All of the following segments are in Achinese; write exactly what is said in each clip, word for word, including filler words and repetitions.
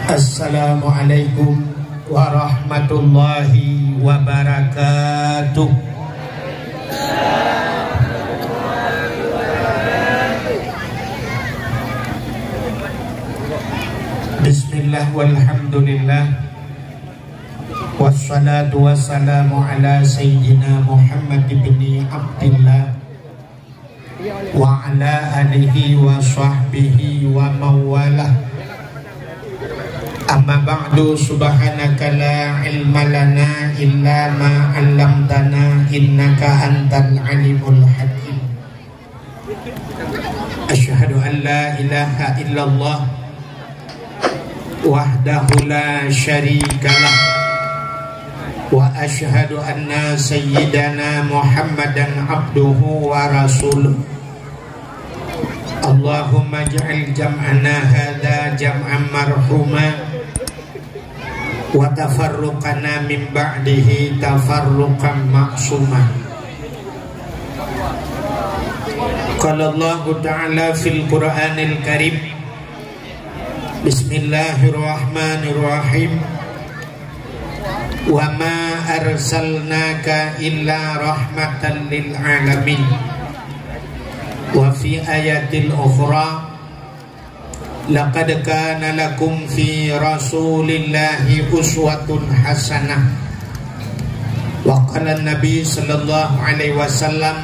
Assalamualaikum warahmatullahi wabarakatuh. Bismillah walhamdulillah. Wassalatu wassalamu ala sayyidina Muhammad ibni Abdillah wa ala alihi wa sahbihi wa mawalah. Amma ba'du, subhanaka la ilma lana illa ma 'allamtana innaka antal alimul hakim. Asyhadu an la ilaha illallah wahdahu la syarikalah, wa asyhadu anna sayyidana Muhammadan abduhu wa rasuluh. Allahumma ij'al jam'ana hadza jam'an marhuma, wa tafarruqana min ba'dihi tafarruqan ma'suma. Qala Allahu ta'ala fil Qur'anil Karim, Bismillahirrahmanirrahim. Wa ma arsalnaka illa rahmatan lil alamin. Wa fi ayatil ukhra, laqad kana lakum fi Rasulillahi uswatun hasanah. Wa qala Nabi sallallahu alaihi wasallam,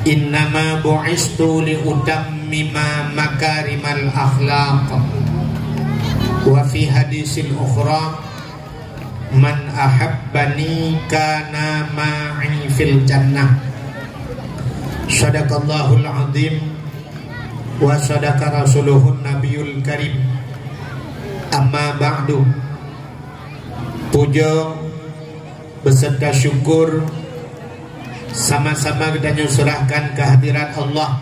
"Innama bu'istu li utammima makarimal akhlaq." Wa fi hadisil ukhra, "Man ahabbani kana ma'i fil jannah." Sadaqallahul azim wa sadaqa rasuluhun nabiyul karim. Amma ba'du. Puja beserta syukur sama-sama geutanyoe serahkan kehadirat Allah.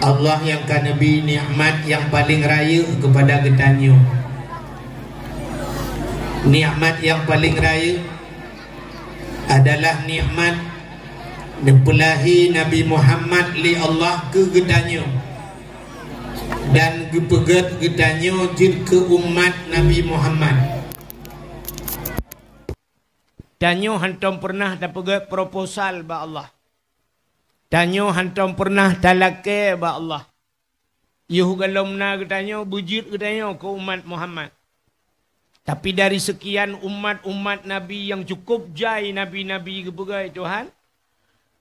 Allah nyang ka neubri nikmat nyang paleng rayeuk keupada geutanyoe. Nikmat nyang paleng rayeuk adalah nikmat neupeulahé Nabi Muhammad lé Allah keu geutanyoe dan geupeugét geutanyoe jeuet keu umat Nabi Muhammad. Tanyoe hántom peureunah tapeugét proposal bak Allah. Tanyoe hántom peureunah talakée bak Allah. Yoh gohlom na geutanyoe, beujeuet geutanyoe keu umat Muhammad. Tapi dari sekian umat-umat Nabi nyang cukup jai Nabi-Nabi geupeugét Tuhan,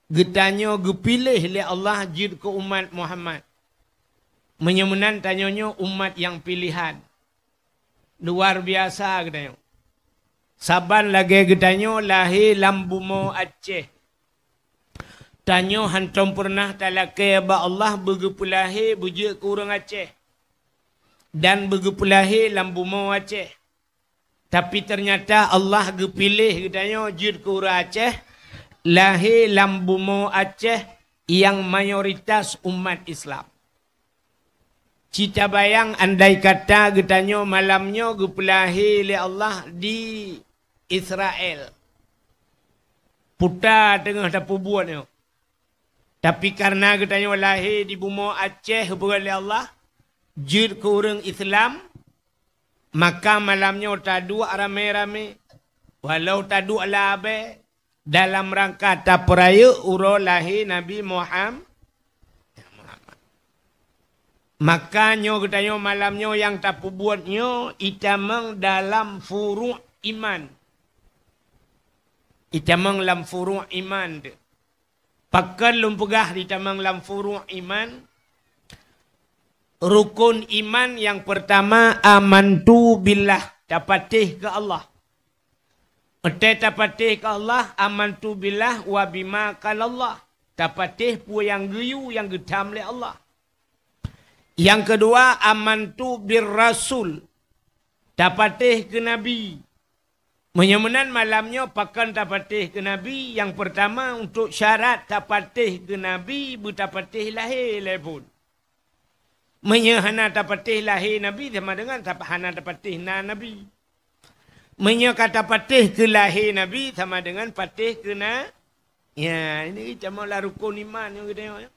geutanyoe geupiléh lé Allah jeuet keu umat Muhammad. Meunyoe meunan tanyoe nyoe umat nyang piléhan. Luar biasa geutanyoe. Saban lagée geutanyoe lahé lam bumoe Aceh. Tanyoe hántom peureunah talakée bak Allah beugeupeulahé beujeuet keu ureuëng Aceh dan beugeupeulahé lam bumoe Aceh. Tapi teunyata Allah geupiléh geutanyoe jeuet keu ureuëng Aceh, lahé lam bumoe Aceh nyang mayoritas umat Islam. Cita bayang andai kata geutanyoe malam nyoe geupeulahé lé Allah di Israel. Peue teungoh tapeubuet nyoe. Tapi kareuna geutanyoe lahé di bumoe Aceh geupeugét lé Allah, jeuet keu ureuëng Islam, maka malam nyoe taduek ramé-ramé. Walau taduek labée, dalam rangka tapeurayeuk uroe lahé Nabi Muham-, Muhammad. Maka nyoe geutanyoe malam nyoe nyang tapeubuet nyoe itamong dalam furuq iman. Itamong lam furuq iman tu. Pakon lôn peugah itamong lam furuq iman? Rukon iman nyang peurtama, amantu billah, tapatéh keu Allah. Watée tapatéh keu Allah, amantu billah wa bima qalallah. Tapatéh peue nyang geuyue nyang geutham lé Allah. Nyang keudua, amantu bir rasul. Tapatéh keu nabi. Meunyoe meunan malam nyoe pakon tapatéh keu nabi, nyang peurtama untuk syarat tapatéh keu nabi beutapatéh lahé lé phon. Meunyoe hana tapatéh lahé nabi sama dengan tap-, hana tapatéh na nabi. Meunyoe ka tapatéh keu lahé nabi sama dengan patéh keu na. Ya, ini sama lah rukun iman nyang geutanyoe.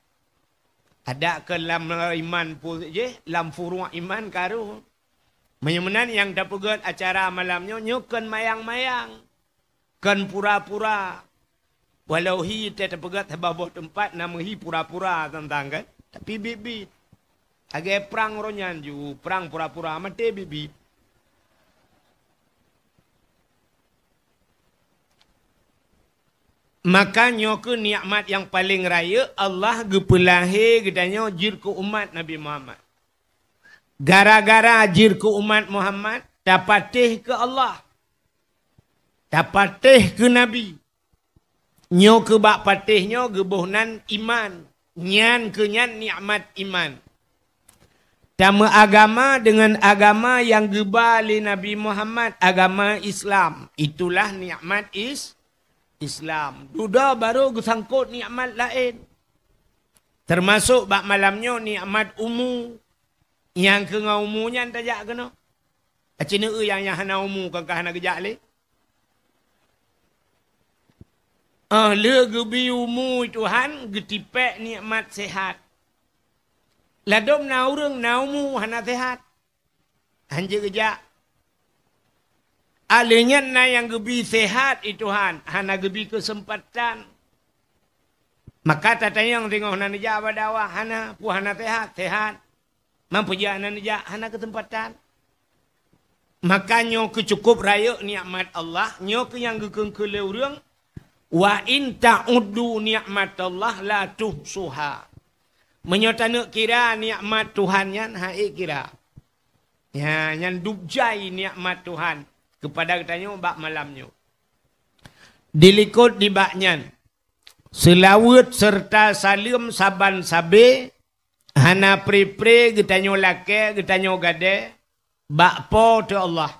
Ada ke lam iman pun jih, lam furuq iman karu. Meunyoe meunan nyang tapeugét acara malam nyoe, nyoe kon mayang-mayang, kon pura-pura. Walau hi teupeugét saboh boh teumpat, nama hi pura-pura tantang kan, tapi biet-biet. Lagée prang uroe nyan ju, prang pura-pura, maté biet-biet. Maka nyoe keuh nikmat nyang paleng rayeuk, Allah geupeulahé geutanyoe jeuet keu umat Nabi Muhammad. Gara-gara jeuet keu umat Muhammad, tapatéh keu Allah, tapatéh keu Nabi. Nyoe keuh bak patéh nyoe geuboh nan iman. Nyan keuh nyan nikmat iman. Tameuagama deungon agama nyang geuba lé Nabi Muhammad, agama Islam. Itulah nikmat is-, Islam. Dudoe barô geusangkot nikmat laén. Teumasok bak malam nyoe nikmat umu. Nyang keu ngon umu nyan tajak keunoe. Aci neueu nyang, nyang hana umu kan ka hana geujak lé. Oh, lheueh geubi umu Tuhan, geutipék nikmat sehat. Ladôm na ureuëng na umu hana sehat. Hanjeuet geujak. Alheuh nyan na nyang geubi sehat i Tuhan, hana geubi keuseumpatan. Maka tatanyong singoh na neujak bak dakwah, hana, peue hana sehat? Sehat. Man peue jak na neujak, hana keuseumpatan. Maka nyoe keuh cukup rayeuk nikmat Allah, nyoe keuh nyang geukheun keu lé ureuëng, "Wa in ta'uddu nikmatallah la tuhsuha." Meunyoe taneuk kira nikmat Tuhan nyan, han ék kira. Ya, nyan dub jai nikmat Tuhan keupada geutanyoe bak malam nyoe. Dilikot dibak nyan, seulaweuet seureuta saleuem saban sabe, hana pre-pre geutanyoe lakée, geutanyoe gadée, bak Po teu Allah.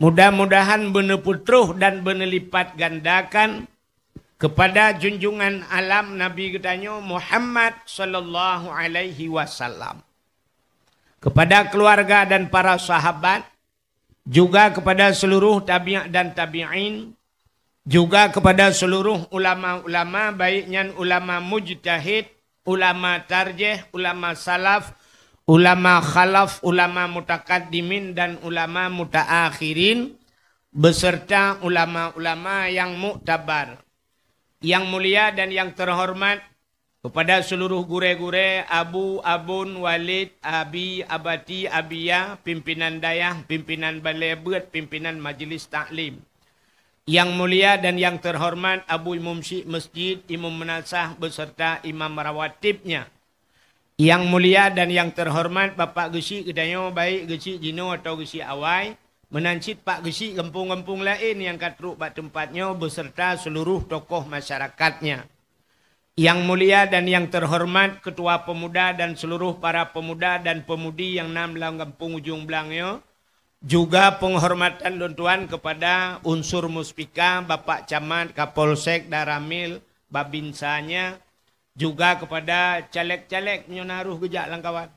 Mudah-mudahan beuneupeutroh dan beuneulipatgandakan keupada junjungan alam Nabi geutanyoe Muhammad sallallahu alaihi wasallam, keupada keuluwarga dan para sahabat, juga keupada seuluruh tabi' dan tabi'in, juga keupada seuluruh ulama-ulama, baik nyan ulama mujtahid, ulama tarjih, ulama salaf, ulama khalaf, ulama mutakaddimin, dan ulama mutaakhirin, beserta ulama-ulama nyang muktabar. Nyang mulia dan nyang teuhoreumat, keupada seuluruh gurée-gurée, abu, abon, walid, abi, abati, abiya, pimpinan dayah, pimpinan balée beuet, pimpinan majeulis taklim. Nyang mulia dan nyang teuhoreumat Abu Imum Syik Masjid, Imum Meunasah beserta imam rawatibnya. Nyang mulia dan nyang teuhoreumat Bapak Geuchik geutanyoe, baik Geuchik jinoe atawa Geuchik awai, meunan cit Pak Geuchik gampông-gampông laén nyang ka trok bak teumpat nyoe beserta seuluruh tokoh masyarakatnya. Nyang mulia dan nyang teuhoreumat Ketua Pemuda dan seuluruh para pemuda dan pemudi nyang na lam gampông Ujong Blang nyoe, juga peunghormatan lôn tuan keupada unsur muspika, Bapak Camat, Kapolsek, Danramil, Babinsanya, juga keupada caleg-caleg nyoe na rôh geujak lam kawan.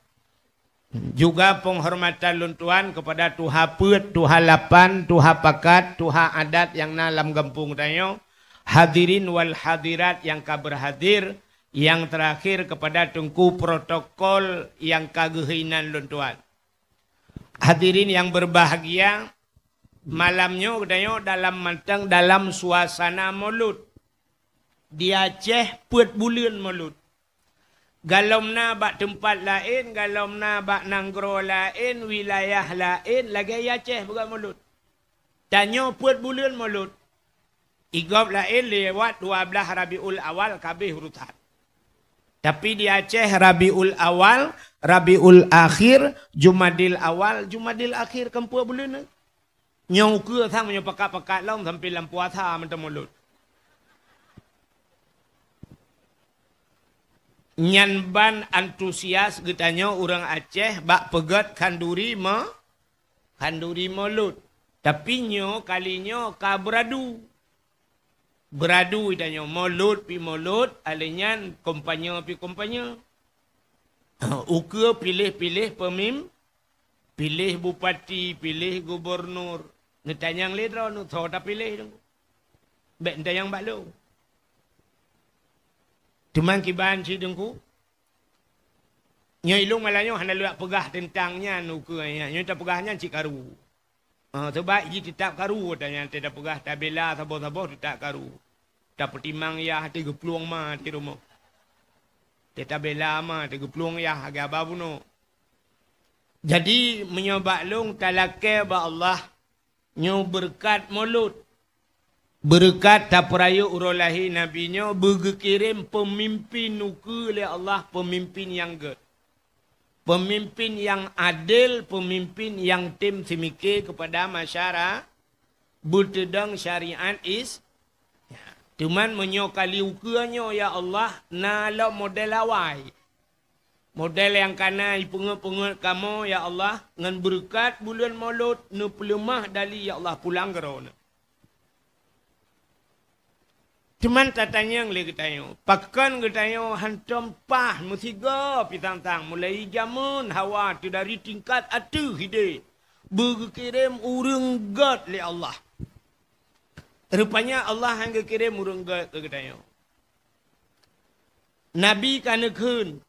Juga peunghormatan lôn tuan keupada tuha peuet, tuha lapan, tuha pakat, tuha adat nyang na lam gampông tanyoe, hadirin wal hadirat nyang ka beurhadir, nyang teurakhir keupada teungku protokol nyang ka geuhina lôn tuan. Hadirin nyang beurbahagia, malam nyoe geutanyoe dalam mantong dalam suasana Maulud. Di Aceh peuet buleuen Maulud. Galom na bak teumpat laén, galom na bak nanggroe laén, wilayah laén, lagée i Aceh beugét Maulud. Tanyoe peuet buleuen Maulud. I gob laén lewat dua blaih Rabiul Awal ka abéh urosan. Tapi di Aceh Rabiul Awal, Rabiul Akhir, Jumadil Awal, Jumadil Akhir, kon peuet buleuen. Nyoe ukeue sang meunyoe pakat-pakat lom sampoe lam puasa mantong Maulud. Nyan ban antusias geutanyoe ureuëng Aceh bak peugét khanduri ma-, khanduri Maulud. Tapi nyoe kali nyoe ka beuradu. Beuradu geutanyoe, Maulud pi Maulud, alheuh nyan kampanye pi kampanye. Ukeue piléh-piléh peumim-, piléh bupati, piléh gubunur. Neutanyong lé droeneuh, soe tapiléh Teungku? Bék neutanyong bak lôn. Teuma kiban cit Teungku, Nyoe ilôn malam nyoe hana leuak peugah teuntang nyan ukeue nyan. Nyoe tapeugah nyan cit karu. Ah, sabab jih teutab karu, tanyan teutab peugah tabela saboh-saboh teutab karu. Tapeutimang yah teugeuplueng ma di rumoh. Teutabela ma teugeuplueng yah lagèe haba bunoe. Jadi, meunyoe bak lôn talakèe bak Allah, nyoe beureukat Molot. Beureukat tapeurayeuk uroe lahé Nabi nyoe beugeukirém peumimpén ukeue lé Allah, peumimpén nyang gèt. Peumimpén nyang adil, peumimpén nyang tem seumike keupada masyara-, beuteudong syariat Is-, teuma meunyoe kali ukeue nyoe, ya Allah, na lom model awai. Model nyang kana jipeungeuet-peungeuet kamoe, ya Allah, ngon beureukat buleuen Molot neupeuleumah dali, ya Allah, pulang keu Droeneuh. Teuma tatanyong lé geutanyoe, pakon geutanyoe hantom paih meusigoe pisang-sang mulai jameun hawa teudari tingkat ateueh idéh beugeukirém ureuëng gèt lé Allah. Rupanya Allah hana geukirém ureuëng gèt keu geutanyoe. Nabi ka neukheun,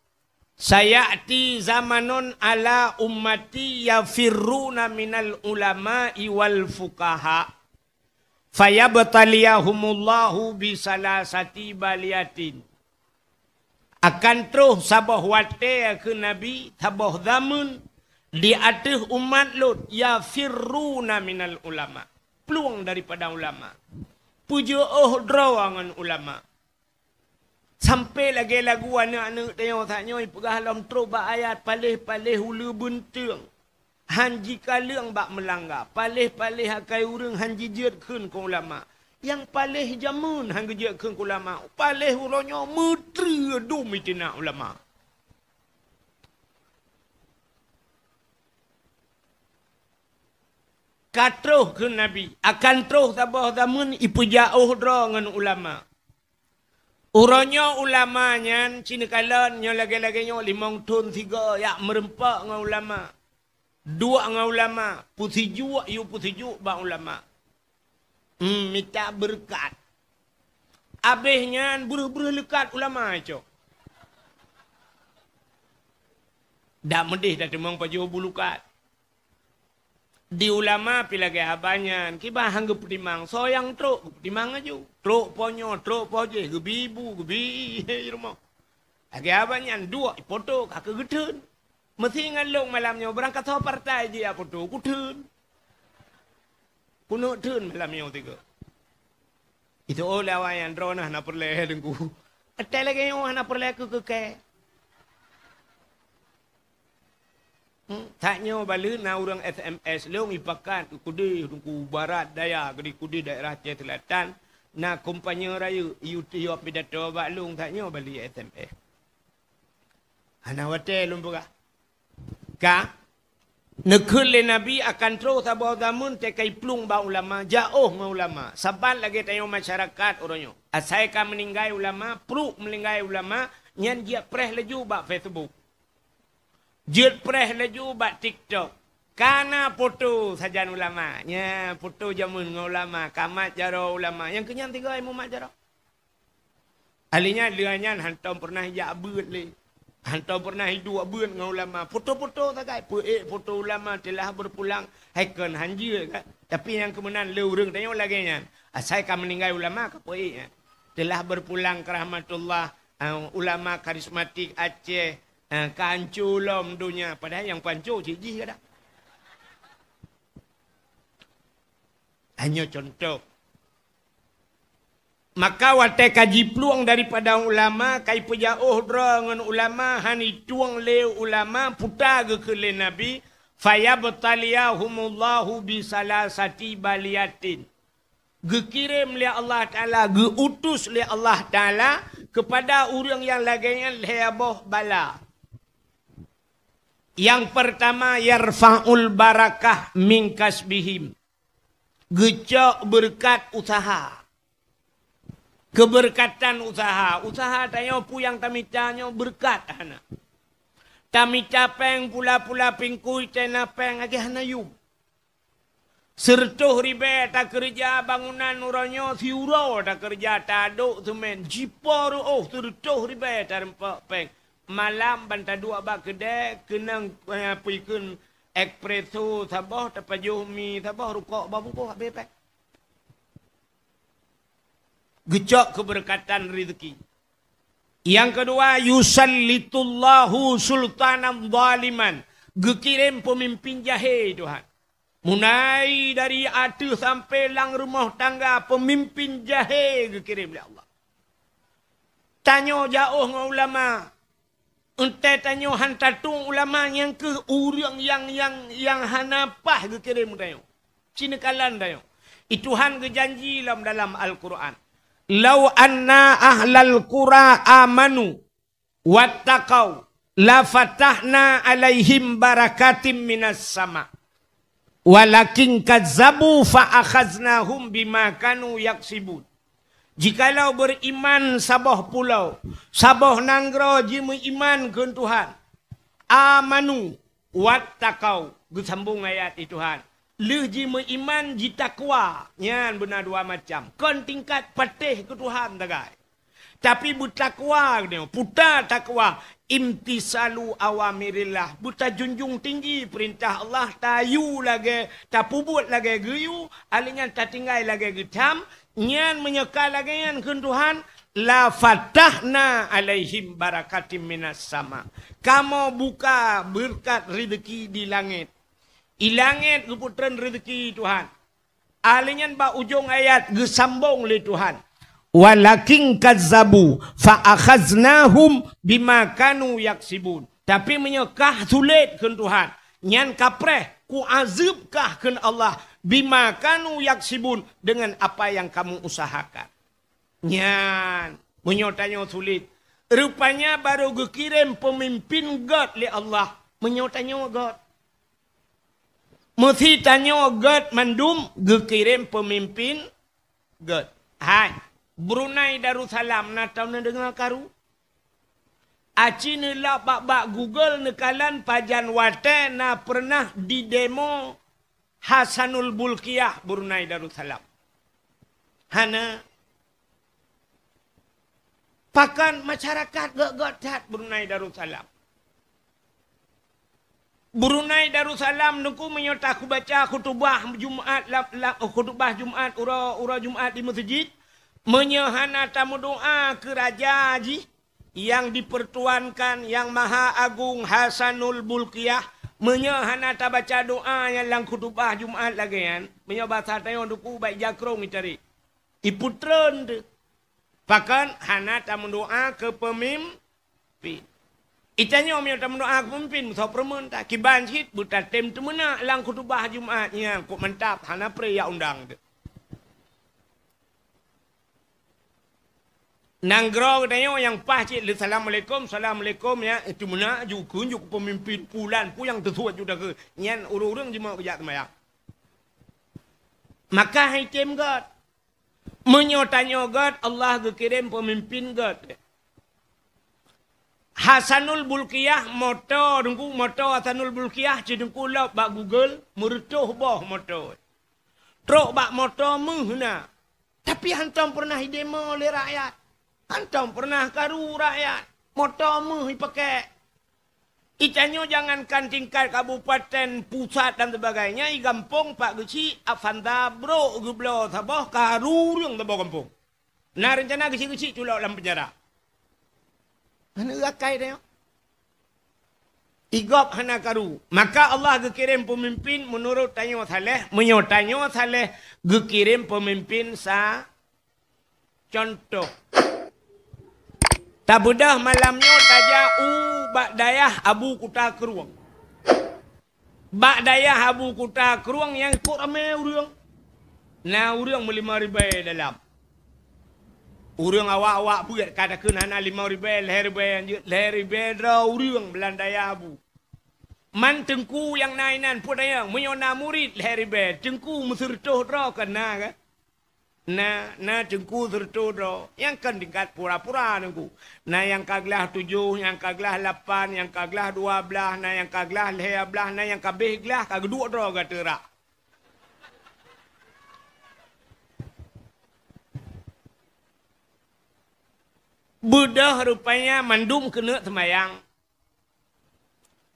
"Saya'ti zamanun ala ummati yafirruna minal ulama'i wal fuqaha, fayabtaliyahumullahu bisalasati baliyatin." Akan troh saboh watèe kheun Nabi, saboh zameun di ateueh umat lôn, yafirruna minal ulama, plueng daripada ulama, peujeuôh droe ngon ulama. Sampai lagèe lagu aneuk-aneuk tanyoe saat nyoe peugah lom trok bak ayat, paléh-paléh uleue beunteueng, han jikaleueng bak meulangga, paléh-paléh akai ureuëng han jijeuet kheun keu ulama. Nyang paléh jameun han geujeuet kheun keu ulama, paléh uroe nyoe meutreue dum itina ulama. Ka troh kheun Nabi, akan troh saboh zameun ipeujak ôh droe ngon ulama. Uroe nyoe ulama nyan, ci neukalon nyoe lagèe-lagèe nyoe limong thon sigoe jak meureumpok ngon ulama, duek ngon ulama, peusijuek yue peusijuek bak ulama. Hmm, mita beureukat. Abéh nyan breuh-breuh leukat ulama cok. Dak meudeh tateumong pajoh bulukat. Di ulama pi lagèe haba nyan, kiban han geupeutimang, soe nyang trok geupeutimang laju. Trok po nyoe, trok po jéh, geubi ibu, geubi i rumoh. Lagèe haba nyan, duek ipoto ka keu geutheun. Meusi ngon lôn malam nyoe, beurangkasoe partai jijak poto, kutheun. Kuneuk theun malam nyoe tiga. Itu oh lé awai nyan droeneuh hana peureulèe Teungku. Até lagèe nyoe hana peureulèe keu keu kèe. Hmm, that nyoe baleue na ureuëng S M S lôn ipakat keu kudeh Teungku barat daya, keu di kudeh daerah Aceh Selatan, na kompanye rayeuk, yue tiop pidato bak lôn that nyoe baleue S M S. Hana watèe lôn peugah. Ka neukheun lé Nabi akan troh saboh zameun teuka iplueng bak ulama, jak ôh ngon ulama. Saban lagèe tanyoe masyarakat uroe nyoe. Asai ka meuninggai ulama, pruek meuninggai ulama, nyan jeuet preh laju bak Facebook. Jeuet preh laju bak TikTok. Ka na poto sajan ulama. Nya, poto jameun ngon ulama, ka mat jaroe ulama. Nyang keu nyan tiga ai mumat jaroe. Ahli nyan, lheueh nyan hantom peureunah jak beuet lé. Hantom peureunah iduek beuet ngon ulama. Poto-poto sagai, peuék poto ulama teulah beupulang, hai kon han jeuet ka. Tapi nyang keumeunan lé ureuëng tanyoe lagèe nyan. Asai ka meuninggai ulama ka peuék nyan. Teulah beupulang keu rahmatullah, ah, ulama karismatik Aceh, ah, ka anco lom donya. Padahai nyang panco cit jih kadang. Hanyoe contoh. Maka watèe ka jiplueng daripada ulama, ka ipeujak ôh droe ngon ulama, han itueng lé ulama, puta geukheun lé Nabi, "Fayabtaliyahumullahu bisalasati baliyatin." Geukirém lé Allah Taala, geu-utus lé Allah Taala keupada ureuëng nyang lagèe nyan lhèe boh bala. Nyang peurtama, yarfa'ul barakah min kasbihim. Geucok beureukat useuha. Keubeureukatan useuha. Useuha tanyoe peue nyang tamita nyoe beureukat hana. Tamita péng pula-pula pingkui tena péng lagèe hana yum. Seureutôh ribèe takeureuja bangunan uroe nyoe, siuroe takeureuja tadok seumén, jipo reuôh seureutôh ribèe tareumpok péng. malam ban taduek bak keudè, keunong, eh, pui kheun espresso saboh, tapajoh mi saboh, rukok bak bungkôh, habéh pèng. Geucok keubeureukatan rezeki. Nyang keudua, yusallitullahu sultanan zaliman. Geukirém peumimpin jahé Tuhan. Mulai dari ateueh sampai lam rumoh tangga, peumimpin jahé geukirém lé Allah. Tanyoe jiôh ngon ulama. Eunteuk tanyoe han tatueng ulama, nyan kheueh ureuëng nyang, nyang, nyang hana paih geukirém tanyoe. Cineukalan tanyoe. I Tuhan geujanji lom dalam Al-Qur'an, "Lau anna ahlal qura amanu wattaqau, lafatahna alaihim barakatim minas sama. Walakin kazzabu fa akhaznahum bima kanu yaksibun." Jikalau beriman saboh pulo, saboh nanggroe jimeuiman keu Tuhan, amanu, wattaqau, geusambong ayat di Tuhan. Lheueh jimeuiman, jitakwa, nyan beuna dua macam. Kon tingkat patéh keu Tuhan sagai. Tapi beutakwa nyoe, peue takwa, imtisalu awamirillah, beutajunjung tinggi peurintah Allah, tayue lagée, tapeubuet lagée geuyue, alheuh nyan tatinggai lagée geutam, nyan meunyoe ka lagée nyan kheun Tuhan, la fatahna alaihim barakatim minas sama. Kamoe buka beureukat rezeki di langét. I langét geupeutreun rezeki Tuhan. Ahli nyan bak ujong ayat geusambong lé Tuhan, "Walakin kazzabu fa akhaznahum bima kanu yaksibun." Tapi meunyoe kah sulet kheun Tuhan, nyan kapreh, kuazeueb kah kheun Allah, "bima kanu yaksibun," dengan apa yang kamu usahakan. Nyan, meunyoe tanyoe sulet, rupanya barô geukirém peumimpin gét lé Allah. Meunyoe tanyoe gét, meusi tanyoe gét mandum geukirém peumimpin gét. Hai, Brunei Darussalam na tau neudeungoe karu? Aci neulak bak-bak Google neukalon pajan watée na peureunah didemo Hasanul Bulkiah Brunei Darussalam. Hana. Pakon masyarakat gét-gét that Brunei Darussalam. Brunei Darussalam nungku meunyoe takubaca khutubah Jumat lam, lam, khutubah Jumat, uroe, uroe Jumat di meuseujid, meunyoe hana tameudoa keu raja jih, yang dipertuankan, yang maha agung, Hasanul Bulkiah, meunyoe hana tabaca doa nyang lam khutubah Jumat lagée nyan, meunyoe basa tanyoe duku bak jakrong itarék. Ipeutreun teuh. Pakon hana tameudoa keu peumimpin. Itanyoe meunyoe tameudoa keu peumimpin, meusoe peureumeun ta, kiban cit beutatem teumeunak lam khutubah Jumat nyan, kok mantap, hana pré ya undang teuh. Nanggroe geutanyoe nyang paih cit lé assalamualaikum, assalamualaikum, ya, itu meunak ju kheun ju keu peumimpin pulan, peue nyang teusuet ju takheun. Nyan ureuëng-ureuëng jimeuet geujak seumayang. Maka hai tem gét. Meunyoe tanyoe gét, Allah geukirém peumimpin gét. Hasanul Bulkiah moto, teungku, moto Hasanul Bulkiah, ci teungku lop bak Google, meureutoh boh moto. Trok bak moto meuh na. Tapi hantom pernah idemo lé rakyat. Hantom pernah karu rakyat. Moto meuh ipakèk. Itanyoe jangankan tingkat kabupaten, pusat dan sebagainya, i gampông Pak Geuchik, Avanza brok geubloe saboh, karu ureuëng saboh gampông. Na rencana geuchik-geuchik culok lam penjara. Aneuk rakai tanyoe. Igob hana karu. Maka Allah geukirém peumimpin meunurot tanyoe saleh. Meunyoe tanyoe saleh, geukirém peumimpin sa contoh. Tabeudôh malam nyoe tajak u bak dayah Abu Kuta Krueng. Bak dayah Abu Kuta Krueng nyang kok ramé ureuëng. Na ureuëng meulimong ribèe dalam. Ureuëng awak-awak beuet ka takheun hana limong ribèe, lhèe ribèe, lhèe ribèe droe ureuëng bak dayah Abu. Man teungku nyang na inan peue tanyong, meunyoe na murit lhèe ribèe, teungku meuseureutoh droe kan na kan? Na, na teungku seureutoh droe. Nyang kon tingkat pura-pura teungku. Na nyang ka glah tujoh, nyang ka glah lapan, nyang ka glah dua blaih, na nyang ka glah lhèe blaih, na nyang ka abéh glah ka geuduek droe gata rak. Beudôh rupanya mandum keuneuk seumayang.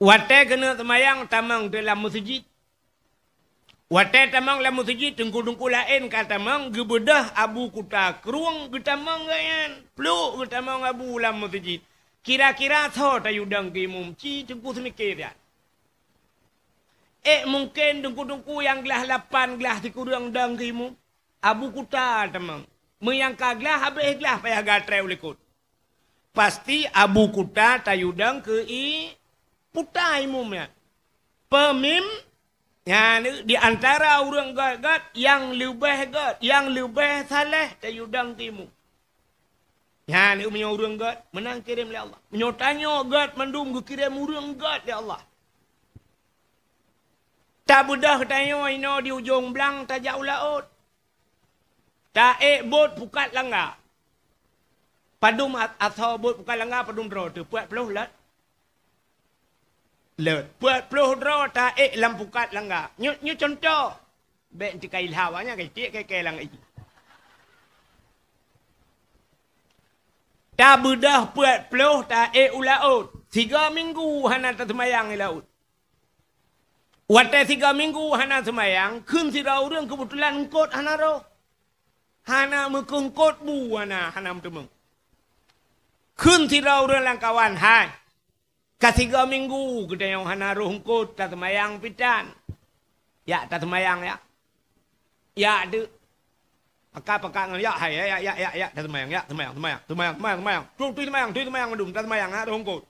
Watée keuneuk seumayang tamong di lam meuseujid. Watée tamong lam meuseujid, teungku-teungku laén ka tamong, geubeudôh Abu Kuta Krueng geutamong geuyan. Pluek geutamong Abu lam meuseujid. Kira-kira soe tayue dong keu imum, ci teungku seumike siat. Ék mungken teungku-teungku nyang glah lapan glah sikureueng dong keu imum? Abu Kuta tamong. Meunyo ka glah, habéh glah payah gatrée u likot. Pasti Abu Kuta tayue dong keu i puta imum nyan. Peumim-, nyan di antara ureuëng gét-gét nyang leubeh gét, nyang leubeh saleh tayue dong keu imum. Nyan meunyoe ureuëng gét, meunan kirém lé Allah. Meunyoe tanyoe gét mandum geukirém ureuëng gét lé Allah. Tabeudôh tanyoe inoe di ujong blang tajak u laôt. Taék bot pukat langga. Padum a-, asoe bot pukat langga padum droe teuh? Peuet ploh lét. Lét. Peuet ploh droe taék lam pukat langga. Nyoe, nyoe cuntoh. Bék tika ilham awaknyan ka itiek keu-keu langga. Tabeudôh peuet ploh taék u laôt. Sigoe minggu hana taseumayang i laôt. Watée sigoe minggu hana seumayang, kheun sidroe ureuëng keubeutulan eungkot hana rhoh. Hana meukeungkot bu hana, hana meuteumé. Kheun sidroe ureuëng lam kawan, "Hai, ka sigoe minggu geutanyoe hana rhoh eungkot taseumayang pih tan. Jak taseumayang jak. Jak deuek. Pakat-pakat ngon jak, hai, jak, jak, jak, jak, jak taseumayang, jak, seumayang, seumayang, seumayang, seumayang, seumayang. Tui, tui seumayang, tui seumayang mandum, taseumayang, hana rhoh eungkot."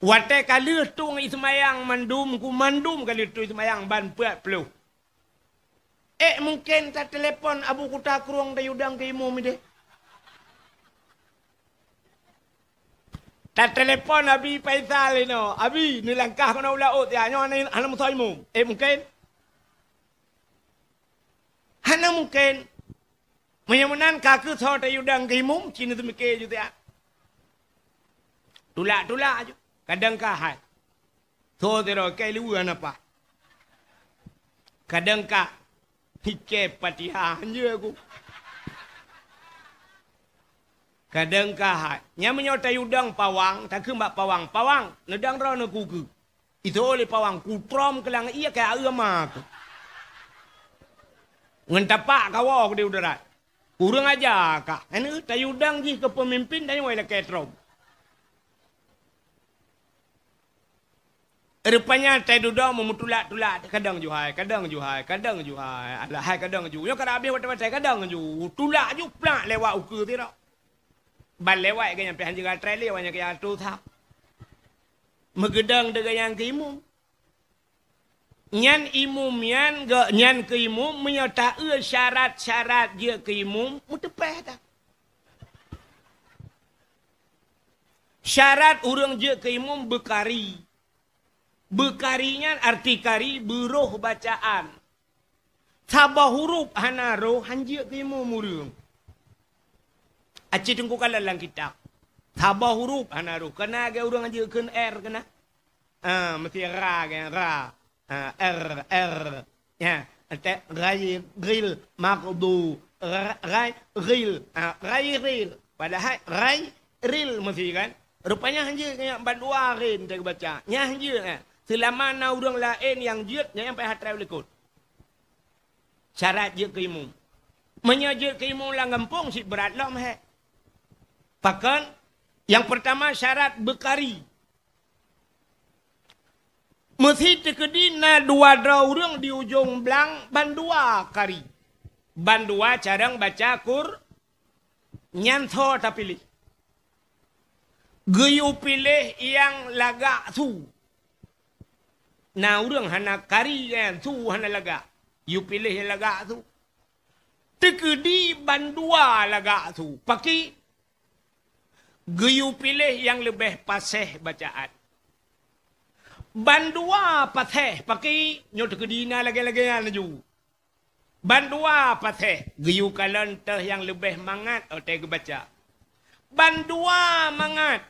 Watée ka lheueh tueng i seumayang mandum, ku mandum ka lheueh tueng i seumayang ban peuet ploh. Ék mungken tatelepon Abu Kuta Krueng tayue dong keu imum ideh? Tatelepon Abi Faisal inoe, "Abi, neulangkah keunoe u laôt ya, nyoe hana, hana meusoe imum." Ék mungken? Hana mungken. Meunyoe meunan, ka kheueh soe tayue dong keu imum, ci neuseumike ju siat. Tulak-tulak ju. Kadang ka hai. Soe sidroe keu luweue hana paih. Kadang ka hikée Fatihah hanjeuet ku. Kadang ka hai. Nyan meunyoe tayue dong pawang, takheun bak pawang, "Pawang, neudong droeneuh ku keu." Itôh lé pawang, kutrom keulang ié keu aeu ma keu. Ngon tapak kawoe keudeh u darat. Ureuëng aja kah. Hana tayue dong jih keu peumimpin, tanyoe lakée trom. Rupanya tai dudoe meumeutulak-tulak, kadang ju hai, kadang ju hai, kadang ju hai. Alah hai kadang ju. Nyoe ka habéh watée-watée kadang ju. Tulak ju plak lewat ukeue sidroe. Ban lewat geuh nyan pih hanjeuet gatrée lé, awaknyan keu atoe thap. Meugeudong deungon nyang keu imum. Nyan imum nyan, geuh nyan keu imum, meunyoe taeu syarat-syarat jeuet keu imum, meuteupéh that. Syarat ureuëng jeuet keu imum beukari. Beukari nyan arti kari, beuroh bacaan. Saboh huruf hana roh, hanjeuet keu imum ureuëng. Aci teungku kalon lam kitab. Saboh huruf hana roh. Kana lagée ureuëng hanjeuet kheun R kana. Ah, meusti ra kan, ra. Ah, R, R. Ya, ante ghairil maghdu-, ra-, ghairil. Ah, ghairil. Padahai ghairil meusti kan. Rupanya hanjeuet nyan bandua rin teubaca. Nyan hanjeuet, eh. Seulama na ureuëng laén nyang jeuet, nyan nyang payah treb likot. Syarat jeuet keu imum. Meunyoe jeuet keu imum lam gampông, cit brat lom hék. Pakon? Nyang peurtama syarat beukari. Meusi teukeudi na dua droe ureuëng di ujong blang bandua kari. Bandua carông baca Qur-, nyan soe tapiléh. Geuyue piléh nyang lagak su. Na ureuëng hana kari nyan su hana lagak. Yue piléh nyang lagak su. Teukeudi bandua lagak su. Paki? Geuyue piléh nyang leubeh paséh bacaan. Bandua paséh, paki nyoe teukeudi na lagée-lagée nyan laju. Bandua paséh, geuyue kalon teuh nyang leubeh mangat watée geubaca. Bandua mangat,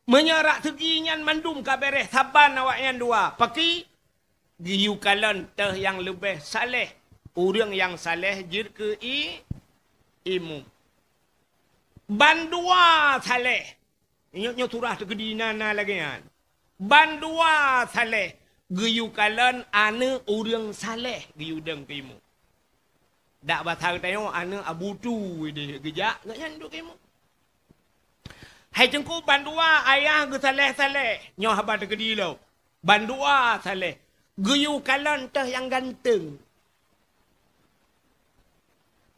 meunyoe rak seugi nyan mandum ka béréh saban awaknyan dua, paki? Geuyue kalon teuh nyang leubeh saléh, ureuëng nyang saléh jeuet keu i-, imum. Bandua saléh. Ingat nyoe surah teukeudi na, na lagée nyan. Bandua saleh, geuyue kalon aneuk ureuëng saleh geuyue dong keu imum. Dak basa geutanyoe aneuk Abu Tu deh geujak, gobnyan duek keu imum. Hai Teungku, bandua ayah geusaleh-saleh, nyoe haba teukeudi lom. Bandua saleh, geuyue kalon teuh nyang ganteng.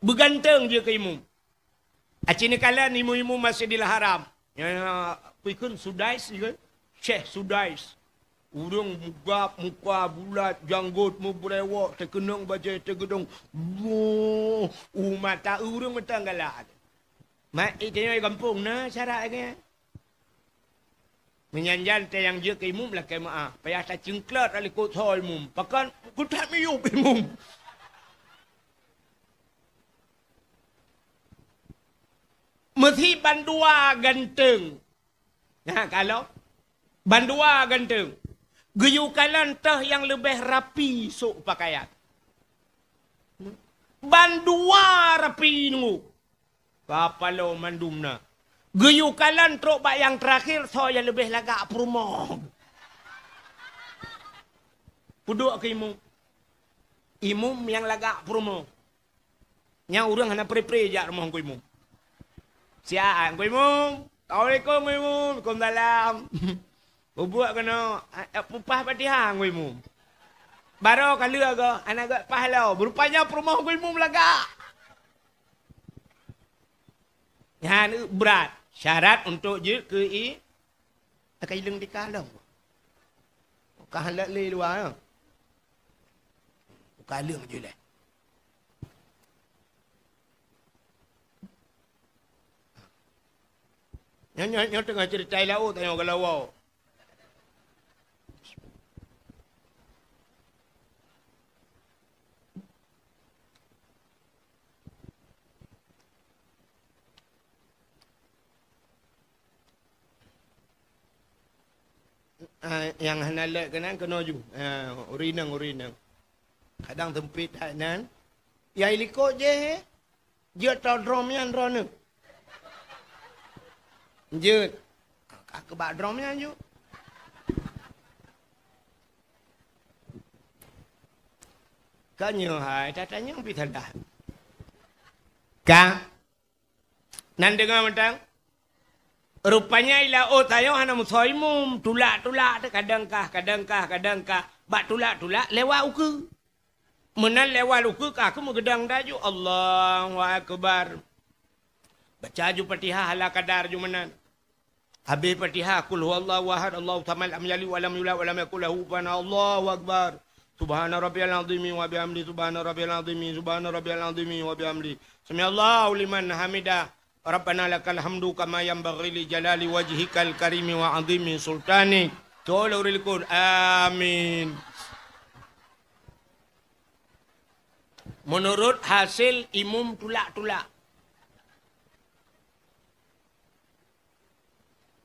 Beuganteng jeuet keu imum. Aci neukalon imum-imum Masjidil Haram. Nyan, peue kheun Sudais, kan? Syekh Sudais. Ureuëng mugab, muka bulat, janggot meubrewok, teukeunong bajée teugeudong. Boh, u mata ureuëng mantong galak. Mak, eh, tanyoe gampông na syarat lagée nyan. Meunyan jan teuh nyang jeuet keu imum lakée meuáh. Payah tacingklot likot soe imum. Pakon geutat miyueb imum. Meusi bandua ganteng. Nah, kalau bandua ganteng, geuyue kalon teuh nyang leubeh rapi sôk pakaian. Bandua rapi nunggu. Kapalo mandum na. Geuyue kalon trok bak nyang teurakhir, soe nyang leubeh lagak peurumoh. Peuduek keu imum. Imum nyang lagak peurumoh. Nyang ureuëng hana pre-pre jak rumoh Teungku Imum. Siat, Teungku Imum. Assalamualaikum, Teungku Imum. Waalaikumsalam. Bubuet keunoe, eh, peupah Fatihah Teungku Imum. Baroe ka lheueh goe, hana gét pah lom. Rupanya peurumoh Teungku Imum lagak. Nyan brat. Syarat untuk jeuet keu i-, Akai ileueng di kalong. Ka lheueh lé luwa, ya. Ka leueng ju lé. Nyoe, nyoe, nyoe teungoh cerita i laôt, tanyoe geulawa. Ah, nyang hana lét keunan keunoe ju. Ah, ureueng inong, ureueng inong. Kadang seumpit that nan. Yai likot jih, eh. Jeuet tao drom nyan droeneuh. Jeuet. Ka keubak drom nyan ju. Ka nyoe hai, tatanyong pih salah. Ka. Nan deungoe mantong. Rupanya i laôt tanyoe hana meusoe imum, tulak-tulak teuh, kadang kah, kadang kah, kadang kah. Bak tulak-tulak lewat ukeue. Meunan lewat ukeue ka keuh meugeudang daju, Allahu Akbar. Baca ju Fatihah ala kadar ju meunan. Habéh Fatihah, Qul huwallahu ahad, Allahu samad, lam yalid wa lam yulad, wa lam yakul lahu kufuwan ahad. Allahu Akbar. Subhana rabbiyal azimi wa bihamdi, subhana rabbiyal azimi, subhana rabbiyal azimi wa bihamdi. Sami'allahu liman hamidah. Rabbana lakal hamdu kama yanbaghi li jalali wajhikal karimi wa azimi sultanik. Tolong rilikun. Amin. Menurut hasil imum tulak-tulak.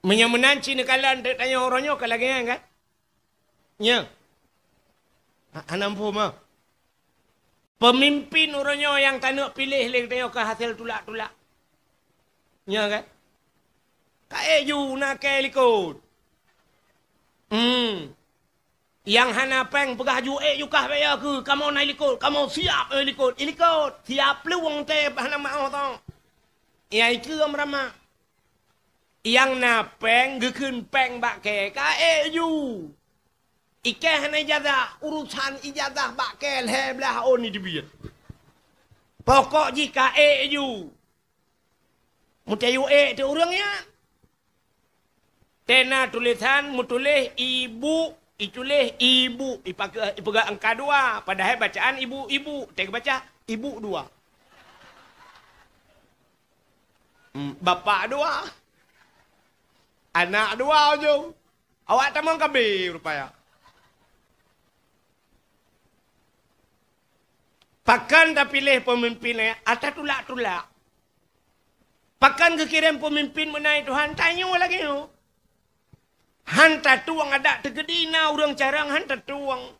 Meunyoe meunan cit neukalon teuk tanyoe uroe nyoe ka lagée nyan kan? Nya. Ha-, hana muphom, ha? Peumimpin uroe nyoe nyang taneuk piléh lé geutanyoe ka hasé tulak-tulak. Nya kan? Ka ék ju na kée likot. Hmm. Nyang hana péng peugah ju ék ju kah baya keu kamoe na likot, kamoe siap, eh, likot. I likot, siap plueng tée hana maoh tong. Nyang ikeu meuramak. Nyang na péng geukheun péng bak kée ka ék ju. Ikée hana ijazah, urusan ijazah bak kée lhée blaih ôn jiteubiet. Pokok jih ka ék ju. Meutayue ék teuh ureuëng nyan. Tena tulésan meutuléh ibu, ituléh ibu, ipake-, ipeugah angka dua, padahai bacaan ibu-ibu, teubaca ibu dua. Hmm, bapak dua. Anak dua ujong. Awak tamong kabeh rupaya. Pakon tapiléh peumimpin nyan ata tulak-tulak? Pakon geukirém peumimpin meunan Tuhan? Tanyoe lagée nyoe. Han tatueng adat teukeudi na ureuëng carông han tatueng.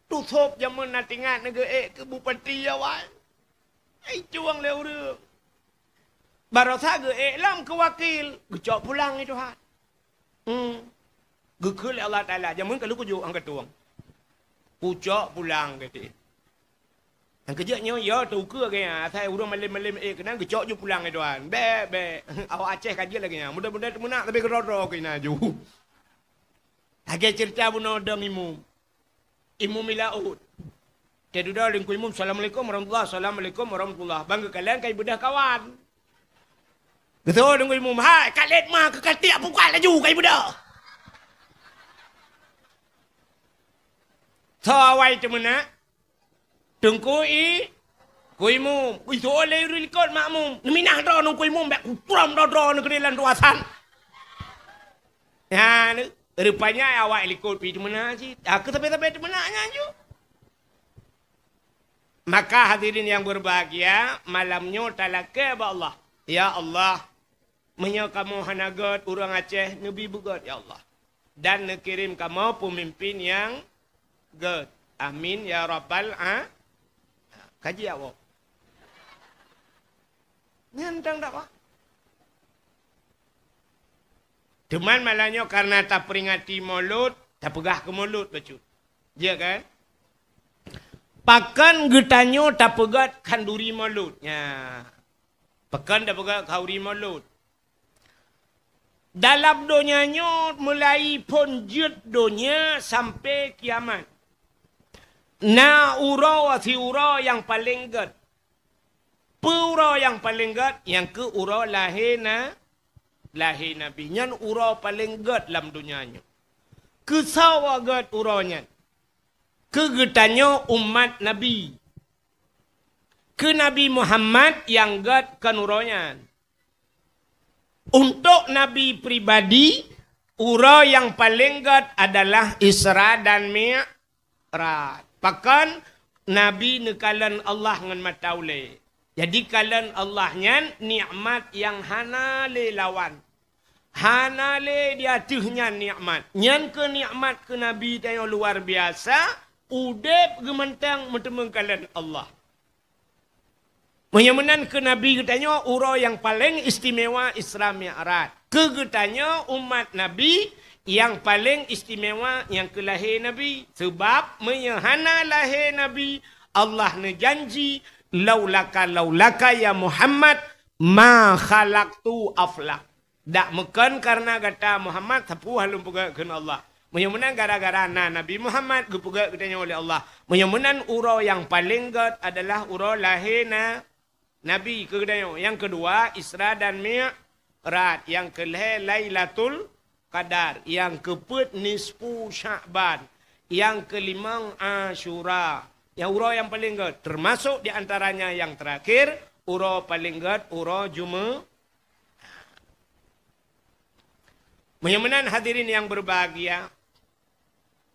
Tusôb jamén na tingat neugeuék keu bupati awai. Ai cueng lé ureuëng. Barosa geuék lom keu wakil, geucok pulang lé Tuhan. Hmm. Geukheun lé Allah Taala, jameun ka lheueh kujok han ka tueng. Kucok pulang keu ti. Nyang keujeuet nyoe, ya, teukeue gaya, asai ureuëng malem-malem ék keunan geucok ju pulang, eh, tuan. Bèk, bèk. Awak Aceh ka jeuet lagèe nyan. Mudah-mudahan teumeunak, tapi keudroe-droe keunan ju. Lagèe ceurita bunoe dong imum. Imum i laôt. Teududoe Teungku Imum, "Assalamualaikum warahmatullah, assalamualaikum warahmatullah." Bang geukalon ka ibeudoh kawan. Geuteu'oh Teungku Imum, "Hai, ka lét ma keu ka tiek pukat laju ka ibeudoh." Soe awai teumeunak? Teungku i, Teungku Imum. Ui, soe lé likot makmum. Neuminah droe Teungku Imum, bèk kutrom droe-droe neukeudeh lam dua san. Nyan, rupanya awak likot pi teumeunak cit. Aku sabe-sabe teumeunak nyan ju. Maka hadirin yang berbahagia, malam nyoe talakèe bak Allah. Ya Allah, meunyoe kamoe hana gèt ureuëng Aceh, neubi beugèt, ya Allah. Dan neukirém kamoe peumimpin nyang gèt. Amin ya rabbal a-, kaji awak. Nyan tang dakwah. Teuma malam nyoe karena taperingati Maulud, tapeugah keu Maulud bacut. Ya kan? Pakon geutanyoe tapeugèt khanduri Maulud? Nya. Pakon tapeugèt khanduri Maulud? Dalam donya nyoe mulai phon jeuet donya sampai kiamat, na uroe siuroe nyang paleng gèt. Peue uroe nyang paleng gèt? Nyang keuh uroe lahé na-, lahé Nabi. Nyan uroe paleng gèt lam donya nyoe. Keusoe gèt uroe nyan? Keu geutanyoe umat Nabi. Keu Nabi Muhammad nyang gèt kon uroe nyan. Untuk Nabi pribadi, uroe nyang paleng gèt adalah Isra dan Mi'raj. Pakon? Nabi neukalon Allah ngon mata ulèe. Jadi kalon Allah nyan nikmat nyang hana lé lawan. Hana lé di ateueh nyan nikmat. Nyan keuh nikmat keu Nabi tanyoe luar biasa, udép geumantong meuteumeung kalon Allah. Meunyoe meunan keu Nabi geutanyoe uroe nyang paleng istimewa Isra Mi'raj. Keu geutanyoe umat Nabi nyang paleng istimewa nyang keu lahé Nabi. Seubab meunyoe hana lahé Nabi, Allah neujanji, "Laulaka, laulaka ya Muhammad, ma khalaqtul aflak." Dak meukon kareuna gata Muhammad sapeue hana lôn peugèt kheun Allah. Meunyoe meunan gara-gara na Nabi Muhammad geupeugèt geutanyoe lé Allah. Meunyoe meunan uroe nyang paleng gèt adalah uroe lahé na Nabi keu geutanyoe. Nyang keudua Isra dan Mi'raj, nyang keulhèe Lailatul Qadar, nyang keupeuet nisfu Sya'ban, nyang keulimong Asyura. Nyang uroe nyang paleng gèt, termasuk di antaranya nyang terakhir, uroe paleng gèt, uroe Jume-, Meunyoe meunan hadirin nyang berbahagia,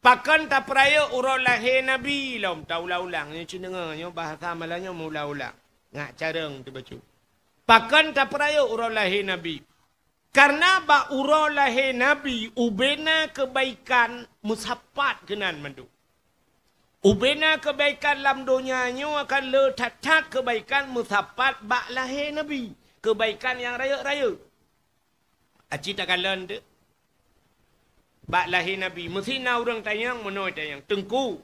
pakon tapeurayeuk uroe lahé Nabi lom taulang-ulang? Nyoe cit deungoe, nyoe bahasa malam nyoe meuulang-ulang. Ngat carông teubacut. Pakon tapeurayeuk uroe lahé Nabi? Kareuna bak uroe lahé Nabi ubena keubaikan meusapat keunan mandum. Ubena keubaikan lam donya nyoe akan le that-that keubaikan meusapat bak lahé Nabi. Keubaikan nyang rayeuk-rayeuk. Aci takalon teuk. Bak lahé Nabi, meusi na ureuëng tanyong, meunoe tanyong, "Teungku,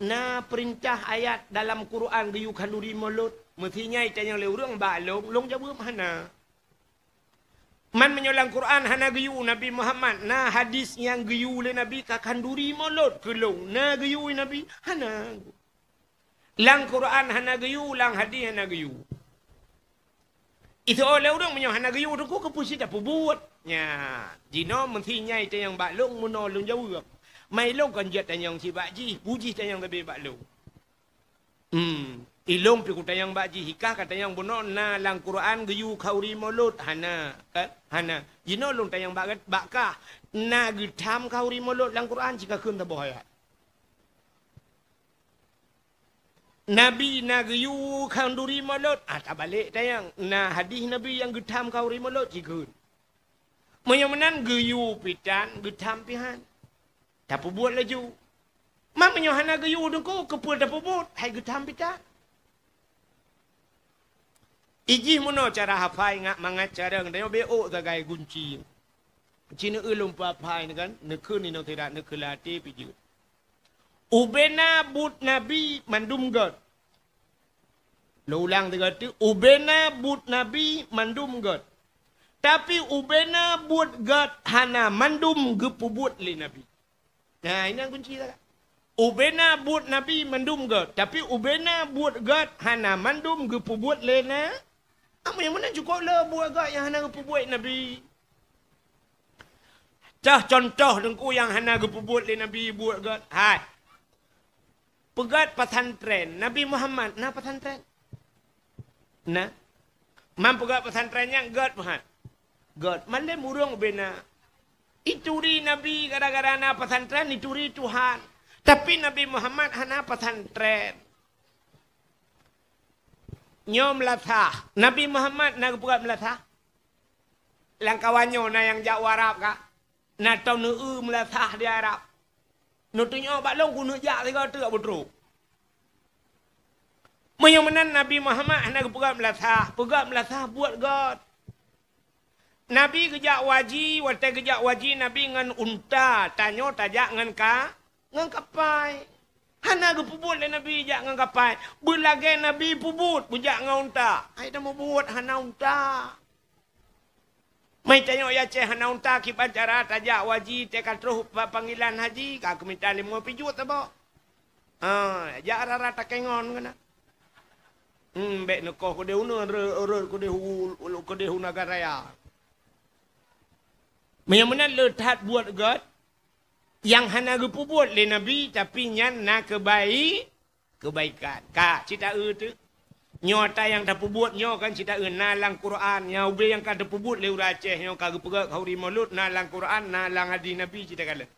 na peurintah ayat dalam Quran geuyue khanduri Maulud?" Meusi nyan itanyong lé ureuëng bak lôn, lôn jaweueb, "Hana." Man meunyoe lam Quran hana geuyue Nabi Muhammad, na hadis nyang geuyue lé Nabi ka khanduri Maulud keu lôn, na geuyue Nabi? Hana. Lam Quran hana geuyue, lam hadis hana geuyue. Iseuôt lé ureuëng, "Meunyoe hana geuyue, Teungku, keupeue cit tapeubuet?" Nya, jinoe meusi nyan itanyong bak lôn, meunoe lôn jaweueb. Man ilôn kon jeuet tanyong cit bak jih, peue jih tanyong leubeh bak lôn. Hmm, ilôn pih kutanyong bak jih, i kah katanyong bunoe na lam Quran geuyue khanduri Maulud? Hana, kan? Hana. Jinoe lôn tanyong bak, bak kah, na geutham khanduri Maulud lam Quran? Ci kakheun saboh ayat. Nabi na geuyue khanduri Maulud? Ah, tabalek tanyong. Na hadis Nabi nyang geutham khanduri Maulud? Ci kheun. Meunyoe meunan geuyue pih tan, geutham pih han. Tapeubuet laju. Man meunyoe hana geuyue, Teungku, keupeue tapeubuet? Hai geutham pih tan. Ijih meunoe cara hafai ngat mangat carông, tanyoe beuôk sagai gunci. Ci neueu lôn peuphai nyoe kan, neukheun inoe sira, neukheun lam até pih jeuet. Ubena buet Nabi mandum gét. Lôn ulang sigoe teuk, ubena buet Nabi mandum gét. Tapi ubena buet gét hana mandum geupeubuet lé Nabi. Nah, ini kunci saja. Ubena buet Nabi mandum gét, tapi ubena buet gét hana mandum geupeubuet lé Na-, Amu nyang meunan cukôp le buet gét nyang hana geupeubuet Nabi. Cah contoh Teungku nyang hana geupeubuet lé Nabi buet gét. Hai. Peugét pesantren. Nabi Muhammad na pesantren? Na. Man peugét pesantren nyan gét meuhat. Gét. Mandum ureuëng ubena. Ituri Nabi gara-gara na pesantren, ituri Tuhan. Tapi Nabi Muhammad hana pesantren. Nyoe meulasah. Nabi Muhammad na geupeugah meulasah? Lam kawan nyoe na nyang jak u Arab ka? Na tom neueu meulasah di Arab. Neutunyok bak lôn keuneuk jak sigoe teuk beutrok. Meunyoe meunan Nabi Muhammad hana geupeugah meulasah, peugah meulasah buet gét. Nabi geujak u haji, watée geujak u haji Nabi ngon unta, tanyoe tajak ngon ka, ngon kapai. Hana geupeubuet lé Nabi jak ngon kapai. Beulagée Nabi peubuet, beujak ngon unta. Hai tamubuet hana unta. Mai tanyoe i Aceh hana unta kiban cara tajak u haji, teuka troh pa-, panggilan haji, ka keumita limong pijuet saboh. Ha, jak rara takengon keunan. Hmm, bék neukoh keudeh uneun, re-, rot keudeh u, keudeh u Nagan Raya. Meunyoe meunan le that buet gét nyang hana geupeubuet lé Nabi, tapi nyan na keubai-, keubaikan. Ka, cit taeu teuk. Nyoe ata nyang tapeubuet nyoe kan cit taeu na lam Quran. Nyang ubé nyang ka tapeubuet lé ureuëng Aceh nyoe ka geupeugah khauri Maulud, na lam Quran, na lam hadis Nabi cit takalon.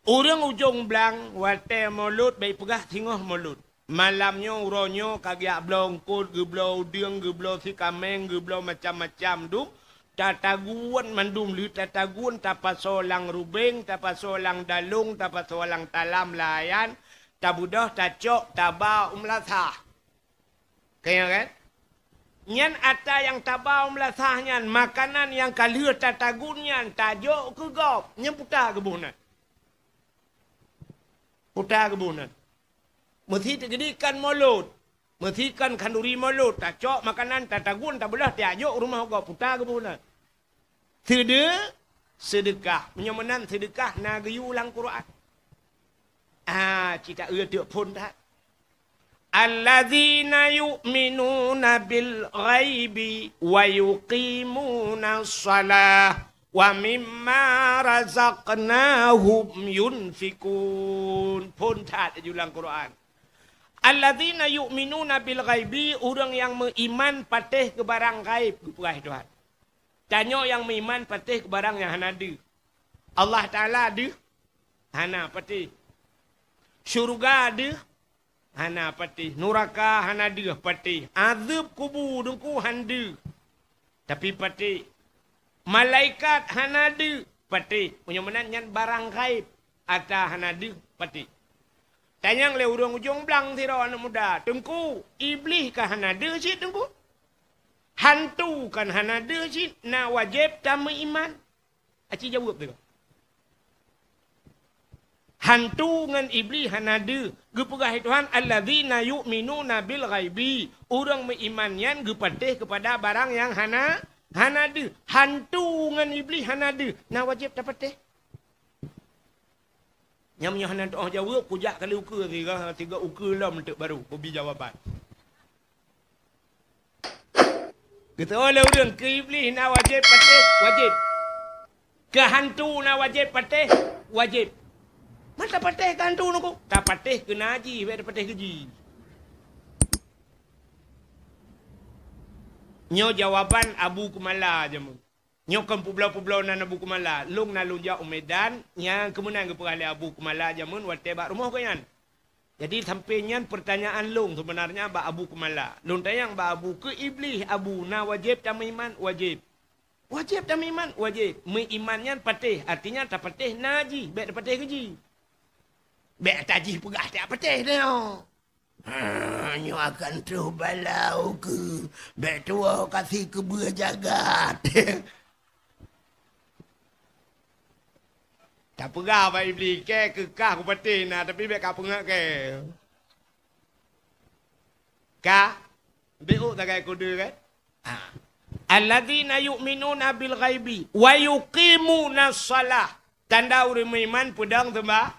Ureuëng ujong blang watée Maulud bék peugah singoh Maulud. Malam nyoe uroe nyoe ka geujak bloe eungkot, geubloe udeueng, geubloe sikaméng, geubloe macam-macam dum. Tatagun mandum lheueh tatagun, tapasoe lam rubeng, tapasoe lam dalông, tapasoe lam talam layan, tabeudôh, tacok, taba u meulasah. Ka nyan kan? Nyan ata nyang taba u meulasah nyan, makanan nyang ka lheueh tatagun nyan, tajok keu gob, nyan puta geuboh nan. Puta geuboh nan. Meusi teugeudi kan Maulud. Meusi kan khanduri Maulud, tacok makanan, tatagun, tabeudôh, tajok u rumoh gob, puta geuboh nan. Seude-, seudeukah. Meunyoe meunan seudeukah na geuyue lam Quran. Ah, cit taeu teuk phon that. Alladzina yu'minuna bil ghaibi wa yuqimunas shalah wa mimma razaqnahum yunfiqun. Phon that laju lam Quran. Alladzina yu'minuna bil ghaibi, ureuëng nyang meuiman patéh keu barang gaib, geupeugah Tuhan. Tanyoe nyang meuiman patéh keu barang nyang hana deuh. Allah Taala deuh? Hana, patéh. Syeuruga deuh? Hana, patéh. Nuraka hana deuh, patéh. Azeueb kubu Teungku han deuh. Tapi patéh. Malaikat hana deuh, patéh. Meunyoe meunan nyan barang gaib, ata hana deuh, patéh. Tanyong lé ureuëng ujong blang sidroe aneuëk muda, "Teungku, Iblih ka hana deuh cit, Teungku?" Hantu kan hana deuh cit, na wajéb tameuiman. Aci jaweueb teuka. Hantu ngon Iblih hana deuh. Geupeugah lé Tuhan, "Alladzina yu'minuna bil ghaibi." Ureuëng meuiman nyan geupatéh keupada barang nyang hana, hana deuh. Hantu ngon Iblih hana deuh. Na wajéb tapatéh. Nyang meunyoe hana teuoh jaweueb, kujak kali ukeue siga, siga ukeue lom teuk baru kubi jawaban. Geuteu'oh lé ureuëng, keu Iblih na wajéb patéh, wajéb. Keu hantu na wajéb patéh, wajéb. Man tapatéh keu hantu Teungku? Tapatéh keu na jih, bék tapatéh keu jih. Nyoe jawaban Abu Keumala jameun. Nyoe kon peubloe-peubloe nan Abu Keumala. Lôn na lôn jak u Medan, nyang keumeunan geupeugah lé Abu Keumala jameun watée bak rumoh geuh nyan. Jadi, sampoe nyan peurtanyaan lôn seubeunarnya bak Abu Keumala. Lôn tanyong bak Abu, keu Iblih, Abu, na wajéb tameuiman? Wajéb. Wajéb tameuiman? Wajéb. Meuiman nyan patéh, artinya tapatéh na jih, bék tapatéh keu jih. Bék ata jih peugah tajak patéh nyoe. Ha, nyoe akan troh bala ukeue, bék tuwoe kasih keubeue jagat. Tapeugah bak Iblih, "Kèe keu kah kupatéh na, tapi bèk kapeungeut kèe." Ka? Bèk ôk sagai kode kan? Ha. "Alladzina yu'minuna bil ghaibi wa yuqimunas shalah." Tanda ureueng meuiman peudong seumba-,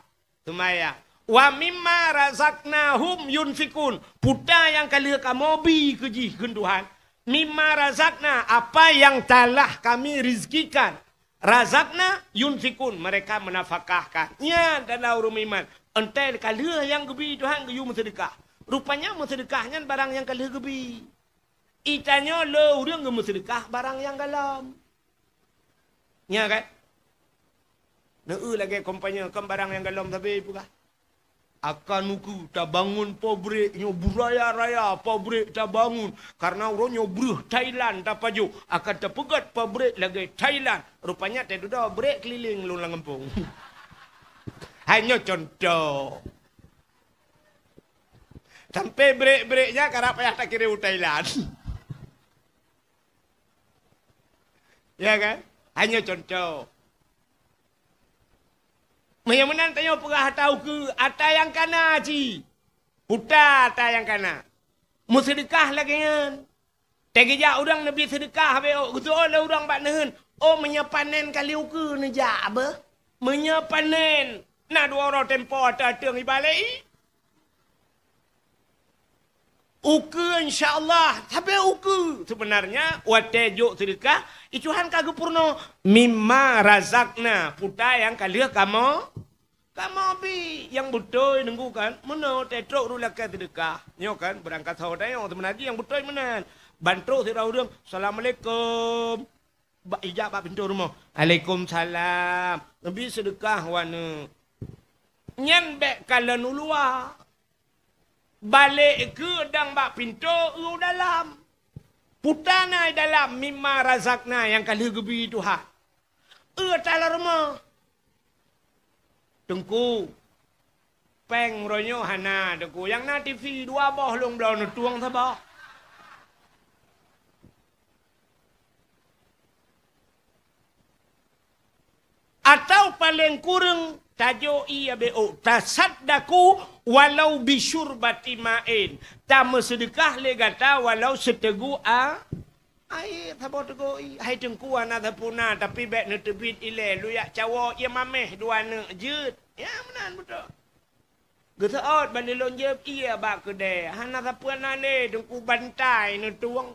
seumayang. "Wa mimma razaqnahum yunfikun." Puta nyang ka lheueh kamoe bi keu jih kheun Tuhan. "Mimma razaqna," apa yang telah Kami rizkikan. "Razaqna yunfikun," mereka menafkahkan. Nyan tanda ureueng meuiman. Enteuk ka lheueh nyang geubi Tuhan geuyue meuseudeukah. Rupanya meuseudeukah nyan barang nyang ka lheueh geubi. Itanyoe le ureueng geumeuseudeukah barang nyang galom. Nya kan? Neu lagèe kompanye kan barang nyang galom sabe peugah. Akan ukeue tabangun pabrik nyoe beuraya-raya pabrik tabangun. Karena uroe nyoe breuh Thailand tapajoh. Akan tapeugèt pabrik lagèe Thailand. Rupanya tadudoe brek keliling lôn lam gampông. Hai nyoe contoh. Sampai brek-brek nyan karap payah takirém u Thailand. Ya kan? Hai nyoe contoh. Meunyoe meunan tanyoe peugah ata ukeue, ata nyang kana cit. Puta ata nyang kana. Meuseudeukah lagèe nyan. Teugeujak ureueng neubi seudeukah bèk ôk, geuseuôt lé ureueng bak neuheun, "Oh, meunyoe panen kali ukeue neujak beuh? Meunyoe panen, na dua uroe tempo ateueng ibalek i." Ukeue, insya Allah, sabe ukeue. Sebenarnya, watèe jok seudeukah, i Tuhan ka geupeurunoe, "Mimma razaqna," puta nyang ka lheueh kamoe, kamoe bi. Nyang beutôi Teungku kan, meunoe teutrok rot lakèe seudeukah. Nyoe kan, beurangkat saho tanyoe, sebenarnya nyang beutôi meunan. Ban trok sidroe ureueng, "Assalamualaikum." Bak ijak bak pintoe rumoh. "Waalaikumsalam." Neubi seudeukah u aneuk. Nyan bèk kalon u luwa. Balek keu dang bak pintoe u dalam. Puta na i dalam mimma razaqna nyang ka lheueh geubi Tuhan. Eu ata lam rumoh. Teungku, péng uroe nyoe hana, Teungku. Nyang na T V dua boh lôn bloe neutueng saboh. Atau paleng kureueng tajok ie beuôk, tasaddaqu walau bisyurbati ma'in, tameuseudeukah lé gata walau siteugô a-, aé, saboh teugô ie. Hai Teungku, hana sapeue na, tapi bèk neuteubiet ilèe, lôn jak cawoe ie mamèh dua neuk jeuet. Ya, meunan beutôi. Geuseuôt ban lôn jeuet ie bak keudè, hana sapeue na lé, Teungku, bantai neutueng.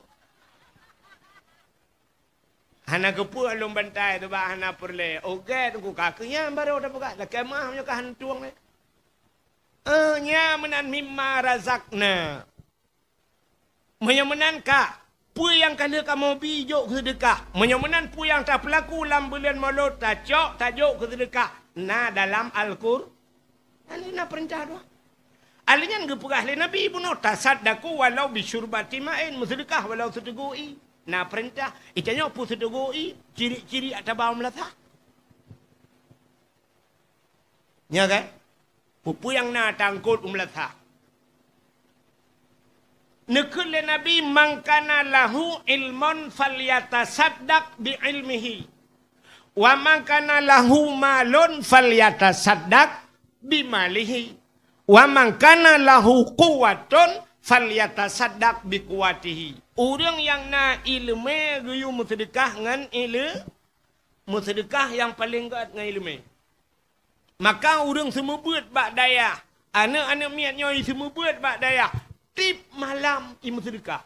Hana geupeu lôn bantai teuh bak hana peureulèe. Ogèt Teungku, ka keuh nyan barô tapeugah, lakèe meu'ah meunyoe ka hana tueng lé. Eh, nyan meunan mimma razaqna. Meunyoe meunan ka, peue nyang ka lheueh kamoe bi jok keu seudeukah. Meunyoe meunan peue nyang tapeulaku lam buleuen Molot, tacok, tajok keu seudeukah. Na dalam Alqur-, Nyan na peurintah dua. Alèh nyan geupeugah lé Nabi bunoe, "Tasaddaqu walau bisyurbati ma'in," meuseudeukah walau siteugô ie. Na peurintah, itanyoe peue siteugô ie, cirik-cirik ata ba u meulasah. Nya kan? Peue-peue nyang na tangkot u meulasah. Neukheun lé Nabi, "Man kana lahu ilmun falyatasaddaq bi ilmihi, wa man kana lahu malun falyatasaddaq bi malihi, wa man kana lahu quwwatun falyatasaddaq bi quwwatihi." Ureueng nyang na ileumèe geuyue meuseudeukah ngon ile-, meuseudeukah nyang paleng gèt ngon ileumèe. Maka ureueng seumeubeuet bak dayah, aneuk-aneuk miet nyoe seumeubeuet bak dayah, tiep malam i meuseudeukah.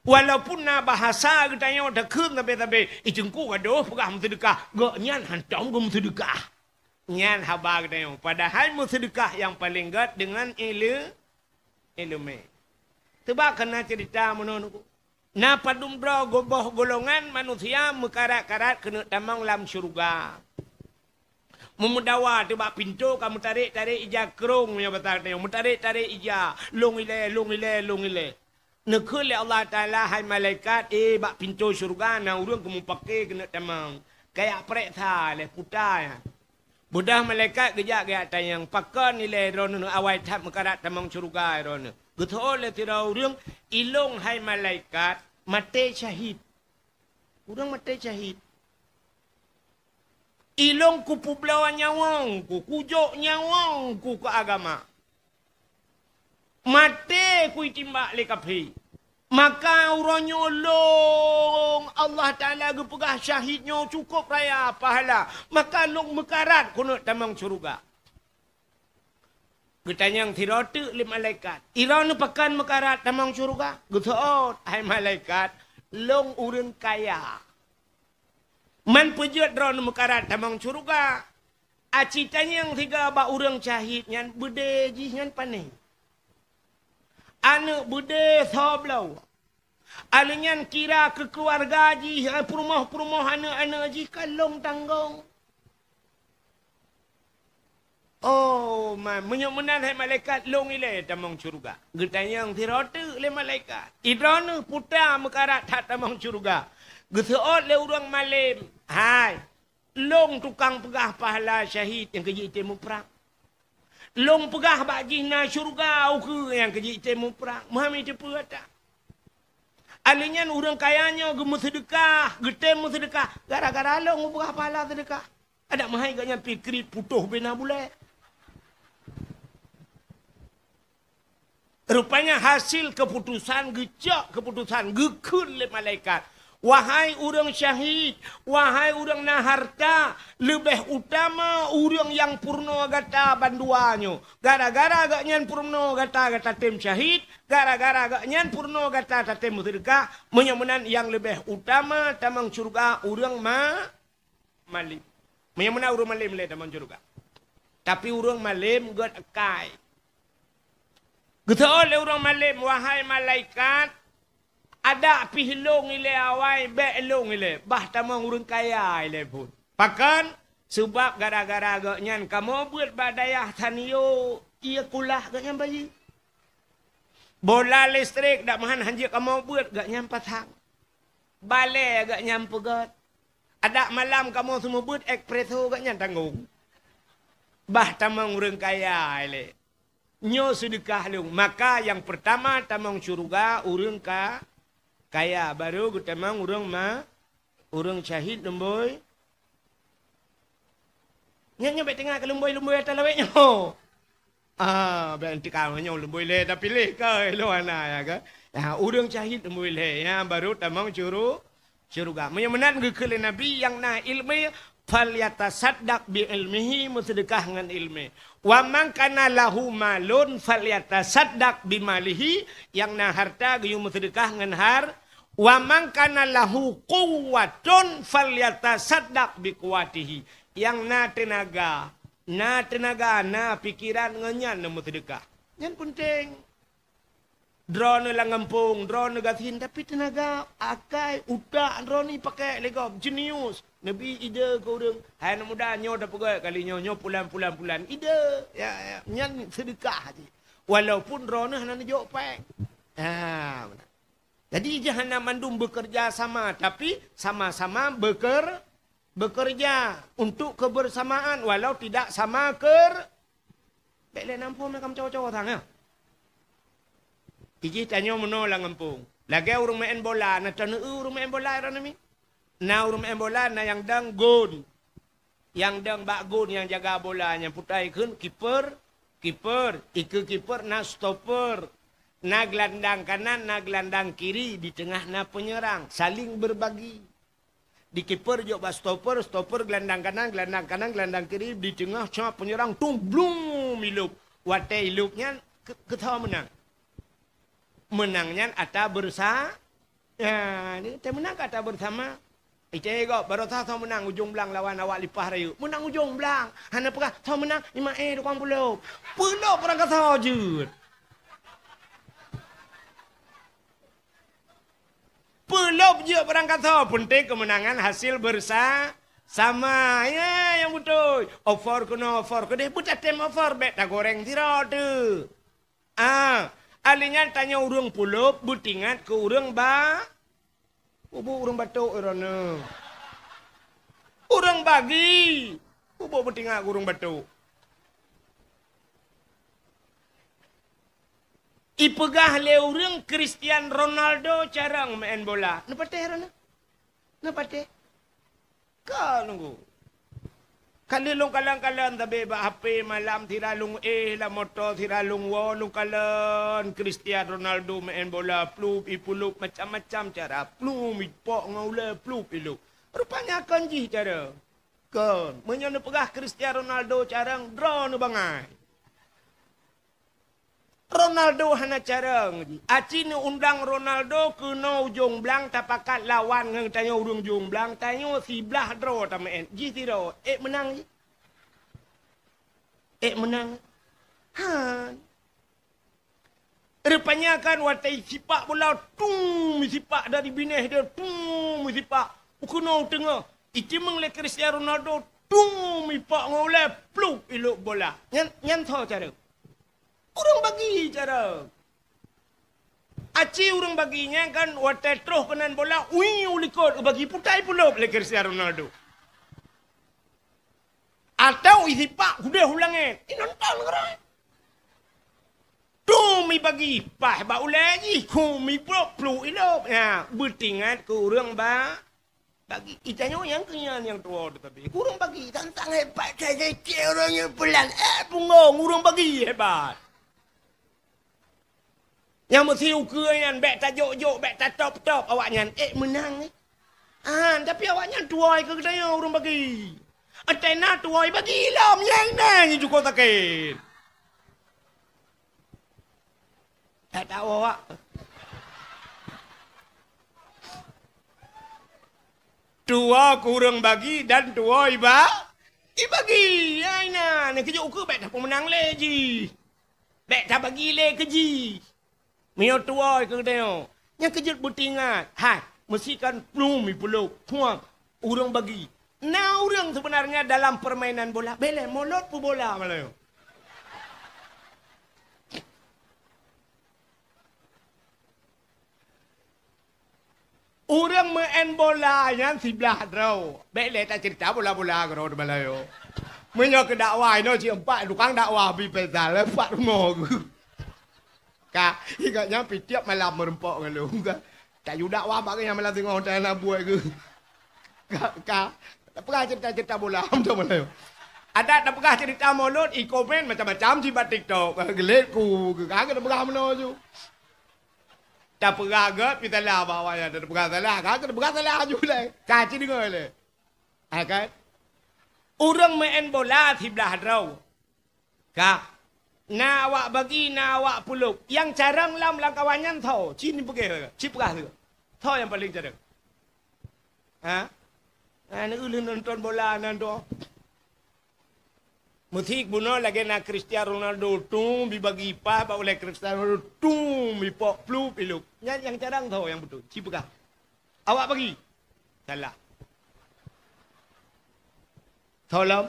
Walaupun na bahasa geutanyoe takheun sabe-sabe, "Ih, Teungku gadôh peugah meuseudeukah," gobnyan hántom geumeuseudeukah. Nyan haba geutanyoe, padahai meuseudeukah nyang paleng gèt deungon ile-, ileumèe. Teuba kana ceurita meunoe Teungku. Na padum droe geuboh golongan manusia meukarat-karat keuneuk tamong lam syeuruga. Meumeudawa teubak pintoe ka meutarek-tarek ija krông, meunyoe basa geutanyoe, meutarek-tarek ija, lôn ilèe, lôn ilèe, lôn ilèe. Neukheun lé Allah Taala, "Hai malaikat, eh, bak pintoe syeuruga na ureueng keumeupake keuneuk tamong. Kajak preksa lé puta nyan." Beudôh malaikat geujak geujak tanyong, "Pakon ilèe droeneuh awai that meukarat tamong syeuruga droeneuh?" Geuseuôt lé sidroe ureueng, "Ilôn hai malaikat, maté syahid." Ureueng maté syahid. Ilông kupeubloe nyawöng ku, kujok nyawöng ku keu agama. Maté kuitimbak lé kafé. Maka uroe nyoe lông Allah Taala geupeugah syahid nyoe cukôp raya pahala. Maka lông meukarat keuneuk tamong syeuruga. Geutanyong sidroe teuk lé malaikat, "Droeneuh pakon meukarat tamong syeuruga?" Geuseuôt, "Hai malaikat, lông ureuëng kaya." "Man peue jeuet droeneuh meukarat tamong syeuruga?" Aci tanyong siga bak ureuëng syahid nyan, beudé jih nyan pané. Aneuëk beudé soe bloe. Aleuh nyan kira keu keuluwarga jih, eh, peurumoh-peurumoh aneuëk-aneuëk jih ka lông tanggong. Oh, ma, meunyoe meunan hai malaikat, lông ilée tamong syeuruga. Geutanyong sidroe teuk lé malaikat, "Droeneuh peue ta meukarat that tamong syeuruga?" Geuseuôt lé ureuëng malém, "Hai, lông tukang peugah pahala syahid nyang keujitem muprang. Lông peugah bak jih na syeuruga ukeue nyang keujitem muprang. Meuhami teupeue ata." Aleuh nyan ureuëng kaya nyoe geumeuseudeukah, geutem meuseudeukah gara-gara lông geupeugah pahala seudeukah. Adak meuhai gobnyan pikri putôh bina bulée. Rupanya hasil keuputusan, geucok keuputusan, geukheun lé malaikat, "Wahai ureuëng syahid, wahai ureuëng na hareuta, leubeh utama ureuëng nyang peurunoe gata bandua nyoe. Gara-gara gobnyan peurunoe gata, gata tem syahid, gara-gara gobnyan peurunoe gata, gata tem meuseudeukah. Meunyoe meunan nyang leubeh utama tamong syeuruga ureuëng ma-, malém. Meunyoe meunan ureuëng malém lé tamong syeuruga." Tapi ureuëng malém gét akai. Geuseuôt lé ureuëng malém, "Wahai malaikat, adak pih lông ilée awai, bék lông ilée, bah tamong ureuëng kaya ilée phon." Pakon? Seubab gara-gara gobnyan kamoe beuet bak dayah Sanyo, ié kulah gobnyan bayeue. Bola listrik dak meuhan hanjeuet kamoe beuet, gobnyan pasang. Balée gobnyan peugét. Adak malam kamoe seumeubeuet espresso, gobnyan tanggong. Bah tamong ureuëng kaya ilée. Nyoe seudeukah lông. Maka nyang peurtama tamong syeuruga ureuëng ka-, kaya, barô geutamong ureuëng ma-, ureuëng syahid lumbôi. Nyan nyoe bék teuingat keu lumbôi-lumbôi ata lawét nyoe. Ah, bék teuka nyoe lumbôi lhée tapiléh keu lôn hana ya ke. Ya, ureuëng syahid lumbôi lhée ya, barô tamong syuru-, syeuruga. Meunyoe meunan geukheun lé Nabi nyang na iéleumé, "Falyatasaddaq bi ilmihi," meuseudeukah ngon iéleumé. "Wa man kana lahu malun falyatasaddaq bi malihi," nyang na hareuta geuyue meuseudeukah ngon har-, "Wa man kana lahu quwwatun falyatasaddaq bi quwwatihi." Nyang na teunaga, na teunaga, na pikeran ngon nyan neumeuseudeukah. Nyan peunteng. Droeneuh lam gampông, droeneuh gasien, tapi teunaga, akai, utak droeneuh pake lé gob, jenius. Neubi ide keu ureuëng, hai aneuk muda, nyoe tapeugét kali nyoe, nyoe pulan, pulan, pulan. Ide, ya, ya, nyan seudeukah jih. Walaupun droeneuh hana neujok péng. Ha, meunan. Jadi, jih hana mandum bekerja sama, tapi sama-sama beker-, bekerja untuk kebersamaan, walau tidak sama ker-, Bék lé nam phon na kam cowok-cowok sang, ya. Ijih tanyoe meunoe lam gampông. Lagée ureuëng meu'en bola, na taneu ureuëng meu'en bola droeneuh mi. Na ureuëng meu'en bola, na nyang dong gôn. Nyang dong bak gôn nyang jaga bola, nyang putai kheun kiper, kiper, ikeue kiper na stopper. Na gelandang kanan, na gelandang kiri, di teungoh na penyerang, saling berbagi. Di kiper jok bak stopper, stopper gelandang kanan, gelandang kanan, gelandang kiri, di teungoh cok penyerang, tung, blum, ilop. Watée ilop nyan, ke-, keuthoe meunang. Meunang nyan ata beureusa-, ya, ni, teuh meunang ka ata beurasama. Ite gob, baroesa soe meunang ujong blang lawan awak Lipah Rayeuk. Meunang ujong blang. Hana peugah, soe meunang, imak eh, tukang peulop. Peulop urang kasoe jeuet. Peulop jeuet barang kasoe, peunteng keumeunangan hasil beureusa-, sama. Ya, nyang beutôi. Offer keunoe, offer keudeh, beutatem offer, bék tagoreng sidroe teuh. Ah, alèh nyan tanyoe ureueng peulop beutingat keu ureueng ba-, ubuk ureueng batok droeneuh. Ureueng bagi, ubuk beutingat keu ureueng batok. Ipeugah lé ureueng Cristiano Ronaldo carông meu'en bola. Neupatéh droeneuh? Neupatéh? Ka nunggu. Ka lheueh lôn kalon-kalon sabe bak H P malam, sira lôn éh lam moto, sira lôn woe, lôn kalon Cristiano Ronaldo meu'en bola, plup, ipulup macam-macam cara, plup, ipok ngon ulée, plup, ilop. Rupanya kon jih cara. Kon, meunyoe neupeugah Cristiano Ronaldo carong, droeneuh bangai. Ronaldo hana carong jih. Aci neuundang Ronaldo keunoe ujong blang tapakat lawan ngon tanyoe ureuëng ujong blang, tanyoe siblaih droe tameu'en. Jih sidroe, ék meunang jih? Ék meunang? Han. Rupanya kan watée sipak bola, tum, sipak dari binéh dia, tum, sipak. Keunoe teungoh. Itimeung lé Cristiano Ronaldo, tum, ipak ngon ulée, plup, ilop bola. Nyan, nyan soe cara? Ureuëng bagi cara. Aci ureuëng bagi nyan kan watée troh keunan bola, ui, u likot, bagi putai pulop lé Cristiano Ronaldo. Atau isipak hudeh u langét, inonton keurah. Tu mi bagi pah bak ulée jih, ku mi plop pluk ilop. Ya, beutingat keu ureuëng ba Bagi. Itanyoe nyang keu nyan nyang tuwoe teutabé. Ureuëng bagi tantang hebat, sai-sai cit ureuëng nyang peulan. Eh, punggong, ureuëng bagi hebat. Nyang meusi ukeue nyan bék tajok-jok, bék tatop-top awaknyan. Eh, meunang, eh. Ah, tapi awaknyan tuwoe keu geutanyoe ureuëng bagi. Até na tuwoe bagi lom nyang na nyang cukup sakét. Tak tahu awak. Tuwoe keu ureuëng bagi dan tuwoe iba-, ibagi. Ya, inan. Nyang keujok ukeue bék tapeumeunang lé jih. Bék tabagi lé keu jih. Meunyoe tuwoe keu geutanyoe. Nyang keujeuet beutingat. Hai, meusikan plueng mi pulop. Puang. Ureuëng bagi. Na ureuëng sebenarnya dalam permainan bola. Beleh molot peubola malam nyoe. Ureuëng meu'en bola nyan siblaih droe. Bék lé taceurita bola-bola keudroe di Malayo. Meunyoe keu dakwah inoe cit empat tukang dakwah bi Faisal, empat rumoh geuh. Ka, ingat nyan pi tiep malam meureumpok ngon lôn ka. Tayue dakwah bak geuh nyan malam singoh tai na buet geuh. Ka, ka. Tapeugah ceurita-ceurita bola, beutôi Malayo. Adak tapeugah ceurita mulod, i komen macam-macam cit bak TikTok. Geulét ku, ka tapeugah meunoe ju. Tapeugah gét, pi salah bak awaknyan. Tapeugah salah, ka tapeugah salah ju lé. Ka ci deungoe lé. Hai kan? Ureuëng meu'en bola siblaih droe. Ka. Na awak bagi, na awak pulop. Nyang carông lom lam kawan nyan soe? Ci neupeugah, ci peugah lé. Soe nyang paleng carông? Ha? Na neue lheueh nonton bola nan tu. Meusi bunoe lagée na Cristiano Ronaldo, tum, bibagi pas bak ulée Cristiano Ronaldo, tum, bipok plup ilop. Nyan nyang carông soe nyang beutôi? Ci peugah. Awak bagi. Salah. Soe lom?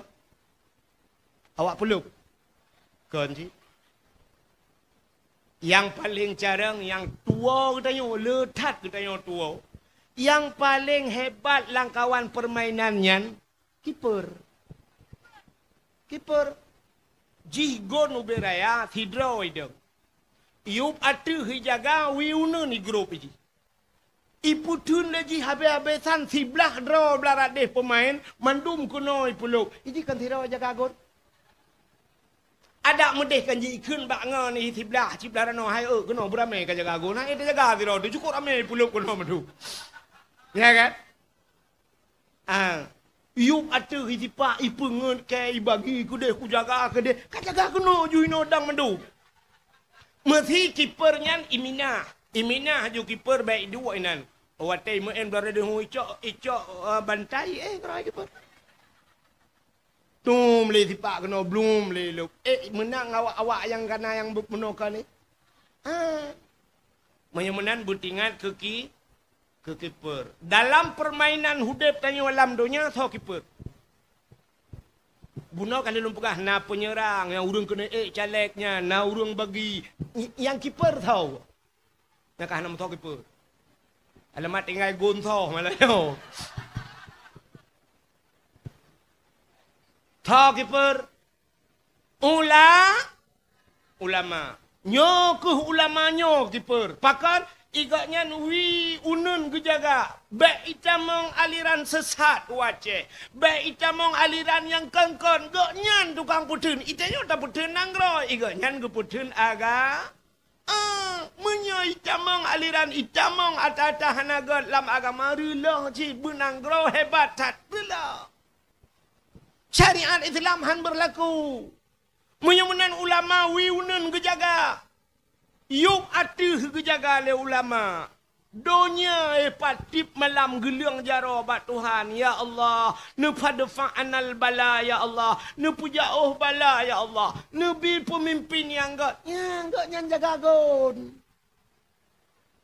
Awak pulop. Kon cit. Nyang paleng carông, nyang tuwoe geutanyoe, le that geutanyoe tuwoe. Nyang paleng hebat lam kawan permainan nyan, kiper. Kiper. Jih gon ubé raya, sidroe idong. Yup ateueh ijaga, wi uneuen igrôp jih. Ipeutheun lé jih habéh-habéh san siblaih droe blaih radeh peumaén, mandum keunoe ipulop. Iji kan sidroe jaga gon. Adak meudeh kan jikheun bak ngon ié siblaih, siblaih ranoe hai, eu, keunoe beuramé ka jaga gon. Hai, teujaga sidroe teuh, cukôp ramé ipulop keunoe mandum. Ya kan? Ah, yup ateueh isipak, ipeungeut kée, ibagi keudeh, kujaga keudeh, kajaga keunoe ju inoe dang mandum. Meusi kiper nyan iminah, iminah ju kiper bék iduek inan. Watée meu'en blah radeueng icok, icok, eh, bantai, eh, keurah kiper. Tum lé sipak keunoe, blum lé lop. Eh, meunang awak-awak nyang kana nyang meunoe ka ni. Ah. Meunyoe meunan beutingat keu ki-, keu kiper. Dalam permainan udeb tanyoe lam donya, soe kiper? Bunoe ka lôn peugah, na penyerang, nyang ureuëng keuneuk ék caleg nyan, na ureuëng bagi. Ny-, nyang kiper soe? Nyang ka hana meusoe kiper. Alamat tinggai gon soe malah nyoe. Soe kiper? Ula-, ulama. Nyoe keuh ulama nyoe kiper. Pakon? I gobnyan wie uneuen geujaga, bék itamong aliran seusat u Aceh, bék itamong aliran nyang kon-kon, gobnyan tukang peutheun. Itanyoe tapeutheun nanggroe, i gobnyan geupeutheun aga-, ah, meunyoe itamong aliran, itamong ata-ata hana gét lam agama, reuloh cit beunanggroe hebat that, reuloh. Syariat Islam han beurlaku. Meunyoe meunan ulama wie uneuen geujaga, yub ateueh geujaga lé ulama. Donya, eh, pat tieb malam geuleueng jaroe bak Tuhan, "Ya Allah, neufadfa anal bala, ya Allah, neupeujaôh bala, ya Allah, neubi peumimpin nyang gét, nyang gét nyan jaga gon."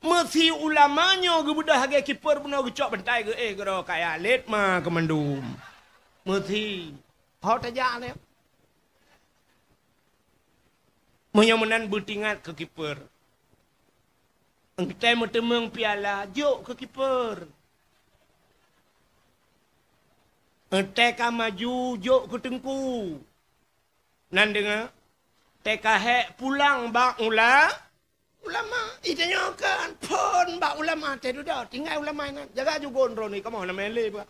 Meusi ulama nyoe geubeudôh lagée kiper bunoe geucok bantai geuéh keudroe kaya lét ma keumandum. Meusi. Ho tajak lé. Meunyoe meunan beutingat keu kiper. Engkai meuteumeung piala, jok keu kiper. Engkai ka maju, jok keu teungku. Nan deungoe, teuka hék pulang bak ula-, ulama. Itanyoe kan phon bak ulama teuh dudoe, tinggai ulama inan. Jaga jugon droeneuh kamoe na mele bah.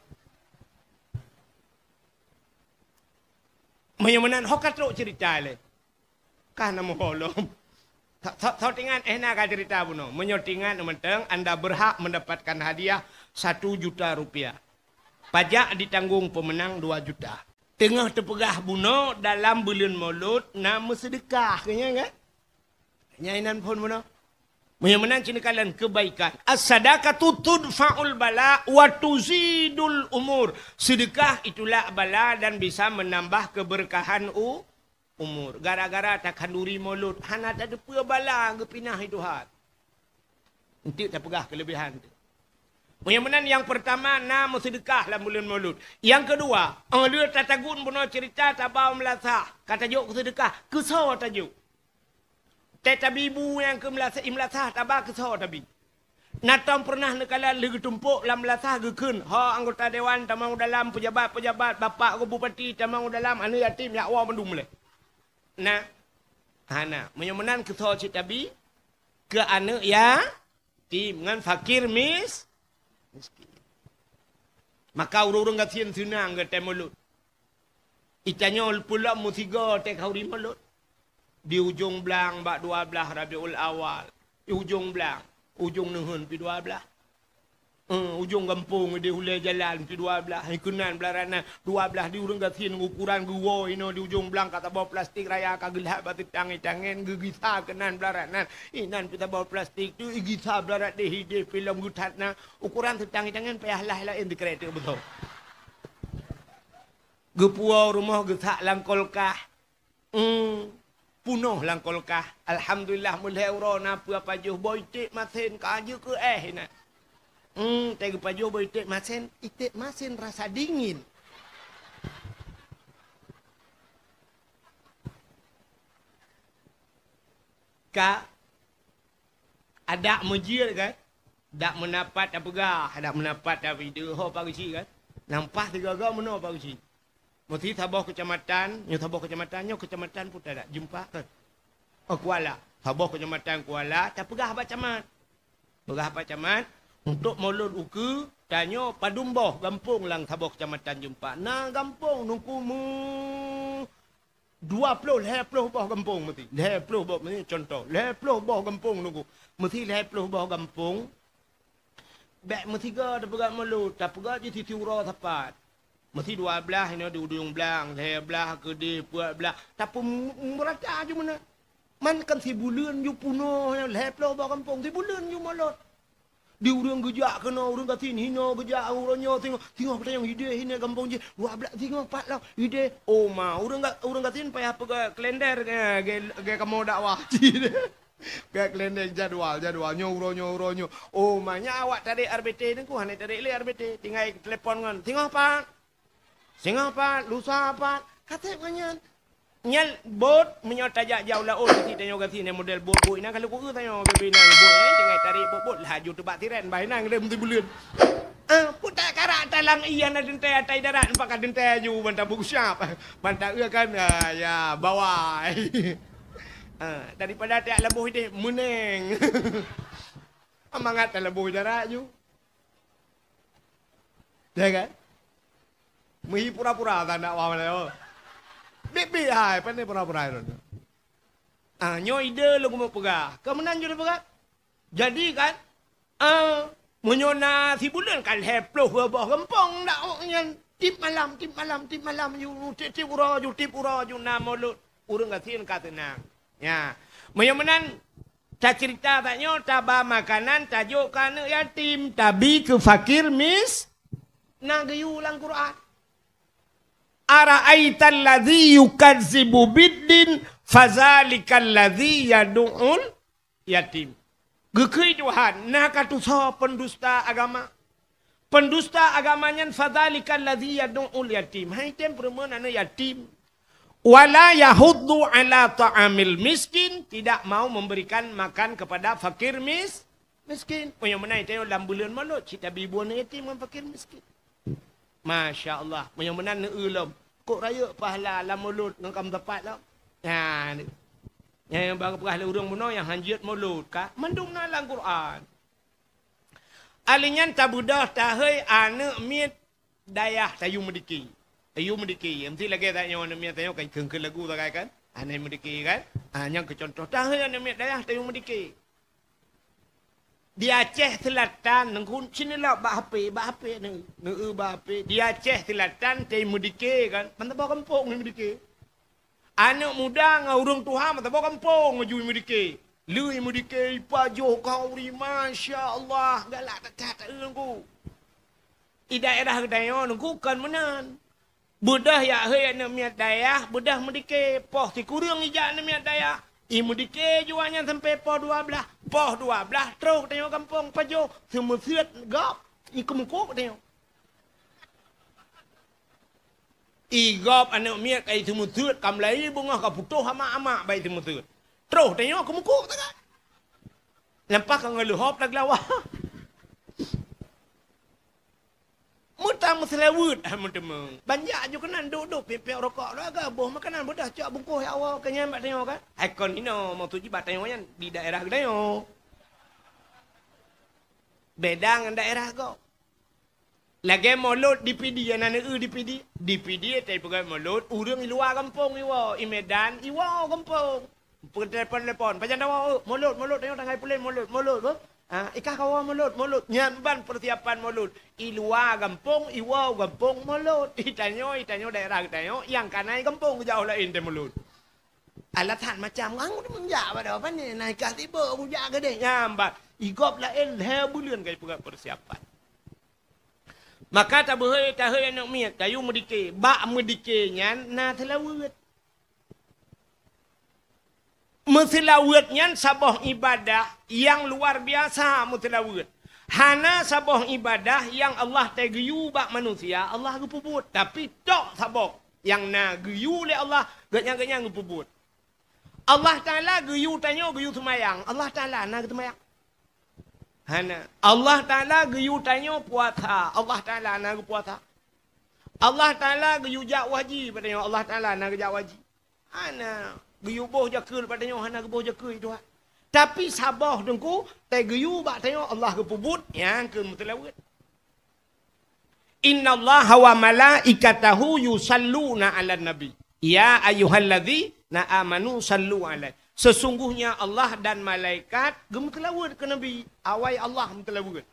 Meunyoe meunan ho ka trok ceurita lé. Ka na meuho lom. Tho, tho, tho tingat, eh, na ka ceurita bunoe. Meunyoe tingat mantong, anda berhak mendapatkan hadiah satu juta rupiah. Pajak ditanggung pemenang dua juta. Teungoh teupeugah bunoe dalam buleuen Maulud na meuseudeukah, keu nyan kan? Nyan inan phon bunoe. Meunyoe meunan cit neukalon kebaikan. As-sadaqatu tudfa'ul bala wa tuzidul umur. Sedekah itulak bala dan bisa menambah keberkahan u-, umur. Gara-gara takhanduri Maulud, hana tateupeue bala geupinah i Tuhan. Enteuk tapeugah keulebihan tu. Meunyoe meunan nyang peurtama na meuseudeukah lam buleuen Maulud. Nyang keudua, óh lheueh tatagun bunoe ceurita taba u meulasah, ka tajok keu seudeukah, keusoe tajok. Tée tabi bu nyang keu meulasah, i meulasah taba keusoe tabi. Na tom peureunah neukalon lheueh geutumpok lam meulasah geukheun, "Ho anggota dewan tamong u dalam, peujabat-peujabat, bapak geuh bupati tamong u dalam, aneuk yatim jak woe mandum lé." Na? Hana. Meunyoe meunan keusoe cit tabi, keu aneuk ya-, tim ngon fakir mis-, miskin. Maka ureuëng-ureuëng gasien seunang geutée Maulud. Itanyoe peulom meusigoe tée khanduri Maulud. Di ujong blang bak dua blaih Rabiul Awal. Di ujong blang, ujong neuheun pi dua blaih. Eh, ujong gampông di ulée jalan pi dua blaih, keunan blaih rot nan, dua blaih di ureuëng gasien ukuran geuwoe inoe di ujong blang ka saboh plastik raya ka geulhat bak teutang itangen geugisa keunan blaih rot nan. Inan pi saboh plastik tu igisa blaih rot deh ideh pi lom geuthat na, ukuran teutang itangen payah lah laén dikreuk teuk beutôi. Geupuwoe rumoh geusak lam kulkah. Hmm, punoh lam kulkah. Alhamdulillah, meulhée uroe na peue pajoh boh iték masen ka jeuet keu éh inan. Hmm, tée geupajoh boh iték masen, iték masen rasa dingin. Ka adak meujeuet kan? Dak meunapat tapeugah, dak meunapat tapideue ho pageusyi kan? Nampak sigoe-goe meunoe pageusyi. Meusi saboh keucamatan, nyoe saboh keucamatan, nyoe keucamatan peue tadak jumpa kan? Oh, Kuala. Saboh keucamatan Kuala, tapeugah bak camat. Peugah bak camat, untuk Maulud ukeue, tanyoe padum boh gampông lam saboh keucamatan jumpa. Na gampông nungku meu-, dua ploh, lhée ploh boh gampông meusi. Lhée ploh boh meusi, contoh. Lhée ploh boh gampông nungku. Meusi lhée ploh boh gampông, bék meusigoe tapeugah Maulud, tapeugah jih sisi uroe sapat. Meusi dua blaih inoe di ujong blang, lhée blaih keudeh, peuet blaih. Tapi mu-, meurata ju meunan. Man kan sibuleuen ju punoh, lhée ploh boh gampông, sibuleuen ju Maulud. Di ureuëng geujak keunoe, ureuëng gasien hinoe geujak, uroe nyoe singoh, singoh peutanyong ideh hinoe gampông jih, dua blaih singoh pat lom ideh. Oh ma, ureuëng ga-, ureuëng gasien payah peugah kalender, eh, ge-, ge-, kamoe dakwah. Pihak kalender jadwal, jadwal. Nyoe uroe, nyoe uroe, nyoe. Oh, ma nyan awak tarek R B T teungku, hana tarek lé R B T. Tinggai telepon ngon, "Singoh pat? Singoh pat? Lusa pat?" Ka seb ngon nyan. Nyan bot, meunyoe tajak jauh laôt, meusi tanyoe gasien model bot-bot inan ka lheueh kueu tanyoe, bot inan bot, eh, tinggai tarek bot-bot, laju teubak siren, bah inan lé meusibuleuen. Ah, putak karak talang ié na teuntée atai darat, nampak ka teuntée aju, ban tabusiap, ban taeu kan, ah, ya, bawai. Ah, daripada tajak laboh ideh, meuneng. Mangat talabui darat ju. Ya kan? Meuhi pura-pura tan dakwah malam. Bit-bit hai, pandai pura-pura tu. Ah, nyoe ide lôn keumeung peugah. Ka meunan jeuet peugah. Jadi kan, ah, meunyoe na sibuleuen kan lhèe ploh boh gampông dak awak nyan. Tiep malam, tiep malam, tiep malam ju, tiep-tiep uroe ju, tiep uroe ju na mulod. Ureueng gasien ka seunang. Ya. Meunyoe meunan, taceurita tanyoe, taba makanan, tajok keu aneuk yatim, tabi keu fakir mis-, na geuyue lam Quran. "Ara'aital ladzi yukazzibu biddin, fadzalikal ladzi yadu'ul yatim." Geukheun Tuhan, na ka tusoe pendusta agama. Pendusta agama nyan, "Fadzalikal ladzi yadu'ul yatim." Hai tem peureumeun aneuk yatim. "Wala yahuddu ala ta'amil miskin," tidak mau memberikan makan kepada fakir mis-, miskin. Meunyoe meunan tanyoe lam buleuen mulod, cit tabi bu aneuk yatim ngon fakir miskin. Masya Allah, meunyoe meunan neueu lom. Kok rayeuk pahala lam mulod ngon kam teumpat lom. Nah, ni. Nyang bang peugah lé ureueng bunoe nyang hanjeuet mulod ka, mandum na lam Quran. Ali nyan tabeudôh tahei aneuk miet dayah tayue meudike. Tayue meudike. Meusti lagèe that nyoe aneuk miet tanyoe kan kheun-kheun lagu sagai kan? Aneuk meudike kan? Ah, nyang keu contoh tahei aneuk miet dayah tayue meudike. Di Aceh Selatan, ngon cit neulok bak H P, bak H P neu-, neueu bak H P. Di Aceh Selatan tayue meudike kan? Mantong boh gampông meudike. Aneuk muda ngon ureueng tuha meusaboh gampông laju meudike. Lheueh meudike, ipajoh khanduri, masya Allah, galak that-that taeu Teungku. Di daerah geutanyoe Teungku kon meunan. Beudôh jak hei aneuk miet dayah, beudôh meudike, poh sikureueng ijak aneuk miet dayah. I meudike jua nyan sampoe poh dua blaih, poh dua blaih troh geutanyoe gampông pajoh, seumeuseuet gob, i keumukuk geutanyoe. I gob aneuk miet ka i seumeuseuet, ka meulayeue beungoh ka putôh amak-amak bak i seumeuseuet. Troh tanyoe keumukuk teuka. Lampah ka ngon leuhop lam geulawa. Meuta meuseulaweuet hai meuteumèe. Banjak ju keunan duek-duek piep-piep rokok. Lagèe boh makanan beudôh cok bungkôh ya Allah keu nyan bak tanyoe kan. Hai kon inoe maksud jih bak tanyoe nyan di daerah geutanyoe. Beda ngon daerah gob. Lagèe mulod di Pidie, na neueu di Pidie. Di Pidie teupeugah mulod, ureueng i luwa gampông iwoe, i Medan iwoe gampông. Peutelepon-telepon, pajan tawoe, "Mulod, mulod, tanyoe tinggai pulen mulod, mulod, beuh." Ah, i kah kawoe mulod, mulod. Nyan ban peusiapan mulod. I luwa gampông, iwoe gampông mulod. I tanyoe, i tanyoe daerah geutanyoe, nyang ka na i gampông jauh laén teuh mulod. Alasan macam, "Ngon meunjak pada apa ni? Na i kah sibuk kujak keudeh." Nyan ban. I gob laén lhèe buleuen ka ipeugah peusiapan. Maka tabeuhôi tahôi aneuk miet, tayue meudike. Bak meudike nyan na seulaweuet. Meuseulaweuet nyan saboh ibadah nyang luar biasa meuseulaweuet. Hana saboh ibadah nyang Allah tageuyue bak manusia, Allah geupeubuet. Tapi tok saboh nyang na geuyue lé Allah, geuhnyan-geuhnyan geupeubuet. Allah Taala geuyue tanyoe geuyue seumayang. Allah Taala na geuseumayang? Hana. Allah Taala geuyue tanyoe puasa. Allah Taala na geupuasa? Allah Taala geuyue jak haji bak tanyoe? Allah Taala na geujak haji? Hana. Geuyue boh jakeue bak tanyoe? Hana geuboh jakeue Tuhan. Tapi saboh Teungku, tageuyue bak tanyoe Allah geupeubuet, nyan keuh meuseulaweuet. "Innallaha wa malaikatahu yusalluna 'alan nabi. Ya ayyuhalladzina amanu sallu 'alaihi." Sesungguhnya Allah dan malaikat geumeuseulaweuet keu Nabi. Awai Allah meuseulaweuet.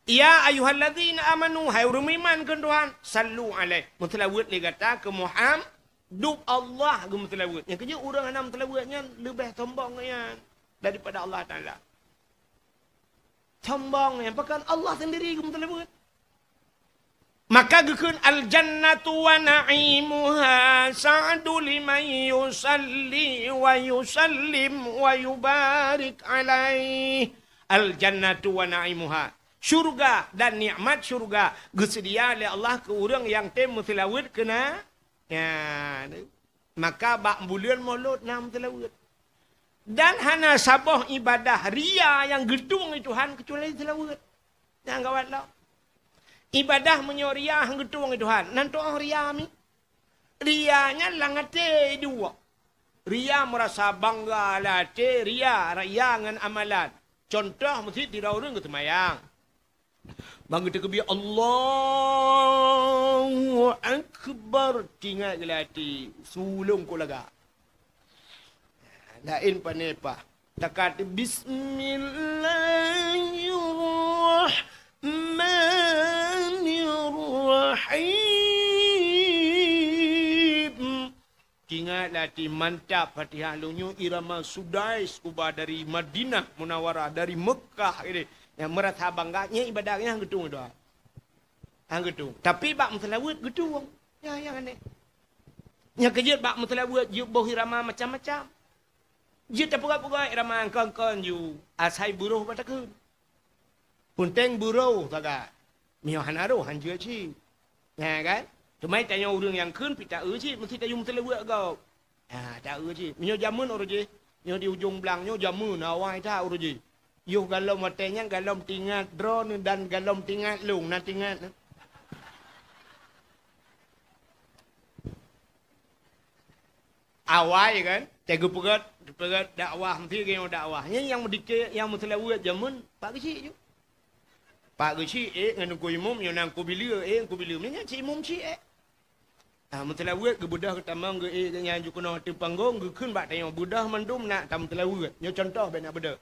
"Ya ayyuhalladzina amanu," hai ureueng meuiman keu Tuhan, "sallu 'alaihi," meuseulaweuet lé gata keu Muham-, dub Allah geumeuseulaweuet. Nyang keujeuet ureueng hana meuseulaweuet nyan leubeh sombong nyan daripada Allah Taala. Sombong nyan, pakon Allah sendiri geumeuseulaweuet. Maka geukheun, "Al jannatu wa na'imuha sa'du liman yusalli wa yusallim wa yubarik alaih." Al jannatu wa na'imuha. Syurga dan nikmat syurga geuseudia lé Allah keu ureueng nyang tem meuseulaweuet keu na-, nyan. Maka bak buleuen Mulod na meuseulaweuet. Dan hana saboh ibadah ria nyang geutueng lé Tuhan keucuali seulaweuet. Nyang gawat lom. Ibadah meunyoe ria han geutueng lé Tuhan, nan tu'oh ria mi. Ria nyan lam até duek. Ria meurasa bangga lam até, ria, ria ngon amalan. Contoh, meuseujid sidroe ureuëng geuseumayang. Ban geuteukeubiet, "Allahu Akbar," tingat geuh lam até, sulông keu lagak. Laén pane pah. Takat, "Bismillahirrahmanirrahim." Ingat lam até, mantap Fatihah lôn nyoe irama Sudais uba dari Madinah Munawarah, dari Meukah ini. Nyang meurasa bangga, nyang ibadat nyang geutueng doa. Hang geutueng. Tapi bak meuseulaweuet geutueng. Ya, nyang aneh. Nyang keujeuet bak meuseulaweuet jeuet boh irama macam-macam. Jeuet tapeugah-peugah irama kon-kon ju asai buroh bak takheun. Peunteng buroh sagai. Meunyoe hana roh, han jeuet cit. Nyan kan? Teuma tanyoe ureuëng nyang kheun pih taeu cit, meusti tayue meuseulaweuet gob. Ha, taeu cit. Meunyoe jameun uroe jih, nyoe di ujong blang nyoe jameun, awai that uroe jih. Yoh galom watée nyan galom tingat droeneuh dan galom tingat lôn, na tingat. Awai kan, teugeupeugot, geupeugét dakwah, meusti geunyang dakwah. Nyan nyang meudike, nyang meuseulaweuet jameun, Pak Geuchik ju. Pak Geuchik ék ngon Teungku Imum, nyoe na Teungku Bileu, ék Teungku Bileu. Nyan si Imum Chik ék. Ah, meuseulaweuet geubeudôh geutamong geuék geuhnyan ju keunoe ateueh panggong, geukheun bak tanyoe, beudôh mandum nak tameuseulaweuet. Nyoe contoh bék nak beudôh.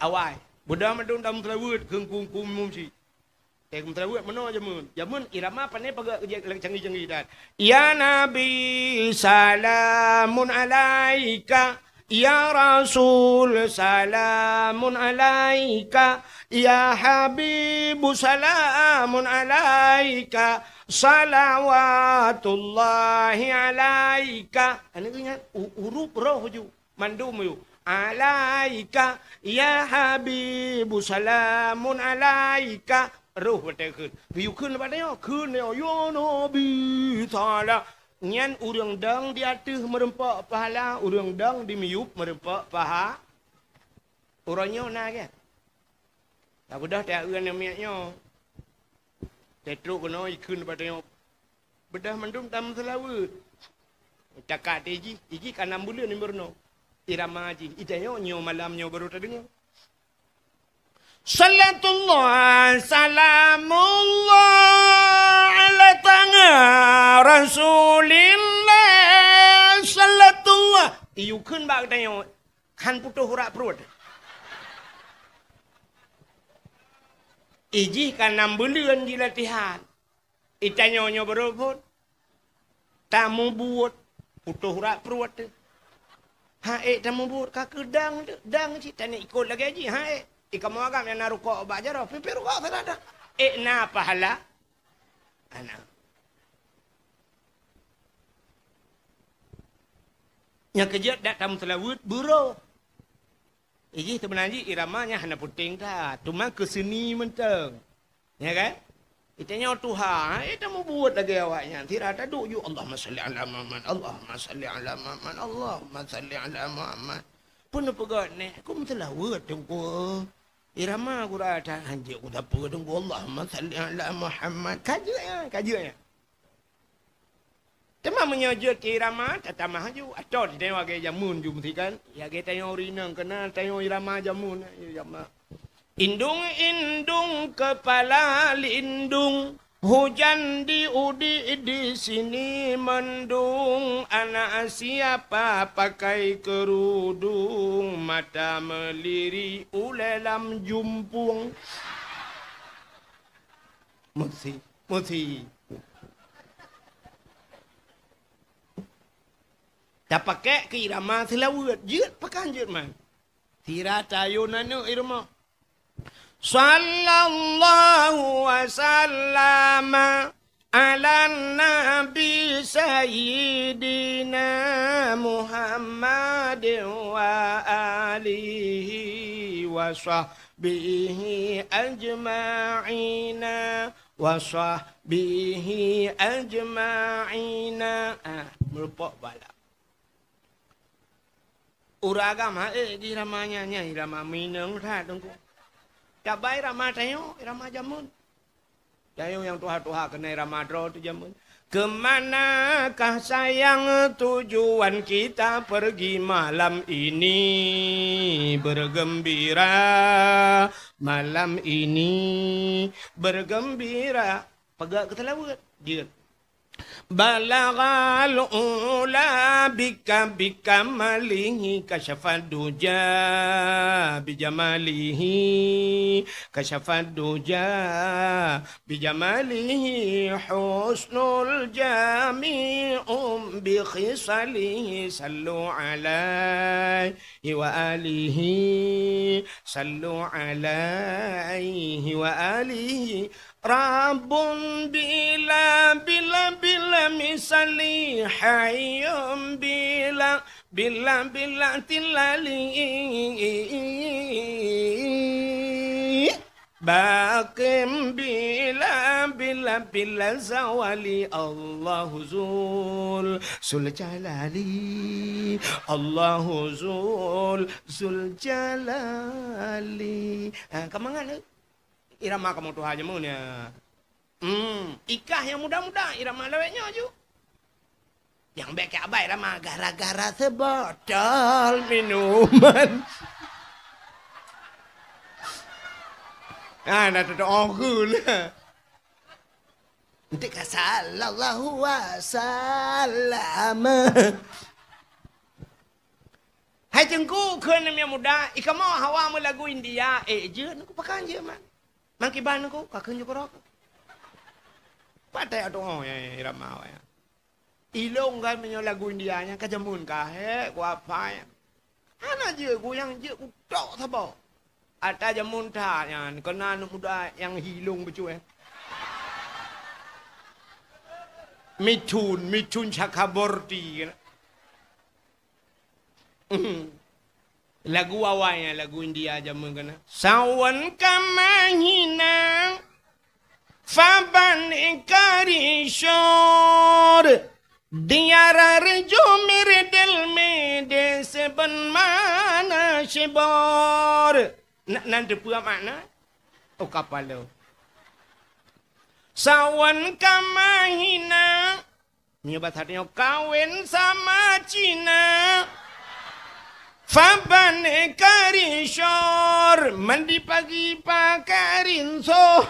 Awai, beudôh mandum tameuseulaweuet, kheun Teungku, Teungku Imum Chik. Eh, meuseulaweuet meunoe jameun. Jameun irama pane paga lagée canggih-canggih that. Ya Nabi, salamun alaika. Ya Rasul, salamun alaika. Ya Habibu, salamun alaika. Salawatullahi alaika. Aneuk ingat, u-, urup roh ju. Mandum yue. Alaika, ya Habibu, salamun alaika. Roh watée kheun. Geuyue kheun bak tanyoe, kheun nyoe, ya Nabi, salam. Nyan ureuëng dong di ateueh meurumpok pahala, ureuëng dong di miyueb meurumpok paha. Uroe nyoe na gét. Tabeudôh teuka namiet nyoe. Teutrok keunoe ikheun bak tanyoe. Beudôh mandum tameuseulaweuet. Takat jih, jih ka nam buleuen meurunoe. Irama jih, itanyoe nyoe malam nyoe baru tadeungoe. Salatullah, salamullah ala tanga Rasulillah. Salatullah. Iyue kheun bak tanyoe, han putôh urat pruet. Ijih ka nam buleuen jilatihan. Itanyoe nyoe baru phon. Tamubuet, putôh urat pruet teuh. Ha ék tamubuet ka keu dang teuh, dang cit taneuk ikot lagée jih, ha ék. Ikamoe agam nyang na rukok bak jaroe, pih-pih rukok salah dah. Ék na pahala. Ana. Nyang keujeuet dak tameuseulaweuet buroe. Ijih teumeunang jih irama nyan hana puténg that, teuma keu seuni mantong. Ya kan? Itanyoe tuha, eh, tamubuet lagée awaknyan. Sira taduek ju, "Allahumma salli ala Muhammad, Allahumma salli ala Muhammad, Allahumma salli ala Muhammad." Peue neupeugah neh, "Ku meuseulaweuet, Teungku." Irama gura that, "Hanjeuet ku sapeue, Teungku, Allahumma salli ala Muhammad." Ka jeuet nyan, ka jeuet nyan. Teuma meunyoe jeuet keu irama, tatamah ju. Atau tanyoe lagée jameun ju meusikan. Lagée tanyoe ureuëng inong keunan tanyoe irama jameun, irama. Indung-indung keupala lindung, hujan di udi di sini mendung, anak siapa pakai kerudung, mata melirik ulée lam jumpung. Meusi, meusi. Tapakék keu irama seulaweuet, jeuet pakan jeuet man. Sira tayue naneuk irama. Sallallahu wa sallama ala nabi sayyidina Muhammadin wa alihi wa sahbihi ajma'ina. Wa sahbihi ajma'ina. Ah, meureumpok bala. Ureuëng agam ha ék di irama nyan, nyan irama minong that, Teungku. Tabai irama tanyoe, irama jameun. Tanyoe nyang tuha-tuha keunan irama droe teuh jameun. Kemanakah sayang tujuan kita pergi malam ini? Bergembira malam ini, bergembira. Peugah keu seulaweuet, jeuet. Balaghal ula bika bikamalihi, kasyafad duja bijamalihi, kasyafad duja bijamalihi, husnul jami'u bi khisalihi. Sallu alaihi wa alihi, sallu alaihi wa alihi. Rabbun bila, bila, bila misali, hayyun bila, bila, bila tilali. Baqim bila, bila, bila zawali, Allahu zul, zul jalali, Allahu zul, zul jalali. Ha, ka mangat lé? Irama kamoe tuha jameun nyan. Hmm, ikah nyang muda-muda, irama lawét nyoe ju. Nyang bék keu abai rama gara-gara seubotol minuman. Ah, na tutoe gula. Nanti ka sallallahu wasallam. Hai Teungku, kheun nyang muda, ikamoe hawa meulagu India, eh, jeuet, Teungku, pakan jeuet, man. Man kiban Teungku, ka kheun jukroe. Patai atoe, oh, ya, ya, irama awak, ya. Ilong kan meunyoe lagu India nyan ka jameun ka, he, ku hafai. Hana jeuet ku nyang jeuet ku tok saboh. Ata jameun that nyan, keu na aneuk muda nyang hi ilong bacut, eh. Mithun, Mithun Chakraborty kan. Lagu awai nyan, lagu India jameun keunan. Sawan kamahina, faban ikarishor, diara rejo meredel mede seben mana shibor. Na, nan teupeue makna? Oh, kapalo. Sawan kamahina, Nyoe basa nyoe kawén sama Cina. Faban karishor, mandi pagi pakai rinso.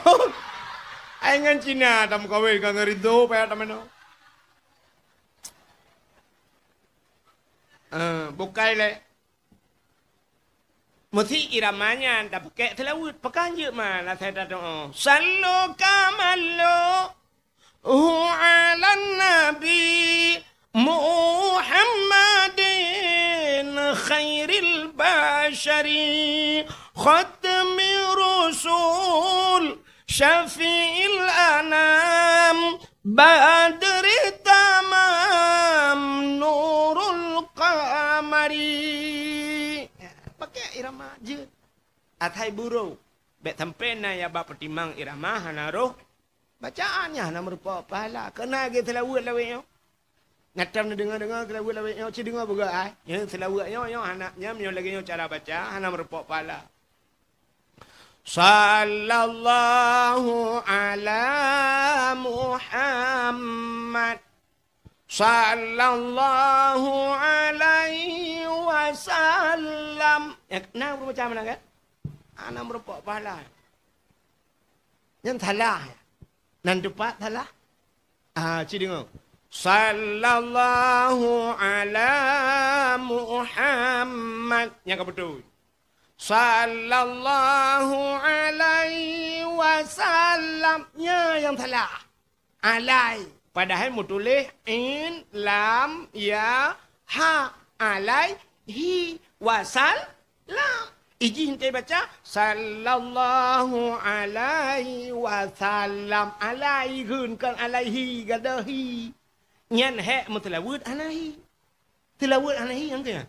Ai ngon Cina tameukawen ka ngon rinso, payah tamanoe. Eh, bukai lé. Meusi irama nyan tapakèk seulaweuet, pakan jeuet man asai tatu'oh. Sallu kama sallu hu alan nabi Muhammadin khairil basyari khatmi rusul syafi'il anam badri tamam nurul qamari. Pakèk irama jeuet. Asai buroe, bèk sampoe na nyang bak peutimang irama hana roh. Bacaan nyan hana meurumpok pahala. Keunan lagèe seulaweuet lawét nyoe. Nyan tam neudeungoe-deungoe seulaweuet lawét nyoe, ci deungoe beugöt ai. Nyan seulaweuet nyoe, nyoe hana, nyan meunyoe lagèe nyoe cara baca, hana meurumpok pahala. Sallallahu ala Muhammad. Sallallahu alaihi wasallam. Ya, na ureueng baca meunan kan? Hana meurumpok pahala. Nyan salah. Nan teumpat salah. Ah, ci deungoe. Sallallahu ala Muhammad. Nyang ka beutôi. Sallallahu alaihi wasallam. Nyan nyang salah. Alai. Padahai meutuléh in, lam, ya, ha. Alaihi wasallam. Ijih ente baca, sallallahu alaihi wasallam. Alai geun, kon alaihi, gadôh hi. Nyan hék meuseulaweuet hana hi. Seulaweuet hana hi, nyang keu nyan.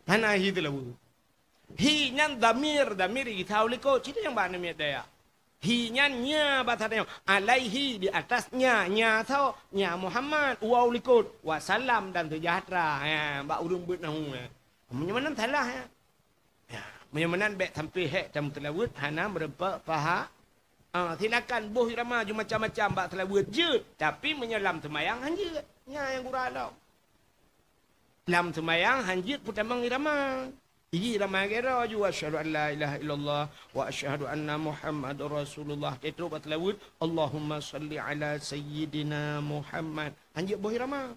Hana hi seulaweuet. Hi nyan dhamir, dhamir isa u likot. Cit nyang bak aneuk miet daya. Hi nyan nya basa tanyoe. Alaihi di atasnya, nya soe? Nya Muhammad, waw likot. Wasallam dan sejahtera. Ha, bak ureueng beuet nahu, ha. Meunyoe meunan salah, ha. Ya, meunyoe meunan bèk sampoe hék tameuseulaweuet hana meurumpok paha-, Ah, silakan boh irama ju macam-macam bak seulaweuet jeuet, tapi meunyoe lam seumayang han jeuet. Nyan nyang gura lom. Lam seumayang han jeuet peutamong irama. Iji irama gero ju, "Asyhadu an la ilaha illallah wa asyhadu anna Muhammadar Rasulullah." Teutap bak seulaweuet, "Allahumma shalli ala sayyidina Muhammad." Han jeuet boh irama.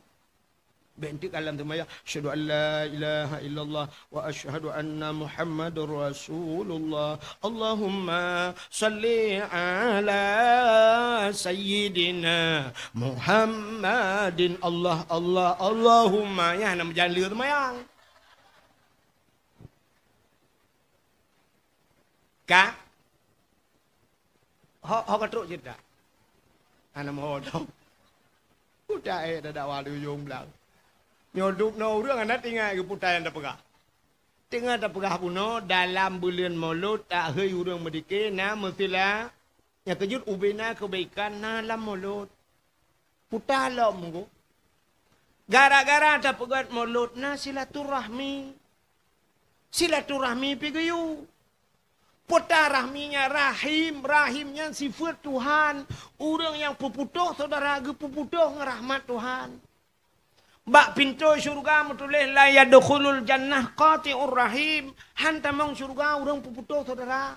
Bék enteuk lam seumayang, "Asyhadu an la ilaha illallah wa asyhadu anna Muhammadar Rasulullah. Allahumma shalli ala sayyidina Muhammadin. Allah, Allah, Allahumma." Nyan na meujan le seumayang. Ka? Ho, ho ka trok cerita. Hana meuho dong. Puta eh dadak wali ujong blang. Nyoe dub no ureueng hana teuingat keu puta nyang tapeugah. Teungoh tapeugah bunoe dalam buleuen Molot, takhôi ureueng meudike na meusila. Nyang keujeuet ubena keubaikan na lam Molot. Puta lom go. Gara-gara tapeugét Molot na silaturahmi. Silaturahmi pih geuyue. Puta rahmi nyan rahim, rahim nyan sifeuet Tuhan. Ureueng nyang peuputôh syedara geupeuputôh ngon rahmat Tuhan. Bak pintoe syeuruga meutuléh, "La yadkhulul jannah qati'ur rahim." Han tamong syeuruga ureueng peuputôh syedara.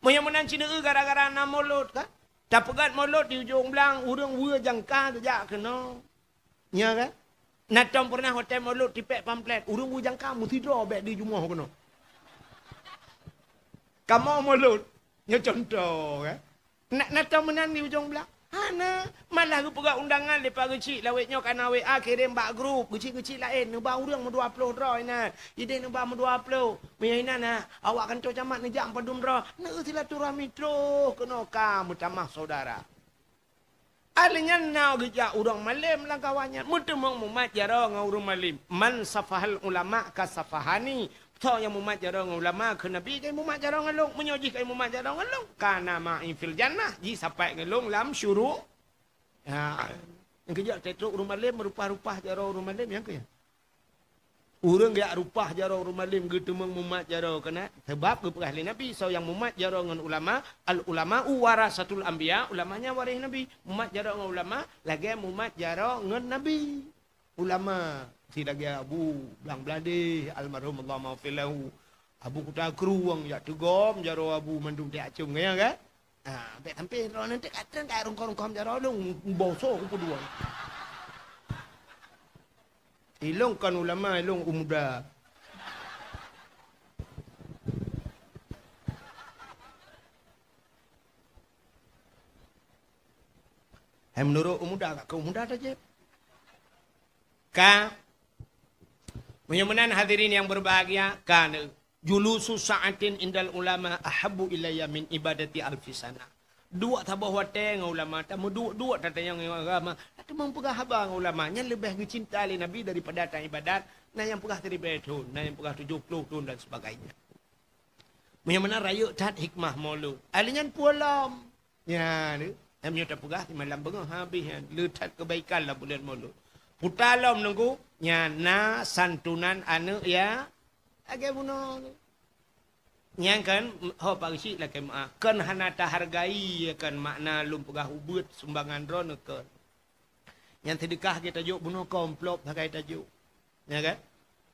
Meunyoe meunan sineuk gara-gara na Molot kan? Tapeugét Molot di ujong blang, ureueng weue jangka geujak keunoe. Nya kan? Na tom peureunah watée Molot tipék pamflet, ureueng weue jangka meusidroe bék di jumoh keunoe. Kamoe Molot, nyoe cuntoh kan? Na, na tom meunan di ujong blang? Hana, malah geupeugah undangan lé Pak Geuchik lawét nyoe kana W A kirém bak grup, geuchik-geuchik laén, neuba ureueng meudua ploh droe inan. Ideh neuba meudua ploh. Meunyoe inan na, awak kantor camat neujak padum droe, neusilaturahmi troh keunoe ka meutamah syedara. Ahli nyan na geujak ureueng malém lam kawan nyan, meuteumong mumat jaroe ngon ureueng malém. Man safahal ulama ka safahani. Soe nyang mumat jaroe ngon ulama keu Nabi, ka mumat jaroe ngon lôn. Meunyoe jih ka mumat jaroe ngon lôn, kana ma'i fil jannah, jisapat ngon lôn lam syuru-, ha. Nyang keujak teutôk ureueng malém, meurupah-rupah jaroe ureueng malém, nyang keu nyan. Ureueng geujak rupah jaroe ureueng malém geuteumong mumat jaroe keunan, sabab geupeugah lé Nabi, soe nyang mumat jaroe ngon ulama, al ulama'u warasatul anbiya, ulama nyan waréh Nabi. Mumat jaroe ngon ulama lagée mumat jaroe ngon Nabi. Ulama si lagée Abu Blang Bladeh, almarhum Allahumma ghfir lahu. Abu Kuta Krueng jak teugom jaroe Abu mandum tiak com nyan kan? Ha, bék sampai droeneuh teuka treun ka rungkam-rungkam jaroe lôn, bosoe kupeudua. Ilôn kon ulama, ilôn u muda. Hai meunurot u muda, ka keu u muda tajép. Ka. Meunyoe meunan hadirin yang berbahagia, ka neu. Julusu sa'atin indal ulama ahabbu ilayya min ibadati alfi sana. Duek saboh watée ngon ulama, tameuduek-duek tatanyong ngon agama, tateumong peugah haba ngon ulama, nyan leubeh geucinta lé Nabi daripada taibadat, na nyang peugah siribée thon, na nyang peugah tujoh ploh thon dan sebagainya. Meunyoe meunan rayeuk that hikmah Molot. Ahli nyan pulang. Nyan, eh, meunyoe tapeugah simalam beungoh habéh nyan, le that keubaikan lam buleuen Molot. Puta lom nunggu, nyan na santunan aneuëk ya, lagée bunoe. Nyan kan, ho Pak Geuchik lakée meu'ah, kon hana tahargai kan makna lôn peugah ubeuet sumbangan droeneuh kon. Nyan seudeukah geutajok bunoe kon amplop sagai tajok. Ya kan?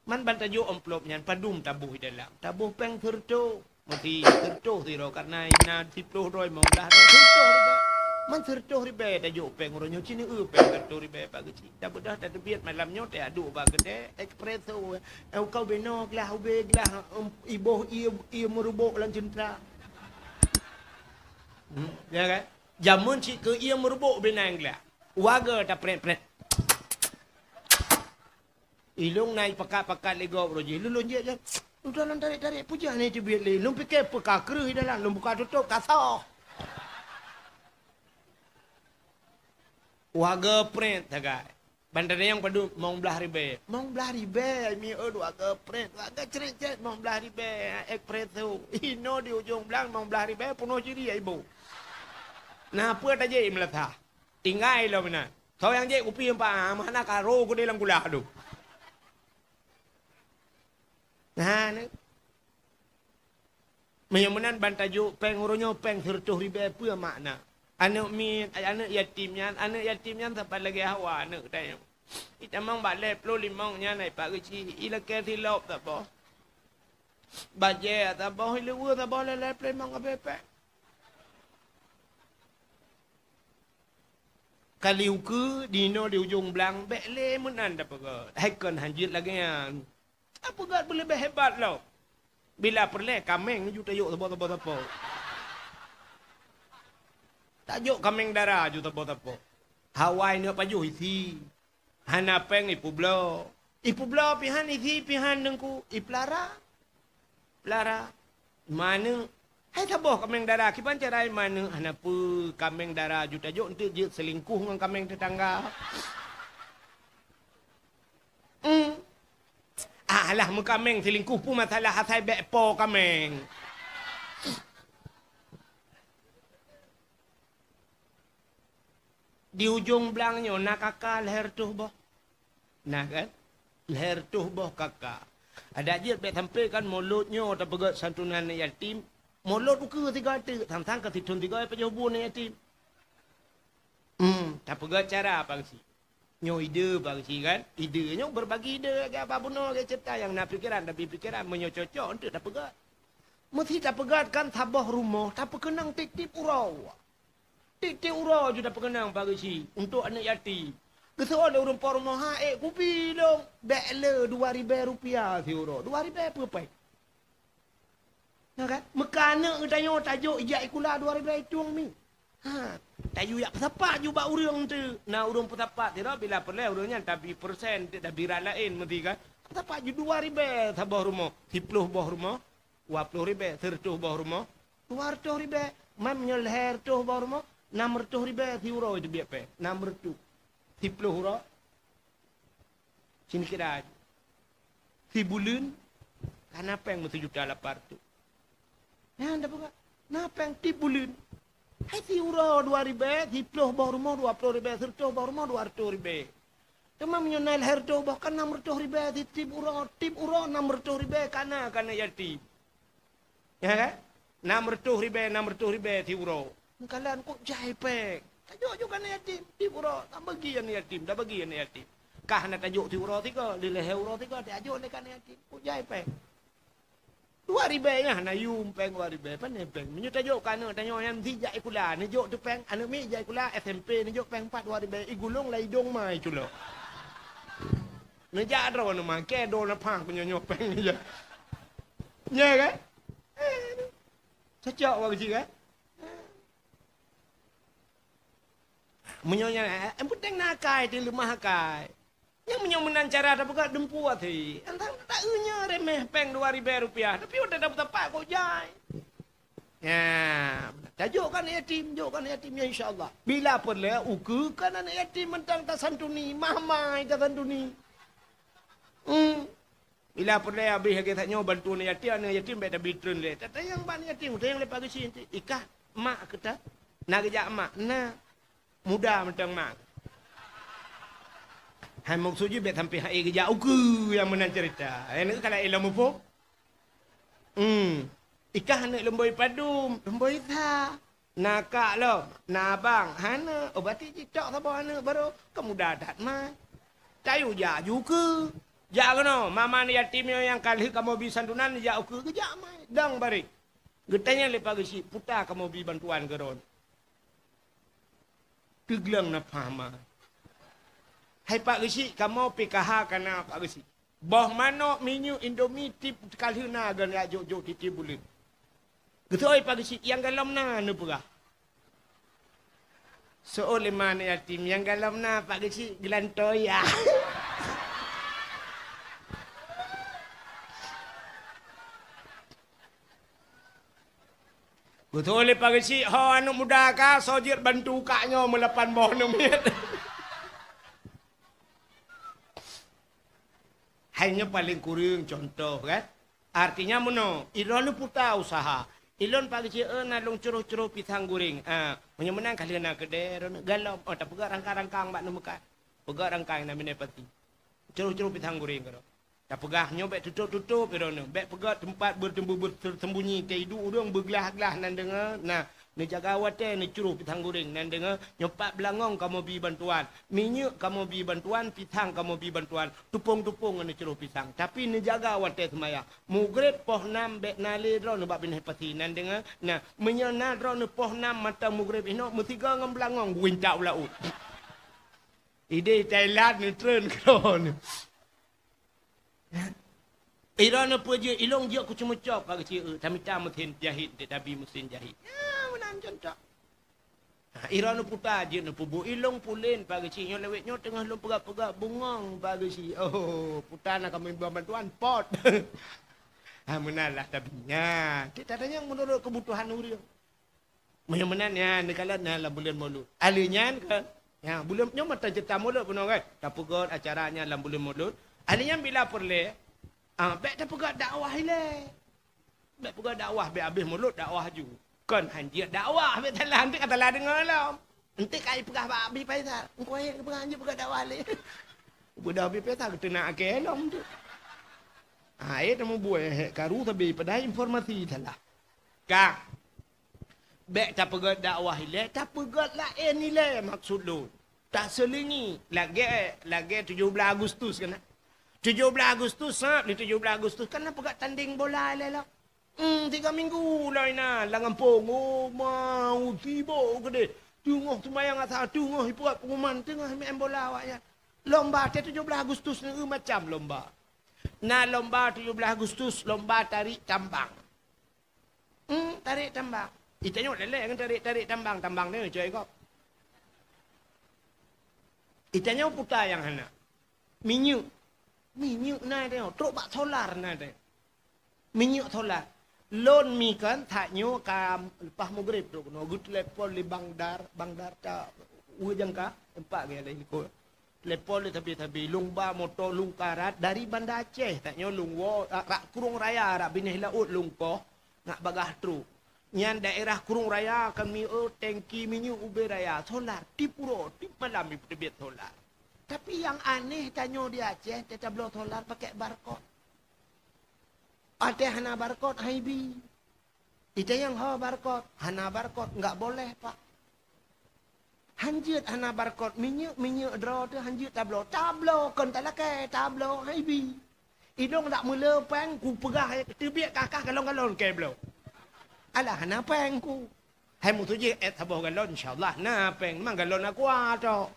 Man ban tajok amplop nyan padum taboh di dalam. Taboh péng seureutôh. Meuti seureutôh sidroe karna na siploh droe, limong blaih droe, seureutôh ribée. Man seureutôh ribée tajok péng uroe nyoe, ci neueu péng seureutôh ribée Pak Geuchik. Tabeudoh tateubiet malam nyoe teuaduk bak keudè espresso. Eh, kau beno glah, ube glah, em, iboh ie, ie meurubok lam ceuntra. Hmm, ya kan? Jameun cit keu ie meurubok binan glah. Waga taprét-prét. Ilôn na ipakat-pakat lé gob roh jih. Lôn, lôn jeuet, jeuet. Udah lôn tarék-tarék, peue jah na teubiet lé. Lôn pike peue ka kreueh i dalam, lôn buka tutôp, ka soh. Waga prét sagai. Ban tanyong padum, limong blaih ribée. Limong blaih ribée, mi e dua geuprét, dua geucret-cret, limong blaih ribée, espresso. Inoe di ujong blang, limong blaih ribée, peunoh ciri ibu. Nah, peue tajak i meulasah? Tinggai lom inan. Soe nyang jép kupi empat, ah, meuhana ka ro keudeh lam gula tu. Nah, ni. Meunyoe meunan ban tajok péng uroe nyoe, péng sireutôh ribèe peue makna? Aneuk miet, aneuk yatim nyan, aneuk yatim nyan sapat lagèe hawa aneuk tanyoe. Itamong bak lhèe plôh limong nyan, ai Pak Geuchik, ilakèe silop saboh. Bajèe saboh, iluweue saboh, lhèe-lhèe plôh limong ka abéh péng. Kali ukeue, di inoe di ujong blang, bèk lé meunan tapeugèt. Hai kon hanjeuet lagèe nyan. Tapeugèt beuleubèh hebat lom. Bila peureulèe kaméng ju tajok saboh-saboh sapo. Tajok kaméng dara ju saboh-sapo. Hawa ineuk pajoh isi. Hana péng ipeubloe. Ipeubloe pih han isi, pih han Teungku, ipeulara. Peulara. Maneuk. Hai saboh kaméng dara, kiban cara maneuk, hana peue, kaméng dara ju tajok, eunteuk jeuet seulingkuh ngon kaméng teutangga. Hmm. Ah, alah meukaméng seulingkuh peue masalah, asai bèk po kaméng. Di ujong blang nyoe na kaka lhèe reutôh boh. Na kan? Lhèe reutôh boh kaka. Adak jeuet bèk sampé kan mulod nyoe tapeugèt santunan aneuk yatim. Mulod ukeue sigoe teuk, sang-sang ka sithôn sigoe pajoh bu aneuk yatim. Hmm, tapeugèt cara Pak Geuchik. Nyoe ide Pak Geuchik kan? Ide nyoe berbagi ide lagèe apa bunoe lagèe cerita nyang na pikeran, tapi pikeran meunyoe cocok eunteuk tapeugèt. Meusti tapeugèt kan saboh rumoh tapeukeunong tiep-tiep uroe. Tiep-tiep uroe ju tapeukeunong Pak Geuchik untuk aneuk yatim. Geuseuôt lé ureueng po rumoh, "Ha, ék kupi lôn." Bèk le dua ribèe rupiah siuroe. Dua ribèe peue péng? Na kan? Meuka aneuk geutanyoe tajok ijak sikula dua ribèe itong mi. Ha, tayue jak peusapat ju bak ureueng teuk. Na ureueng peusapat sidroe bila peureulèe ureueng nyan tabi persen, tabi rat laén meusti kan. Peusapat ju dua ribèe saboh rumoh, siploh boh rumoh, dua ploh ribèe, sireutôh boh rumoh, dua reutôh ribèe. Man meunyoe lhèe reutôh boh rumoh, nam reutôh ribèe siuroe teubiet péng. Nam reutôh. Siploh uroe. Sini kira. Sibuleuen ka na péng meusijuta lapan reutôh. Nyan tapeugah, na péng tiep buleuen. Hai siuroe dua ribèe, siploh boh rumoh dua ploh ribèe, sireutôh boh rumoh dua reutôh ribèe. Teuma meunyoe na lhèe reutôh boh kan nam reutôh ribèe, si tiep uroe, tiep uroe nam reutôh ribèe ka na keu aneuk yatim. Ya kan? Nam reutôh ribèe, nam reutôh ribèe siuroe. Meukalan kok jai péng. Tajok ju keu aneuk yatim, tiep uroe, tabagi aneuk yatim, tabagi aneuk yatim. Kah na tajok siuroe sigoe, lhèe uroe sigoe, tajok lé keu aneuk yatim. Kok jai péng. Dua ribèe nyan hana yum péng dua ribèe, pane péng. Meunyoe tajok keu aneuk tanyoe nyan meusti jak sikula, neujok teuh péng, aneuk miet jak sikula, S M P neujok péng pat dua ribèe, igulong lam idong ma iculok. Neujak droeneuh ma, keu droeneuh pah keu nyoe-nyoe péng neujak. Nya kan? Eh, cocok bak keuchik kan? Meunyoe nyan, eh, yang penting na akai, teuleumah akai. Nyang meunyoe meunan cara tapeugah dumpeue até. Entah tak nyoe remeh péng dua ribèe rupiah, tapi udah dapat tapak kok jai. Ya, tajok kan yatim, jok kan yatim ya insya Allah. Bila peureulèe ukeue kan aneuk yatim mantong tasantuni, mahmai tasantuni. Hmm. Bila peureulèe habéh lagèe that nyoe bantu aneuk yatim, aneuk yatim bèk tabitreun lé. Tatanyong bak aneuk yatim, tatanyong lé Pak Geuchik, "Ikah mak keu ta?" Na geujak mak, na. Muda mantong mak. Hai maksud jih bèk sampai hai geujak ukeue nyang meunan cerita. Hai neuk ka laén lom muphom. Hmm. Ikah aneuk leumboi padum, leumboi sa. Na kak lom, na abang, hana. Oh, berarti jitok saboh aneuk baru. Ka muda that mai. Tayue jak ju ukeue. Jak keunoe, mama aneuk yatim nyoe nyang ka lheueh kamoe bi santunan jak ukeue geujak mai. Dong bareh. Geutanyong lé Pak Geuchik, "Peue ta kamoe bi bantuan keu droeneuh?" Teugleng na pah ma. "Hai Pak Geuchik, kamoe P K H ka na Pak Geuchik. Boh manok, minyeuk, Indomie, tiep ka lheueh na, geuh jak jok-jok tiep-tiep buleuen." Geuseuôt Pak Geuchik, "Nyang galom na neupeugah?" Seuôt lé ma aneuk yatim, "Nyang galom na Pak Geuchik, geulantoe ya." Beutôi lé Pak Geuchik, ho aneuk muda ka, soe jeuet bantu kak nyoe meulapan boh aneuk miet. Hai nyoe paleng kureueng contoh kan. Artinya meunoe, ilôn peue ta usaha. Ilôn Pak Geuchik, eh, na lôn curoh-curoh pisang goreng. Ah, meunyoe meunan ka lheueh na keudè, droeneuh galom, oh, tapeugah rangkang-rangkang bak neumeukat. Peugah rangkang na miné pati. Curoh-curoh pisang goreng keudroe. Tapeugah nyoe bék tutôp-tutôp droeneuh, bék peugah teumpat bertembu-, bersembunyi, teuidu ureuëng beuglah-glah nan deungoe, nah, neujaga watée neucroh pisang goreng nan deungoe, nyoe pat beulangong kamoe bi bantuan, minyeuk kamoe bi bantuan, pisang kamoe bi bantuan, tupông-tupông ngon neucroh pisang. Tapi neujaga watée seumayang. Mugreb poh nam bék na lé droeneuh bak binéh pasi nan deungoe, nah, meunyoe na droeneuh poh nam mata mugreb inoe meusigoe ngon beulangong guintak u laôt. Ideh Thailand neutreun keudroe. Iroe neupeujeuet ilong jeuet keu ceumeucok ka geuceuek, tamita meusén jahit, dek tabi meusén jahit. Ya, meunan contoh. Ha, iroe neuputa jeuet neupeubuet ilong pulen pa geucik nyoe lewet nyoe teungoh lôn peugah-peugah bungong pa geucik. Oh, puta na kamoe bantuan pot. Ha, meunan lah tabi. Nya, kita tanyong menurut kebutuhan ureuëng. Meunyoe meunan nyan, neukalon nyan lam buleuen Maulud. Ahli nyan kan, ya, buleuen nyoe mantong ceurita Maulud bunoe kan. Tapeugöt acara nyan lam buleuen Maulud. Ahli nyan bila peureulée, ah, bék tapeugöt dakwah ilée. Bék peugöt dakwah, bék habéh Maulud dakwah ju. Kon hanjeuet dakwah, bék salah, nanti ka salah deungoe lom. Nanti ka ipeugah bak Abi Faisal. Engkau ayat peugah hanjeuet peugöt dakwah lé. Peugah Abi Faisal, keuteuna akhé lom tu. Ha, eh, temu buet, eh, karu sabe padahai informasi salah. Ka. Bék tapeugöt dakwah ilée, tapeugöt laén ilée maksud lôn. Taseulingi lagée, lagée tujoh blaih Agustus kan. Tujoh blaih Agustus, sab di tujoh blaih Agustus kan na peugöt tandeng bola ilée lah. Hmm, tiga minggu lah inan lam gampông. Oh, mau sibok keudeh. Teungoh seumayang asa, teungoh ipeugöt pengumuman, teungoh main bola awaknyan. Lomba teuh tujoh blaih Agustus ni macam lomba. Na lomba tujoh blaih Agustus, lomba tarik tambang. Hmm, tarik tambang. Itanyoe leleh ngon tarik-tarik tambang, tambang ni coy kop. Itanyoe puta nyang hana. Minyeuk. Minyeuk na teuh, trok bak solar na teuh. Minyeuk solar. Lôn mi kan that nyoe ka leupah mugreb trok keunoe, geutelepon lé Bang Dar, Bang Dar ta ueh jangka, teumpat gaya laén likot. Telepon lé sabe-sabe, lôn ba moto lôn karat dari Banda Aceh, that nyoe lôn woe, rak, rak Krueng Raya, rak binéh laôt lôn koh, ngat bagaih trok. Nyan daerah Krueng Raya kami, oh, tengki minyeuk ubé raya, solar, tiep uroe, tiep malam ipeuteubiet solar. Tapi nyang aneh tanyoe di Aceh, teutabloe solar pakai barcode. Watée hana barcode, hai bi. Itanyong ho barcode, hana barcode, enggak boleh, Pak. Hanjeuet hana barcode, minyeuk, minyeuk droe teuh hanjeuet tabloe. Tabloe kon talakée, tabloe hai bi. Idong dak meule péng, kupeugah teubiet kakah galon-galon kée bloe. Alah hana péng ku. Hai meutuju ét saboh galon, insya Allah na péng, memang galon aqua tok.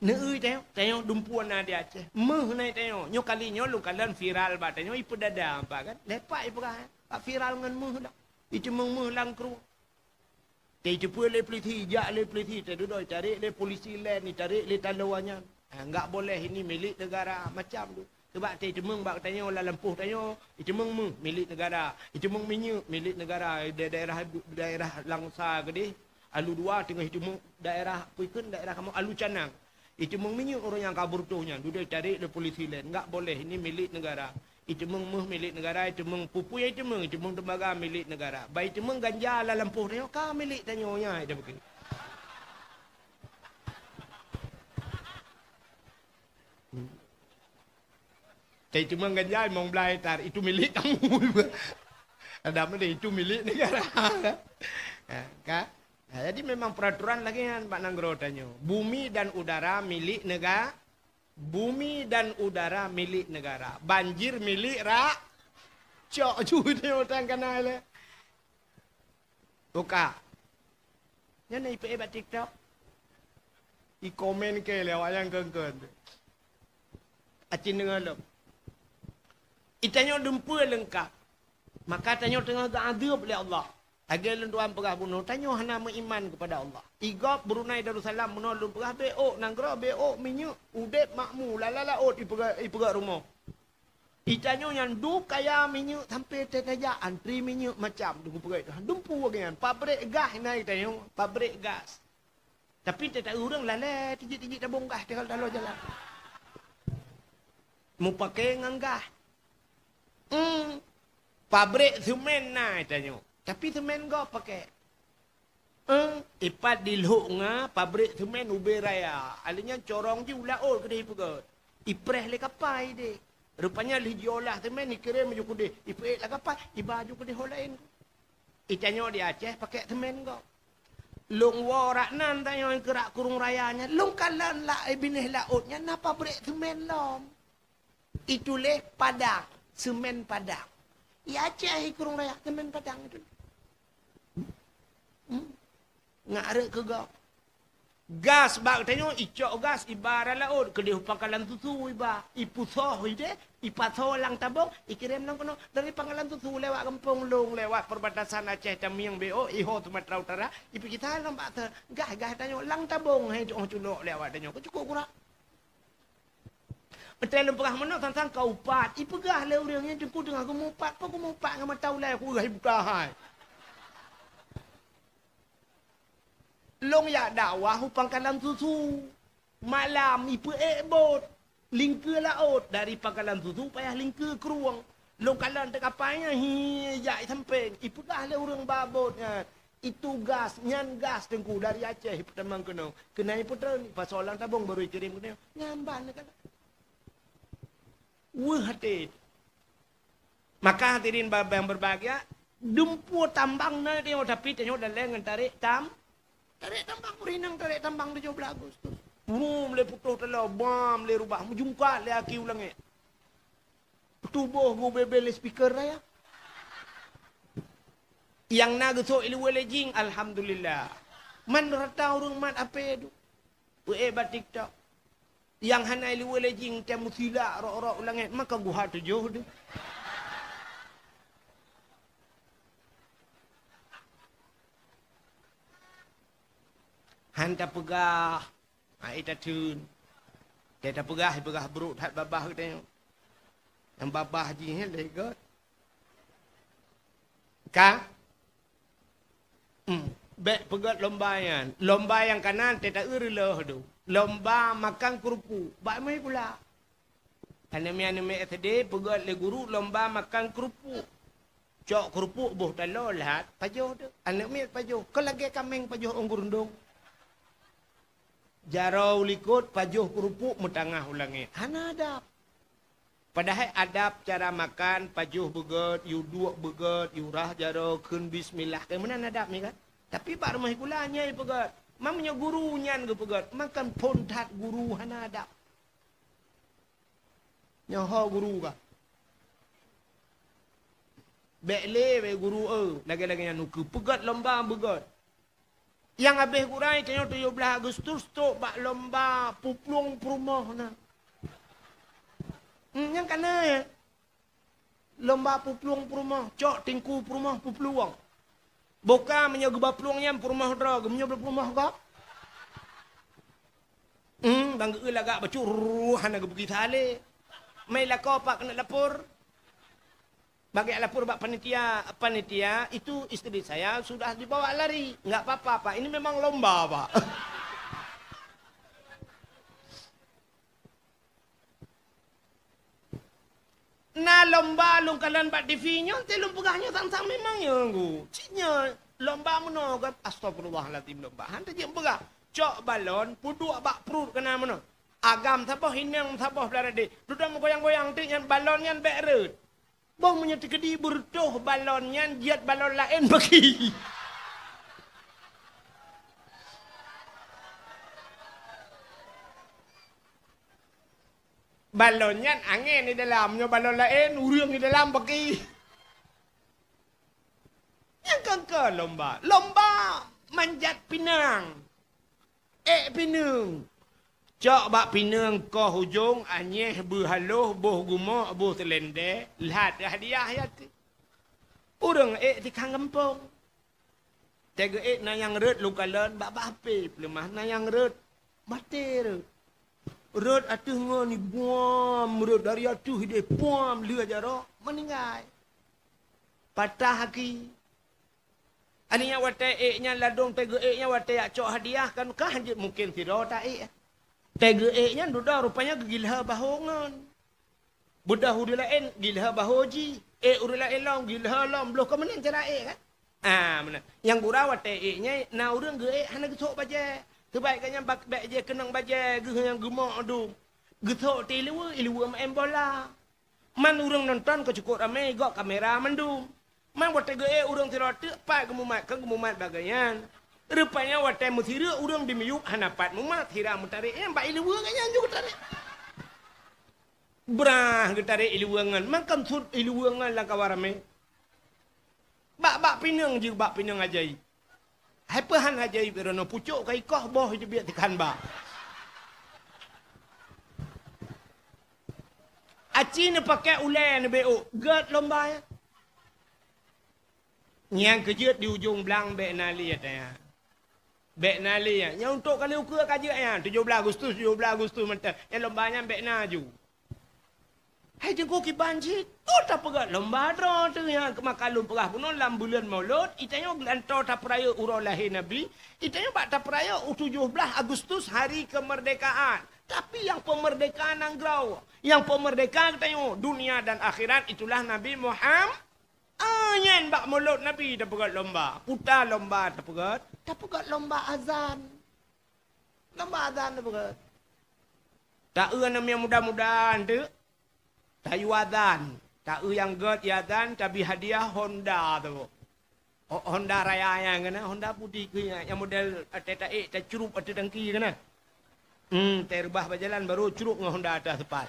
Neueu tanyoe, tanyoe dumpeue na di Aceh. Méuh na tanyoe. Nyoe kali nyoe lôn kalon viral bak tanyoe, ipeudada bak kan. Lepak ipeugah, eh. Bak viral ngon méuh dak. Iteumeung méuh lam krueng. Teupeue lé polisi, jak lé polisi, teududoe, tarék lé polisi laén, tarék lé taloe nyan. Ha, enggak boleh, ini milik negara, macam tu. Sebab teuteumong bak tanyoe lam lampôh tanyoe, iteumeung méuh milik negara, iteumeung minyeuk milik negara, da-, daerah, daerah Langsa keudeh, Alu dua teungoh iteumeung daerah, peue kheun daerah kamoe Alu Canang. Iteumeung minyeuk ureuëng nyang ka beureutoh nyan, dudoe tarék lé polisi laén, enggak boleh, ini milik negara. Iteumeung méuh milik negara, iteumeung peue-peue nyang iteumeung, iteumeung tembaga milik negara. Bah iteumeung ganja lam lampôh tanyoe, ka milik tanyoe nyan, ida bukit. Tapi cuma ganjai mong belai tar, itu milik kamu. Ada mana itu milik negara. Ha, ka? Ha, jadi memang peraturan lagi kan bak nanggroe tanyoe. Bumi dan udara milik negara. Bumi dan udara milik negara. Banjir milik rak. Cok ju dia orang kana le. Buka. Nyan na ipe bak TikTok. I komen ke lé awak nyang keun-keun. Acin deungoe lom. Itanyoe dumpeue leungkap. Maka tanyoe teungoh geuadeueb lé Allah. Lagée lôn tuan peugah bunoe, tanyoe hana meuiman keupada Allah. Igob Brunei Darussalam bunoe lôn peugah, bék ôk nanggroe, bék ôk minyeuk, udeb makmu, lala laôt ipeugah, ipeugah rumoh. Itanyoe nyan du kaya minyeuk sampai teutajak antri minyeuk macam tu geupeugah itu. Dumpu lagée nyan, pabrik gas na itanyoe, pabrik gas. Tapi teuta ureuëng lalée tijik-tijik tabong gas tinggal dalam jalan. Mupake ngon gas. Hmm. Pabrik semen na itanyoe. Tapi semen gob pake. Eh, ipat di Lhok Nga, pabrik semen Ubé Raya. Alèh nyan corong jih u laôt keudéh ipeugöt. Ipreh lé kapai deh. Rupanya lheueh jiolah semen, ikirém ju keudéh. Ipeuék lam kapai, iba ju keudéh ho laén. Itanyoe di Aceh pakèk semen gob. Lôn woe rot nan tanyoe keurak Krueng Raya nyan. Lôn kalon lam binéh laôt nyan na pabrik semen lom. Ituléh Padang, semen Padang. I Aceh i Krueng Raya, semen Padang itu. Hmm? Ngat rhot keu gob. Gas bak tanyoe, icok gas iba rot laôt, keudéh u pangkalan susu iba, ipusoh idéh, ipasoe lam tabong, ikirém lom keunoe. Dari pangkalan susu lewat gampông lôn, lewat perbatasan Aceh Tamiang B O, iho Sumatera Utara, ipike salam bak gas, gas tanyoe lam tabong, hai, oh, culok lé awak tanyoe, keu cukôp kurak. Watèe lôn peugah meunoe, sang-sang ka upat. Ipeugah lé ureueng nyan, "Teungku teungoh geumupat, peue geumupat ngon mata ulèe kuéh ibuka hai." Lôn jak dakwah u pangkalan susu. Malam ipeuék bot. Lingkeue laôt, dari pangkalan susu payah lingkeue krueng. Lôn kalon teukapai nyan, hi, jak i sampéng. Ipeugah lé ureueng ba bot nyan, "Itu gas, nyan gas, Teungku, dari Aceh, ipeutamong keunoe." Keunan ipeutreun, ipasoe lam tabong, baru ikirém keunoe. Nyan ban neukalon. Weueh até. Maka hadirin ba-, yang berbahagia, dumpeue tambang na tanyoe, tapi tanyoe dalèe ngon tarek tam-, tarek tambang, ureueng inong tarek tambang tujoh blah Agustus. Burum lé putôh taloe, bam lé rubah, meujungkat lé aki u langèt. Tuboh geubeubeul lé speaker raya. Nyang na geusok i luwa lé jing, alhamdulillah. Man rata ureueng mat apé tu. Weueh bak TikTok. Nyang hana i luwa lé jing, tém meusilak rok-rok u langèt, maka guha tujoh deuh. Han tapeugah, hai tatheun. Tém tapeugah, peugah brok that babah geutanyoe. Nyang babah jih lé göt. Ka? Hmm, bèk peugöt lomba nyan. Lomba nyang ka nan teuta eu reuloh tu. Lomba makan keurupuk. Bak meuh pula. Aneuk miet-aneuk miet S D peugöt lé guru lomba makan keurupuk. Cok keurupuk boh taloe lhat, pajoh tu. Aneuk miet pajoh. Kon lagèe kaméng pajoh ôn geurundong. Jaroe u likot pajoh keurupuk meutangah u langèt. Hana adab. Padahai adab cara makan, pajoh beugöt, yue duek beugöt, yue rhah jaroe, kheun bismillah. Kan meunan adab nyan kan? Tapi bak rumoh sikula nyan peugöt. Meunyoe guru nyan geupeugöt, maka phon that guru hana adab. Nyoe ho guru ka. Bèk lé wé guru, eh, lagèe-lagèe nyan ukeue. Peugöt lomba beugöt. Nyang habéh gurèe tanyoe tujoh blah Agustus trok bak lomba peuplueng peurumoh na. Hmm, nyang ka na, ya. Lomba peuplueng peurumoh, cok teungku peurumoh peuplueng. Boh ka meunyoe geuba plueng nyan peurumoh droe, geumeunyoe peurumoh gob. Hmm, ban geu lagak bacut, hana geupeugi salé. Mai lakoe pat keuneuk lapor. Bagi lapor bak panitia, "Panitia, itu istri saya sudah dibawa lari." "Enggak apa-apa, Pak. Ini memang lomba, Pak." Na lomba lôn kalon bak T V nyoe, teuh lôn peugah nyoe sang-sang memang nyoe, Guru. Cit nyoe lomba meunoe kan, astagfirullahalazim lomba. Han teujeuet peugah, cok balon, peuduek bak pruet keunan meunoe. Agam saboh, inong saboh, blah radé. Dudoe meugoyang-goyang teuk nyan balon nyan bèk rhot. Boh meunyoe teukeudi beureutoh balon nyan, jeuet balon laén bagi. Balon nyan angén di dalam, nyoe balon laén ureueng di dalam bagi. Nyang keukeue lomba, lomba manjat pinang. Ék pineung. Cok bak pineung koh ujong, anyéh beuhaloh, boh gumok, boh seulendé, lhat hadiah yatim. Ureueng ék tikang gampông. Teugeuk ék na nyang rhot lôn kalon bak, bak H P peuleumah na nyang rhot. Maté rhot. Rhot ateueh ngon ibuam, rhot dari ateueh idéh puam lheueh jaroe meuninggai. Patah aki. Aneuk nyan watèe ék nyan ladôm teugeuk ék nyan watèe jak cok hadiah kan kah jeuet mungken sidroe taék. Teugeuk ék nyan dudoe rupanya geugilhé bahô ngon. Beudôh ureueng laén gilhé bahô jih, ék ureueng laén lom gilhé lom, bloh ka meunan cara ék kan? Ah, meunan. Nyang gura watèe ék nyan na ureueng geuék hana geusok bajèe. Seubab gobnyan bak-, bèk jih keunong bajèe geuh nyang geumok dum. Geusok teuh ileue, ileue meu'en bola. Man ureueng nonton ka cukôp ramé, gok kamera mandum. Man watèe geuék ureueng sidroe teuk pat geumumat, ka geumumat bak gobnyan. Rupanya watèe meusireuk ureueng di miyueb hana pat mumat, sira meutarek nyan bak ileue gobnyan ju geutarek. Brah geutarek ileue ngon, man ka meusuet ileue ngon lam kawan ramé. Bak, bak pineung jih, bak pineung ajaéb. Hai peue han ajaéb droeneuh, pucôk ka ikoh, boh jeubiet teukan ba. Aci neupakèk ulèe neubeuôk, gèt lomba nyan. Nyang keujeuet di ujong blang bèk na lé, ya. Bèk na lé, ya. Nyang untuk kali ukeue ka jeuet nyan, tujoh blaih Agustus, tujoh blaih Agustus mantong. Nyang lomba nyan bèk na ju. Hai teungku kiban cit, oh, tapeugèt lomba droe teuh nyan, maka lôn peugah bunoe lam buleuen Maulud, geutanyoe geulantoe tapeurayeuk uroe lahé Nabi, geutanyoe bak tapeurayeuk u tujoh blaih Agustus hari kemerdekaan. Tapi nyang peumeurdeka nanggroe, nyang peumeurdeka geutanyoe dunia dan akhirat itulah Nabi Muham-, ah, nyan bak Maulud Nabi tapeugèt lomba, puta lomba tapeugèt, tapeugèt lomba azan. Lomba azan tapeugèt. Taeu aneuk miet muda-muda teuk, tayue azan. Taeu nyang gèt yue azan, tabri hadiah Honda tu. Ho-, Honda Raya nyan keunan, Honda putih keu nyan, nyang model ateueh taék, tacrup ateueh tangki keunan. Hmm, tareubah bak jalan, baru crup ngon Honda ateueh aspal.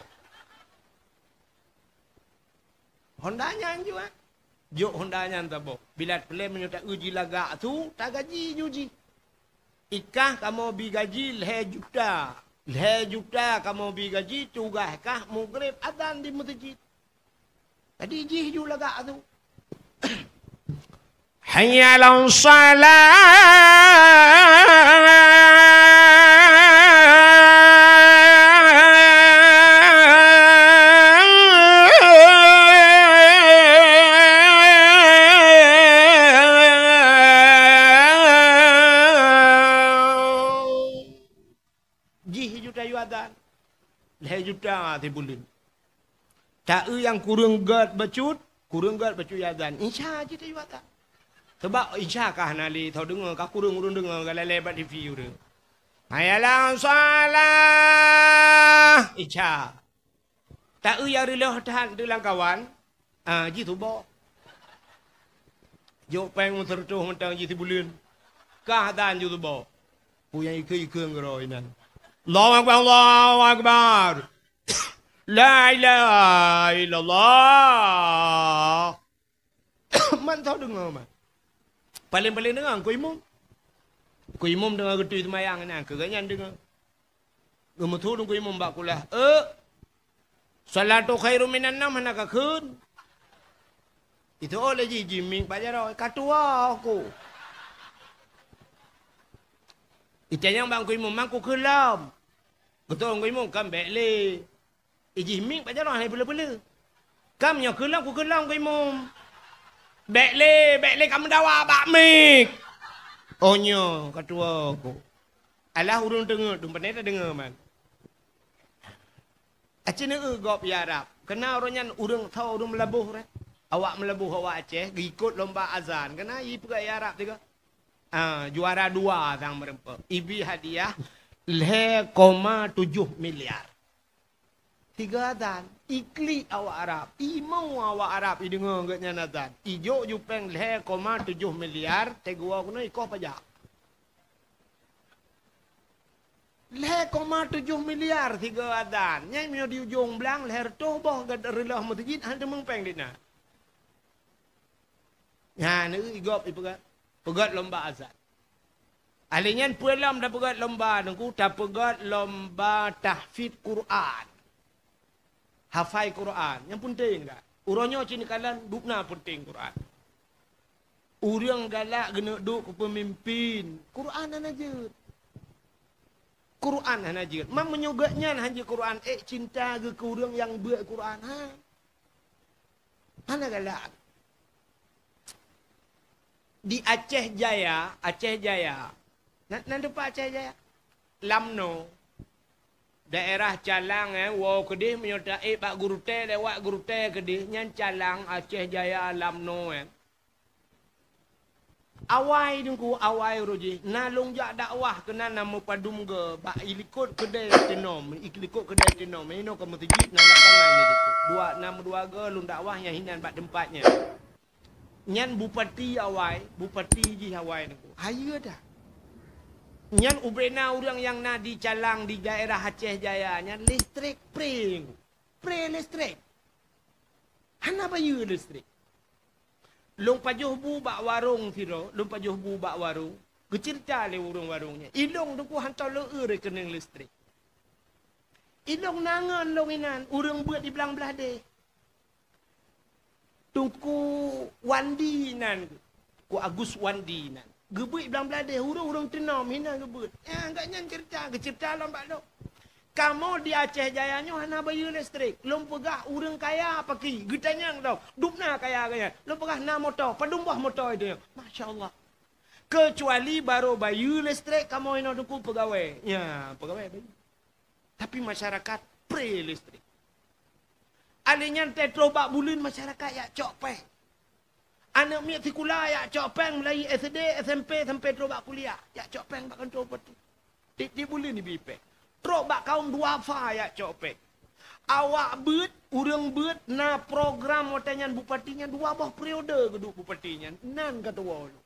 Honda nyan ju, ah. Jok Honda nyan saboh. Bila plan meunyoe taeu jih lagak su, tagaji ju jih. Ikah kamoe bi gaji lhèe juta. Lhèe juta kamoe bi gaji, tugaih kah mugreb azan di meuseujid. Jadi jih ju lagak su. Hayya 'alas shalah. Jih juta yue azan. Lhèe juta sibuleuen. Taeu nyang kureueng gèt bacut, kureueng gèt bacut yue azan. Insya jih tayue azan. Sabab insya ka hana lé, soe deungö, ka kureueng ureueng deungö, ka lalè bak T V ureueng. Hayya 'alas shalah. Insya. Taeu nyang reuloh that di lam kawan, ah, jih suboh. Jok pèng meuseureutoh mantong jih sibuleuen. Kah dan jih suboh. Peue nyang ikeu-ikeu ngeurôi nyan. Allahu Akbar, Allahu Akbar. La ilaha illallah. Man soe deungö, man. Paléng-paléng deungö Teungku Imum. Teungku Imum deungö geutui seumayang nyan, keu gobnyan deungö. Geumeusu Teungku Imum bak kulah, "Eh, shalatu khairum minan naum hana kakheun." Itu oh lé jih jimiek bak jaroe, "Ka tuwoe ku." Itanyong bak Teungku Imum, "Man kukheun lom?" Geutanyong Teungku Imum, "Kan bèk lé." Ijih miek bak jaroe hana peuleueh-peuleueh. Kam nyoe keu lôn, kukheun lôn Teungku Imum. Bèk lé, bèk lé kamoe dawa bak miek. Oh nyoe, ka tuwoe ku. Alah ureueng teungeut, dum pane tadeungö man. Aci neueu gob ya Rab. Keunan uroe nyan ureueng tho ureueng Meulaboh reh. Awak Meulaboh awak Aceh, geuikot lomba azan. Keunan ipeugah ya Rab tiga. Ah, juara dua sang meureumpok. Ibi hadiah lhèe koma tujoh miliar. Tiga azan, iklik awak Arab, imo awak Arab ideungo geuhnyan azan. Ijok jupeng lhèe koma tujoh miliar, teugua keunoe ikoh pajak. Lhèe koma tujoh miliar tiga azan. Nyan meunyoe di ujong blang lhèe reutôh boh geureulôh meuseujid hana teumeung pèng di na. Nyan, igop ipeugah, peugah lomba azan. Ahli nyan peue lom tapeugah lomba, Teungku, tapeugah lomba tahfidz Quran. Hafai Quran, nyang peunteng dak. Uroe nyoe cit neukalon, dubna peunteng Quran. Ureueng galak geuneuk duek keu peumimpin, Quran hana jeuet. Quran hana jeuet. Man meunyoe geuhnyan hana jeuet Quran, ék cinta geuh keu ureueng nyang beuet Quran, ha? Hana galak. Di Aceh Jaya, Aceh Jaya. Na, na teumpat Aceh Jaya? Lamno. Daerah Calang, eh, woe keudeh meunyoe taék bak Geurutée, lewat Geurutée keudeh, nyan Calang, Aceh Jaya, Lamno, eh. Awai Teungku, awai uroe jih. Na lôn jak dakwah keunan na meupadum goe bak ilikot keudè teunom, ilikot keudè teunom. Inoe ka meuseujid na lapangan ilikot. Dua, na meudua goe lôn dakwah nyang hinan bak teumpat nyan. Nyan bupati awai, bupati jih awai Teungku. Hayeue dah. Nyan ubena ureuëng nyang na di Calang di daerah Aceh Jaya nyan listrik pre. Pre listrik. Hana bayeue listrik. Lôn pajoh bu bak warong sidroe, lôn pajoh bu bak warong. Geuceurita lé ureuëng warong nyan. Ilong Teungku hantom leueu rekening listrik. Ilong na ngon lôn inan, ureuëng beuet di Blang Blahdeh. Teungku Wandi nan, Teungku Agus Wandi nan. Geubeuet Blang Blahdeh, ureuëng-ureuëng teunom hinan geubeuet. Ya, gobnyan ceurita, geuceurita lom bak lôn. Kamoe di Aceh Jaya nyoe hana bayeue listrik. Lôn peugah ureuëng kaya paki, geutanyong lom, dubna kaya gobnyan. Lôn peugah na moto, padum boh moto itu nyoe. Masya Allah. Keucuali barô bayeue listrik kamoe inoe Teungku peugawée. Ya, peugawée bayeue. Tapi masyarakat pre listrik. Alèh nyan teutroh bak buleuen masyarakat jak cok péng. Aneuk miet sikula jak cok péng mulai S D, S M P sampai troh bak kuliah. Jak cok péng bak kantô bupati. Tiep-tiep buleuen ibi péng. Troh bak kaum duafa jak cok péng. Awak beuet, ureuëng beuet na program watée nyan bupati nyan dua boh periode geuduek bupati nyan. Nan ka tuwoe lôn.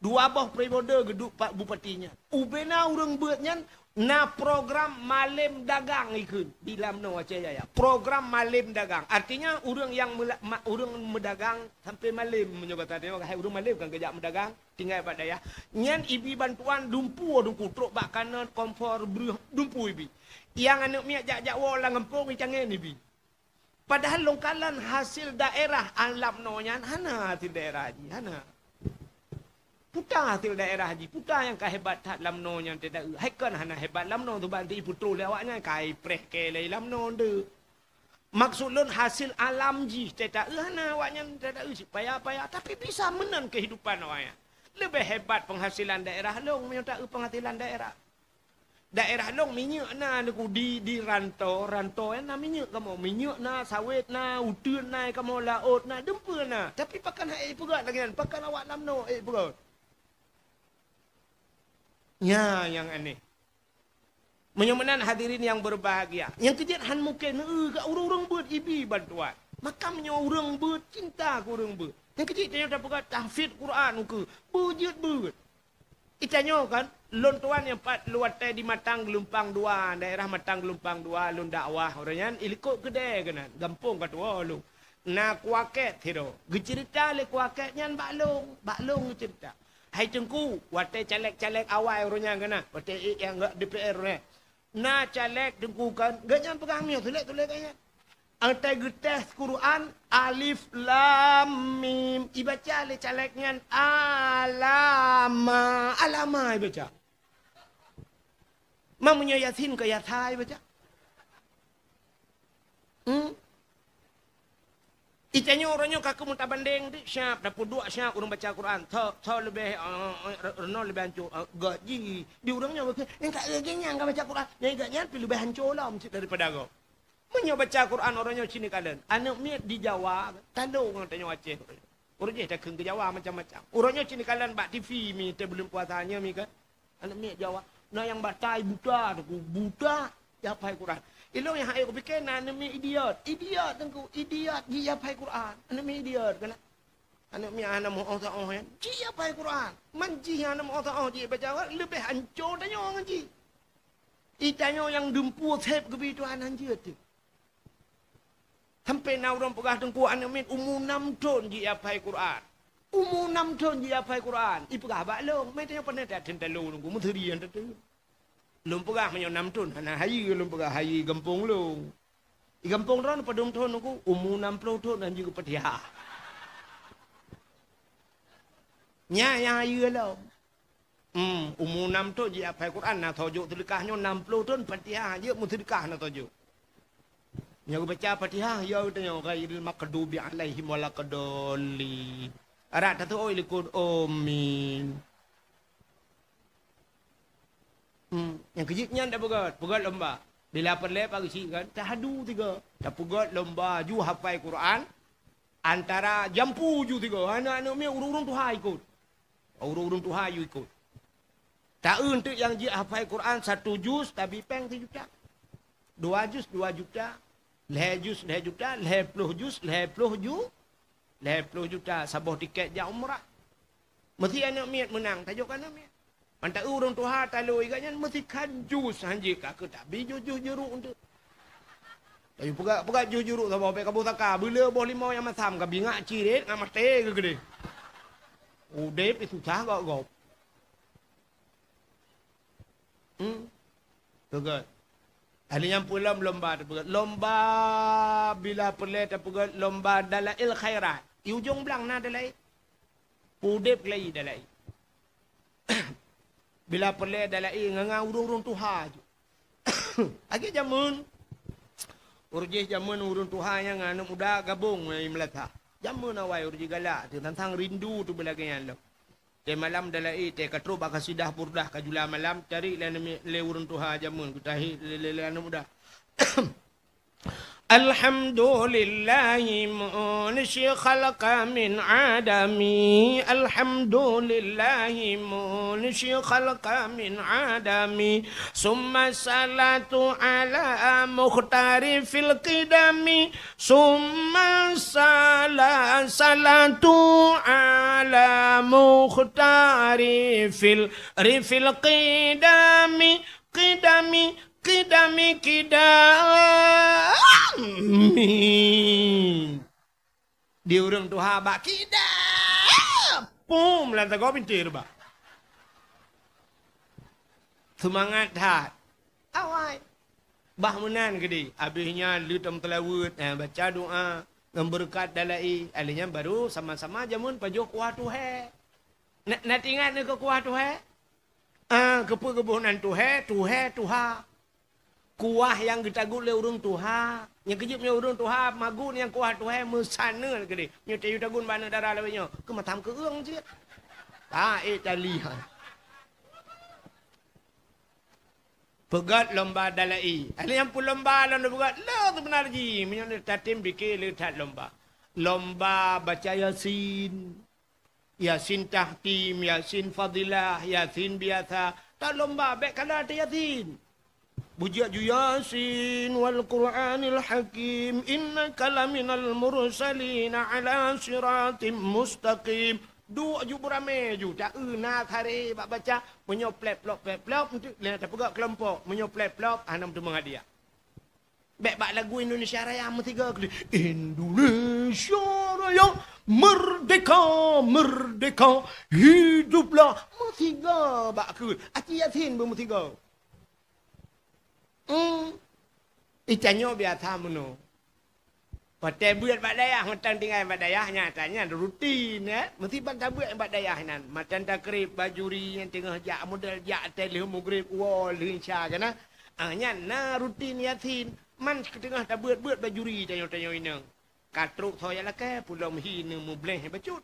Dua boh periode geuduek pa-, bupati nyan. Ubena ureuëng beuet nyan na program malem dagang ikheun di Lamno Aceh Jaya. Program malem dagang. Artinya ureuëng nyang meula-, ma-, ureuëng meudagang sampai malem meunyoe basa tanyoe, hai ureuëng malem kan geujak meudagang, tinggai bak dayah. Nyan ibi bantuan dumpeue Teungku trok bak kanon, kompor, breueh, dumpeue ibi. Nyang aneuk miet jak-jak woe lam gampông, icangén ibi. Padahai lôn kalon hasil daerah alam noe nyan hana hasil daerah jih, hana. Peue ta hasil daerah jih, peue ta nyang ka hebat that lam noe nyan teudaeu. Hai kon hana hebat lam noe, sabab nanti ipeutroh lé awaknyan, ka ipreh kée lé lam noe ndeuk. Maksud lôn hasil alam jih teudaeu hana awaknyan teudaeu cit paya-paya, tapi bisa meunan kehidupan awaknyan. Leubeh hebat penghasilan daerah lôn meunyoe taeu penghasilan daerah. Daerah lôn minyeuk na Teungku di, di rantô, rantô nyan na minyeuk kamoe, minyeuk na, sawét na, uteuen na kamoe, laôt na, dumpeue na. Tapi pakon han ék peugét lagée nyan, pakon awak lam noe ék peugét. Nyan nyang aneh. Meunyoe meunan hadirin nyang berbahagia, nyang keujeuet han mungken, eh, ka ureuëng-ureuëng beuet ibi bantuan. Maka meunyoe ureuëng beuet, cinta keu ureuëng beuet. Nyang keujeuet tanyoe tapeugét tahfiz Quran ukeue, beujeuet beuet. Itanyoe kan, lôn tuan nyang pat lôn watée di Matang Geulumpang Dua, daerah Matang Geulumpang Dua lôn dakwah, uroe nyan ilikot keudè keunan, gampông ka tuwoe lôn. Na kuakét sidroe, geuceurita lé kuakét nyan bak lôn, bak lôn geuceurita. Hai Teungku, watée caleg-caleg awai uroe nyan keunan, watée ék nyang gak D P R uroe nyan. Na caleg Teungku kan, gobnyan peugah meunyoe tulék-tulék ayat. Watée geutés Quran, alif lam mim, ibaca lé caleg nyan alama, alama ibaca. Ma meunyoe Yasin ka yasa ibaca. Hmm? Itanyoe uroe nyoe ka keuh meutabandeng dek siap, tapeuduek siap ureuëng baca Quran. Tho, tho leubeh, eh, eh, reunoe leubeh hancô, eh, gét jih. Di ureuëng nyoe, eh, ka, eh, gét nyan ka baca Quran. Nyang gét nyan pih leubeh hancô lom cit daripada gob. Meunyoe baca Quran uroe nyoe cit neukalon. Aneuk miet di Jawa, talo ngon tanyoe Aceh. Uroe jih takheun keu Jawa macam-macam. Uroe nyoe cit neukalon bak T V mi, teuh buleuen puasa nyoe mi kan. Aneuk miet Jawa, na nyang batai buta Teungku, buta, jiapai Quran. Ilôn nyang hai kupike na aneuk miet idiot. Idiot Teungku, idiot jiapai Quran. Aneuk miet idiot kan? Aneuk miet hana meuoh-oh nyan, jiapai Quran. Man jih hana meuoh-oh jibaca Quran, leubeh hancô tanyoe ngon jih. Itanyoe nyang dumpeue seb geubi Tuhan hanjeuet teuh. Sampai na ureuëng peugah Teungku aneuk miet umu nam thon jiapai Quran. Umu nam thon jiapai Quran. Ipeugah bak lôn, meutanyoe pane that thon talo Teungku, meuseuri han teuh. Lôn peugah meunyoe nam thon hana hayeue, lôn peugah hayeue gampông lôn. Di gampông droe padum thon Teungku, umu nam ploh thon han jeuet Fatihah. Nyan nyang hayeue lom. Hmm, umu nam thon jiapai Quran na sojok seudeukah nyoe nam ploh thon Fatihah jeuet meuseudeukah na sojok. Nyoe geubaca Fatihah, ya geutanyoe ghairil maghdubi alaihim waladdallin. Arak tatu'oh likot, amin. Hmm, nyang keujeuet nyan tapeugét, peugét lomba. Bila peureulée pageusi kan, tahadu tiga. Tapeugét lomba ju hafai Quran. Antara jampu ju tiga, aneuk-aneuk miet ureueng-ureueng tuha ikot. Ureueng-ureueng tuha ju ikot. Taeu teuk nyang jeuet hafai Quran satu juz, tabi péng sijuta. Dua juz, dua juta. Lhèe juz, lhèe juta. Lhèe ploh juz, lhèe ploh ju-, lhèe ploh juta. Saboh tiket jak umrah. Meusi aneuk miet meunang, tajok keu aneuk miet. Mantong ureueng tuha talo iga nyan meusi khan juz hanjeuet ka keu tabi juz-juz juruk eunteuk. Tapi peugah, peugah juz juruk saboh, bèk kaboh saka, beuleu boh limau nyang masam, ka bingak cirét, ngat maté geuh keudeh. Udép susah gop-gop. Hmm. Peugah. Ahli nyang peulom lomba tapeugah. Lomba bila peureulèe tapeugah lomba dalail khairat. Di ujong blang na dalail. Udép lé dalail. Bila peureulèe dalail ngon, ngon ureueng-ureueng tuha ju. Lagèe jameun. Ureueng jih jameun ureueng tuha nyan ngon aneuk muda gabong, eh, meulasa. Jameun awai ureueng jih galak, teuntang rindu tu beulagèe nyan lom. Teuh malam dalail, teuh ka trok bak kasidah burdah ka jula malam, tarék lé aneuk mi-, lé ureueng tuha jameun, geutahé lé, lé, lé aneuk muda. الحمد لله منشئ خلق من عدم. الحمد لله منشئ خلق من عدم. ثم الصلاة على مختار في القدم. ثم الصلاة، صلاة على مختار في ال-، في القدم. Qidami, qidami, qidami. Di ureueng tuha bak kidam. Pum, lam sagoe pintoe reubah. Seumangat that. Awai. Bah meunan keudeh. Abéh nyan lheueh tameuseulaweuet, eh, baca doa ngon beureukat dalail. Alèh nyan baru sama-sama jameun pajoh kuah tuhé. Na, na teuingat neuh keu kuah tuhé? Ah, keupeue geuboh nan tuhé, tuhé, tuha. Kuah nyang geutagun lé ureueng tuha. Nyang keujeuet meunyoe ureueng tuha magun nyang kuah tuhé meusaneut keudeh. Meunyoe tayue tagun bak aneuk dara lawét nyoe, keu mata meukeureueng cit. Taék tali hai. Peugöt lomba dalail. Alèh nyang peulomba lom peugöt, le seubeuna jih. Meunyoe tatem pike le that lomba. Lomba baca Yasin. Yasin tahtim, Yasin fadilah, Yasin biasa. Talomba, bèk kala teu Yasin. Bujak ju Yasin wal Qur'anil Hakim, innaka laminal mursalin ala siratim mustaqim. Duek ju beuramé ju, taeu na kharé bak baca, meunyoe plep-plop, plep-plop, enteuk lé tapeugah keulompok, meunyoe plep-plop, hana meuteumé hadiah. Bèk bak lagu Indonesia Raya meusigoe keudeh. Indonesia Raya merdeka, merdeka, hiduplah. Meusigoe bak keue. Aci Yasin beumeusigoe. Hmm. Itanyoe biasa meunoe. Watèe beuet bak dayah, mantong tinggai bak dayah, nyata nyan rutin, eh. Meusiban tabeuet bak dayah nyan. Mantong takrib bak juri nyang teungoh jak model jak teh lheueh mugrib, woe lheueh isya kana. Ah, nyan na rutin Yasin. Man teungoh tabeuet-beuet bak juri tanyoe-tanyoe inong. Ka trok soe jak lakèe, pulom hi neumubleh bacut.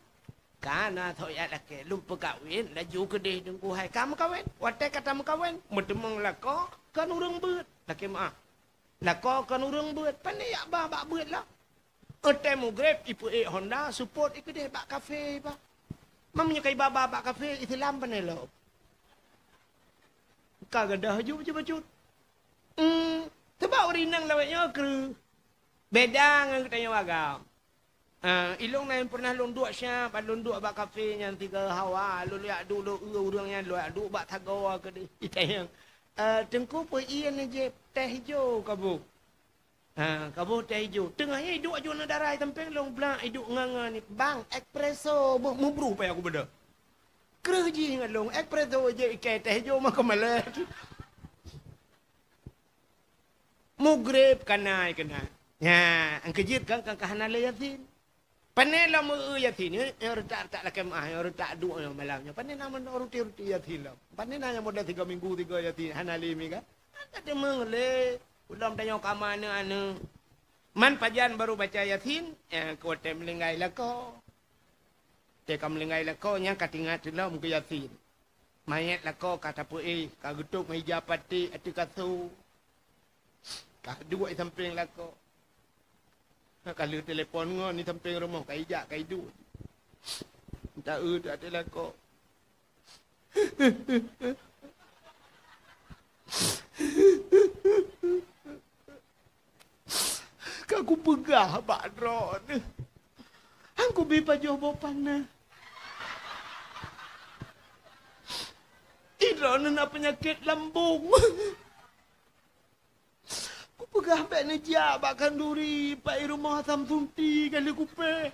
Ka na soe jak lakèe, lôn peukawen, laju keudeh Teungku hai ka meukawen. Watèe ka tameukawen, meuteumong lakoe kon ureueng beuet. Lakèe meu'ah. Lakoe kon ureueng beuet, pane jak ba bak beuet lah. Watèe mugreb, ipeuék honda, seupôt ikeudeh bak kafe iba. Meunyoe ka iba ba bak kafe, Islam pane lom. Ka gadôh ju bacut-bacut. Hmm, sebab ureueng inong lawét nyoe kreueh. Beda ngon geutanyoe agam. Ah, ilôn na nyang pernah lôn duek siat, ban lôn duek bak kafe nyan tiga hawa, lôn jak duek lôn eu ureueng nyan, lôn jak duek bak sagoe keudeh. Itanyong, "Eh, Teungku, peue ie neujieb?" "Teh hijau kaboh." Ha, kaboh teh hijau. Teungoh nyan iduek aju aneuk dara i sampéng lôn, blak iduek ngon-ngon ni, "Bang, espresso boh." Meubruh payah kubeudôh. Kreueh jih ngon lôn, espresso jih ikei teh hijau mah keumalée. Mugreb kanai keunan. Nya, nyang keujeuet kan, kan ka hana lé Yasin. Pane lom eu Yasin, eh, nyang reutak-reutak lakèe meu'ah, nyang reutak duek nyoe malam nyoe. Pane na meunoe ruti-ruti Yasin lom. Pane na nyang model tiga minggu tiga Yasin, hana lé mi kan? Hana teumeung lé. Ulôn tanyoe kama aneuk-aneuk. Man pajan baru baca Yasin, eh, keu watèe meuninggai lakoe. Watèe ka meuninggai lakoe, nyan ka teuingat lom keu Yasin. Manyét lakoe ka tapeuéh, ka geutôb ngon ija paték ateueh kasô. Ka duek i sampéng lakoe. Ka lheueh telepon ngon di sampéng rumoh, ka ijak, ka iduek. Minta eu, tak ada lakoe. Ka kupeugah bak droeneuh, han kubi pajoh boh paneuk. Ih, droeneuh na peunyakét lambong. Kupeugah bék neujak bak khanduri, bak i rumoh asam sunti kali kupéh.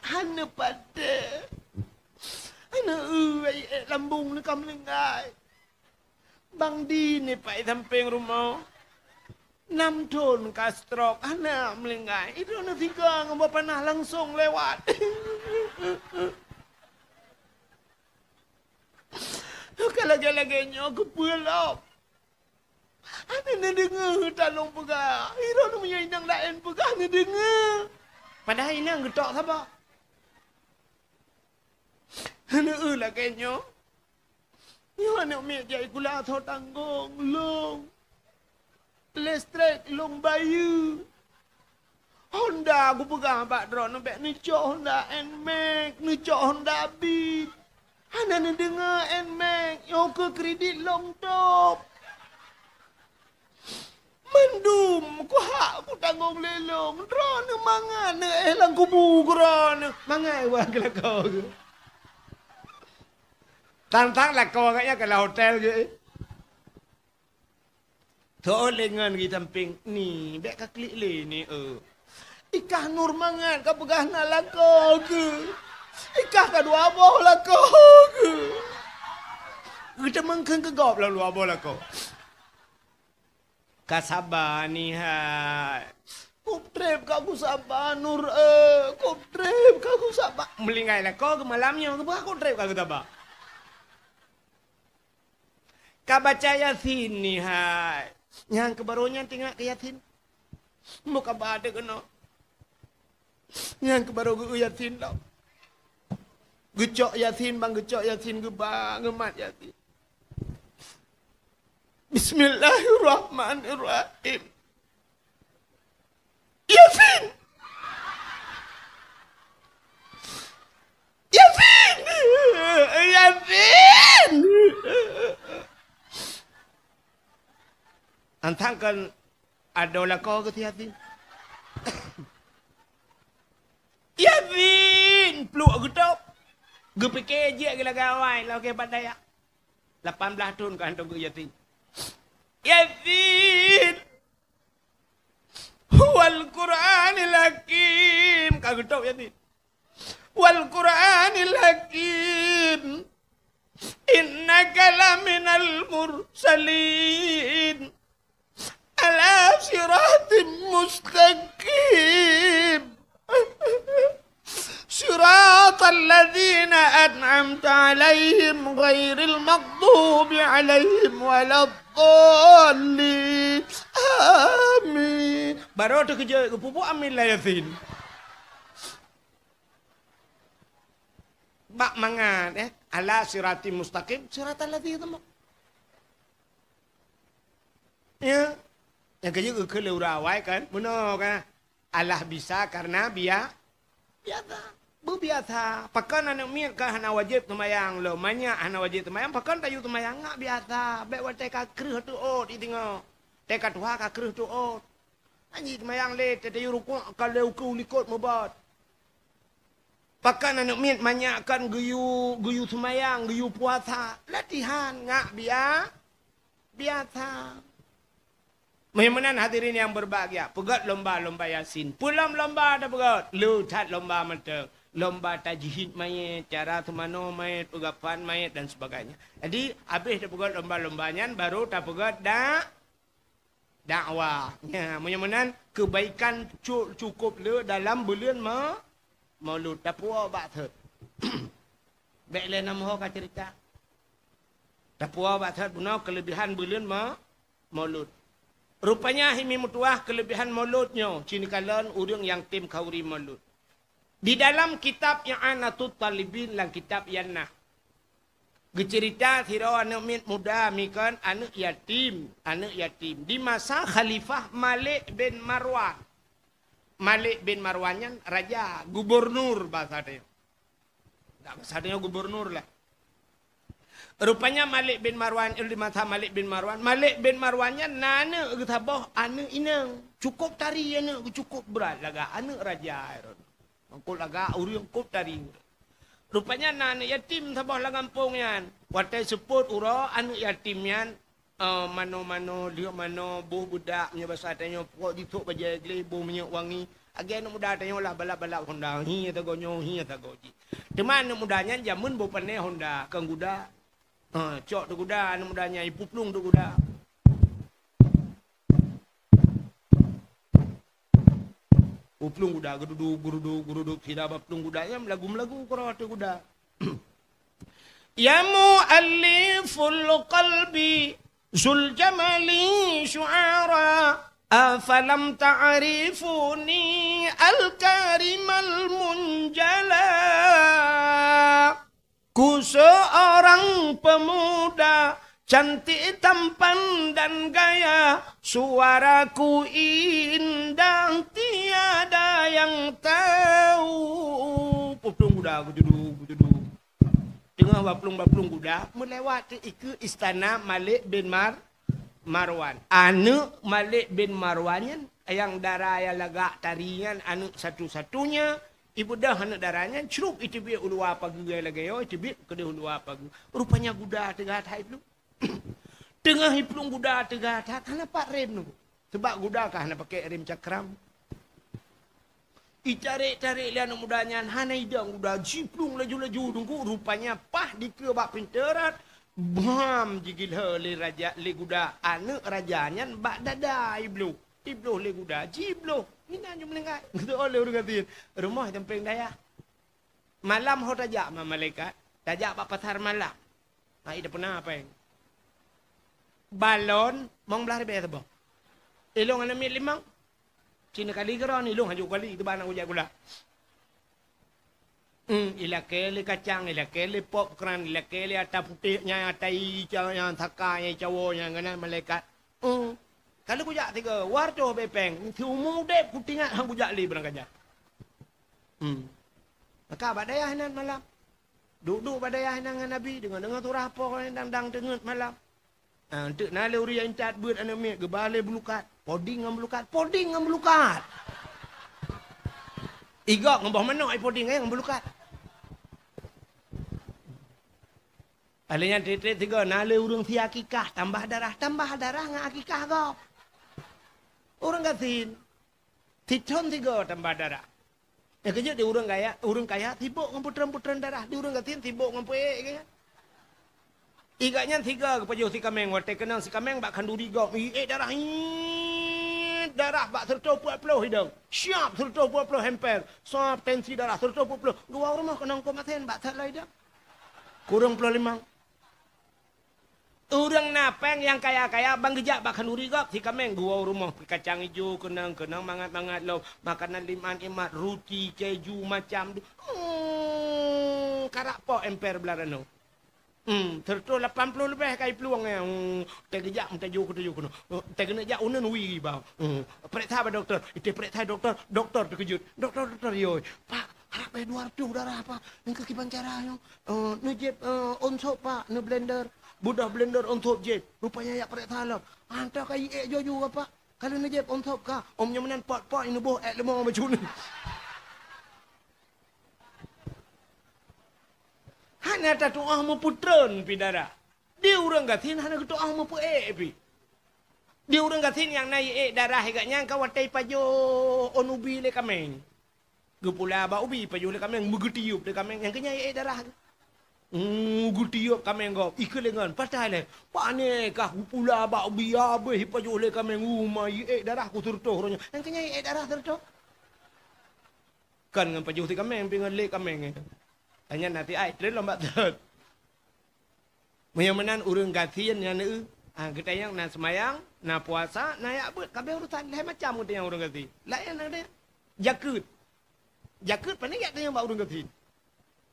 Hana patéh. Hana eu, ai ék lambong neuh ka meulinggai. Bang Di ni pai sampéng rumoh. Nam thon ka stroke, hana meulinggai. Idroeneuh sigoe ngon boh panah langsong lewat. Ka lagée-lagée nyoe keupeue lom? Hana neudeungoe talong peugah. Idroeneuh meunyoe inong laén peugah neudeungoe. Padahai inong geutok saboh. Hana eu lagée nyoe. Nyoe aneuk miet jai sikula soe tanggong, lôn. Listrik lôn bayeue. Honda kupeugah bak droeneuh bék neucok Honda Nmax, neucok Honda Beat. Hana neudeungoe Nmax, nyoe keu kredit lôn top. Mandum kuhak kutanggong lé lôn, droeneuh mangat neuéh lam kubu droeneuh. Mangat wah keu lakoe geuh. Tang-tang lakoe agaknya keu lam hotel geuh. Teuôt lé ngon di sampéng ni, bék ka klik lé ni, eu. Ikah nur mangat ka peugah na lakoe geuh. Ikah ka dua boh lakoe geuh. Geuteumeung kheun keu gob lam dua boh lakoe. Ka saba ni hai. Kop trép ka kusaba, Nur, eh. Kop trép ka kusaba. Meulinggai lakoe geuh malam nyoe, keupeue kop trép ka geusaba? Ka baca Yasin ni hai. Nyang keu barô nyan teuingat keu Yasin. Muka ba teuh keunoe. Nyang keu barô geu Yasin lom. Geucok Yasin, bang geucok Yasin geuba, geumat Yasin. Bismillahirrahmanirrahim. Yasin! Yasin! Yasin! Antang kan ada lakoe keu si Yasin. Yasin! Pluek geutôb. Geupike jeuet geulagai awai, lagée bak daya. Lapan blaih thon ka hantom geu Yasin. Yasin! Wal Qur'anil Hakim. Ka geutôb Yasin. Wal Qur'anil Hakim. Innaka laminal mursalin. Ala siratim mustaqim. Siratal ladzina an'amta 'alaihim ghairil maghdubi 'alaihim waladdallin. Amin. Barô teukeujot geupeubuet amin lam Yasin. Bak mangat, eh. Ala siratim mustaqim, siratal ladzina. Ya. Nyang keujeuet geukheun lé ureueng awai kan? Meunoe kan? Allah bisa karena bia-, biasa. Beubiasa. Pakon aneuk miet ka hana wajéb teumayang lom, manyak hana wajéb teumayang, pakon tayue teumayang? Ngat biasa. Bék watée ka kreueh teuôt, i teungoh. Watée ka tuha ka kreueh teuôt. Hana jiseumayang lé, teuh tayue rukuk ka lheueh ukeue likot meubat. Pakon aneuk miet manyak kan geuyue, geuyue seumayang, geuyue puasa. Latihan ngat bia-, biasa. Meunyoe meunan hadirin nyang beubahgia, peugét lomba-lomba Yasin. Peue lom lomba tapeugét? Le that lomba mantong. Lomba tajhid manyét, cara seumanoe manyét, peugafan manyét dan sebagainya. Jadi, abéh tapeugét lomba-lomba nyan, baru tapeugét da-, dakwah. Nya, meunyoe meunan, keubaikan cu-, cukôp le dalam buleuen ma-, Maulud. Tapuwoe bak thot. Bék lé nam ho ka cerita. Tapuwoe bak thot bunoe keulebihan buleuen ma-, Maulud. Rupanya himi meutuwah keulebihan Maulud nyoe, cinikalon ureuëng nyang tem khauri Maulud. Di dalam kitab I'anatut Talibin, lam kitab nyan na geuceurita sidroe aneuk miet muda, mi kon aneuk yatim, aneuk yatim. Di masa Khalifah Malik bin Marwan, Malik bin Marwan nyan raja, gubernur basa tanyoe. Tak basa tanyoe gubernur lah. Rupanya Malik bin Marwan, di masa Malik bin Marwan, Malik bin Marwan nyan na aneuk geusaboh, aneuk inong. Cukup tari aneuk, cukup brat lagak aneuk raja. Mangkot lagak ureueng kop tari. Rupanya na aneuk yatim saboh lam gampông nyan. Watèe seupôt uroe aneuk yatim nyan, eh, mano-mano, liek mano, boh beudak, meunyoe basa tanyoe, pokok jisok bajèe glé, boh minyeuk wangi. Lagèe aneuk muda tanyoe lah balap-balap Honda, hi sagoe nyoe, hi sagoe jih. Teuma aneuk muda nyan jameun boh pané Honda, kon guda. Ha, cok teuguda aneuk muda nyan, ipeuplueng teuguda. Peuplueng guda, geududuk, geududuk, geududuk, sira bak plueng guda nyan meulagu-meulagu keudroe teuguda. Ya mu'allifal qalbi, zul jamali syu'ara, afalam ta'rifuni al-karimal munjala. Ku seorang pemuda cantik tampan dan gaya, suaraku indah tiada yang tahu. Peuplueng guda, geududu, geududu. Teungoh baplueng-baplueng guda, meulewat ikeue istana Malik bin Mar-, Marwan. Aneuk Malik bin Marwan nyan, nyang dara nyang lagak tari nyan, aneuk satu-satunya, ibeudôh aneuk dara nyan, crup iteubiet u luwa pageue lagèe nyoe, iteubiet keudeh u luwa pageue. Rupanya guda teuga that iplueng. Teungoh iplueng guda teuga that, hana pat rem nunggu. Sabab guda ka hana pakèk rem cakram. Itarek-tarek lé aneuk muda nyan, hana idong guda, jiplueng laju-laju teungku, rupanya paih dikeue bak pintoe rot, bam, jigilhô lé raja, lé guda, aneuk raja nyan bak dada ibloh. Ibloh lé guda, jibloh. Inan ju meuninggai. Geuteu'oh lé ureueng gasien. Rumoh i sampéng dayah. Malam ho tajak ma-, malaikat, tajak bak pasar malam. Hai, dak peuna péng. Balon, mong blaih ribèe saboh. Ilong aneuk miet limong. Cina kali keudroe, ilong haju kali, teuba aneuk kujak gula. Hmm, ilakèe lé kacang, ilakèe lé pop kran, ilakèe lé ata putéh nyan, ata ica nyan, saka nyan, icawo nyan, keunan malaikat. Hmm. Ka lheueh kujak sigoe, war toh bèe péng, siumu udép kutingat han kujak lé barang kajak. Hmm. Maka bak dayah inan malam. Duek-duek bak dayah inan ngon Nabi, deungoe-deungoe surah Po nyang dang-dang teungeut malam. Ah, enteuk na lé ureueng intat beuet aneuk miet, geuba lé bulukat. Poding ngon bulukat, poding ngon bulukat. Igok ngon boh manok, ai poding, eh, ngon bulukat. Alèh nyan trép-trép sigoe, na lé ureueng si akikah, tambah darah, tambah darah ngon akikah gob. Ureueng gasien, sithon sigoe tambah darah. Nyang keujeuet di ureueng kaya, ureueng kaya sibok ngon putreun-putreun darah, di ureueng gasien sibok ngon peuék geuh nyan. Igak nyan sigoe geupajoh si kaméng, watèe keunong si kaméng bak khanduri gob, iék darah, iék darah bak sireutoh peuet ploh idong. Siap sireutoh peuet ploh emper, sab tensi darah sireutoh peuet ploh. Geuwoe rumoh keunong keumaten bak that lom idong. Kureueng ploh limong. Ureueng na péng nyang kaya-kaya ban geujak bak khanduri gob si kaméng, geuwoe rumoh, kacang ijo keunong, keunong mangat-mangat lom, makanan limat-imat, ruti, keju, macam tu. Hmm, karak pok emper blah ranoe. Hmm, sireutoh lapan ploh leubeh ka iplueng, eh. Hmm, teugeujak, meutajô keu tajô keunoe. Hmm, teugeuneuek jak uneun wie ba. Hmm, peuriksa bak dokto. Iteupeuriksa dokto, dokto teukeujot. Dokto, dokto, yoi. Pak, harap bèe dua reutôh darah, Pak. Nyan keuh kiban cara nyoe. Eh, neujieb, eh, onsop, Pak, neublender. Beudôh blender onsop jieb. Rupanya jak peuriksa lom. Anta ka iék jojo, Pak. Ka lheueh neujieb onsop ka. Om nyoe meunan pot-pot neuboh ék leumô bacut. Hana tatu'oh meuputreun pi darah. Di ureueng gasien hana geutu'oh meupeuék pi. Di ureueng gasien nyang na iék darah geuh nyan ka watèe ipajoh ôn ubi lé kaméng. Geupula bak ubi, ipajoh lé kaméng, meugeutiyeub lé kaméng, nyang keu nyan iék darah geuh. Hmm, geutiyeub kaméng gob, ikeulengan, patai lé. Pané kah geupula bak ubi, abéh ipajoh lé kaméng, uma iék darah ku sireutoh uroe nyoe. Nyang keu nyan iék darah sireutoh. Kon ngon pajoh si kaméng, pi ngon lé kaméng. Tanyan na siat treun lom bak thot. Meunyoe meunan ureueng gasien nyan, eh, ah, geutanyong na seumayang, na puasa, na jak beuet, ka abéh urusan, lhèe macam geutanyong ureueng gasien. Laén na geutanyoe. Jakeuet. Jakeuet pane jak tanyong bak ureueng gasien.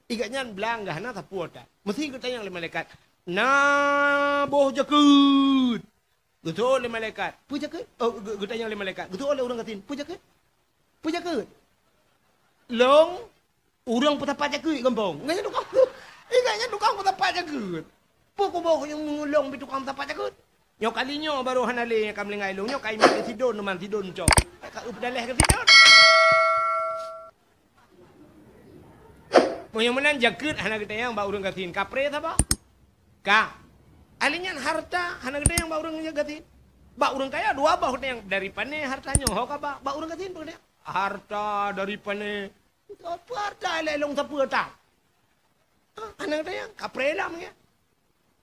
Igak nyan blang gah na sapeue that. Meusi geutanyong lé malaikat, "Na boh jakeuet?" Geutanyong lé malaikat, "Peue jakeuet?" Oh, ge-, geutanyong lé malaikat, geutanyong lé ureueng gasien, "Peue jakeuet?" Peujakeuet. Lôn ureuëng peusapat jakeuet gampông. Ingat nyan tukang tu. Ingat nyan tukang peusapat jakeuet. Peue kuboh nyang meulông bit tukang peusapat jakeuet. Nyoe kali nyoe barô hana lé ka meulinggai lôn. Nyoe ka imat keu sidon, teuma sidon cok. Ka eu peudaleh keu sidon. Meunyoe meunan jakeuet hana geutanyong bak ureuëng gasien, kapreh saboh. Ka. Ahli nyan harta hana geutanyong bak ureuëng gasien. Bak ureuëng kaya dua boh geutanyong, dari pané harta nyoe ho ka bak, bak ureuëng gasien peue geutanyong? Harta dari pané. Apa harta lé lôn sapeue ta? Ha, hana geutanyong, kapreh lam ya.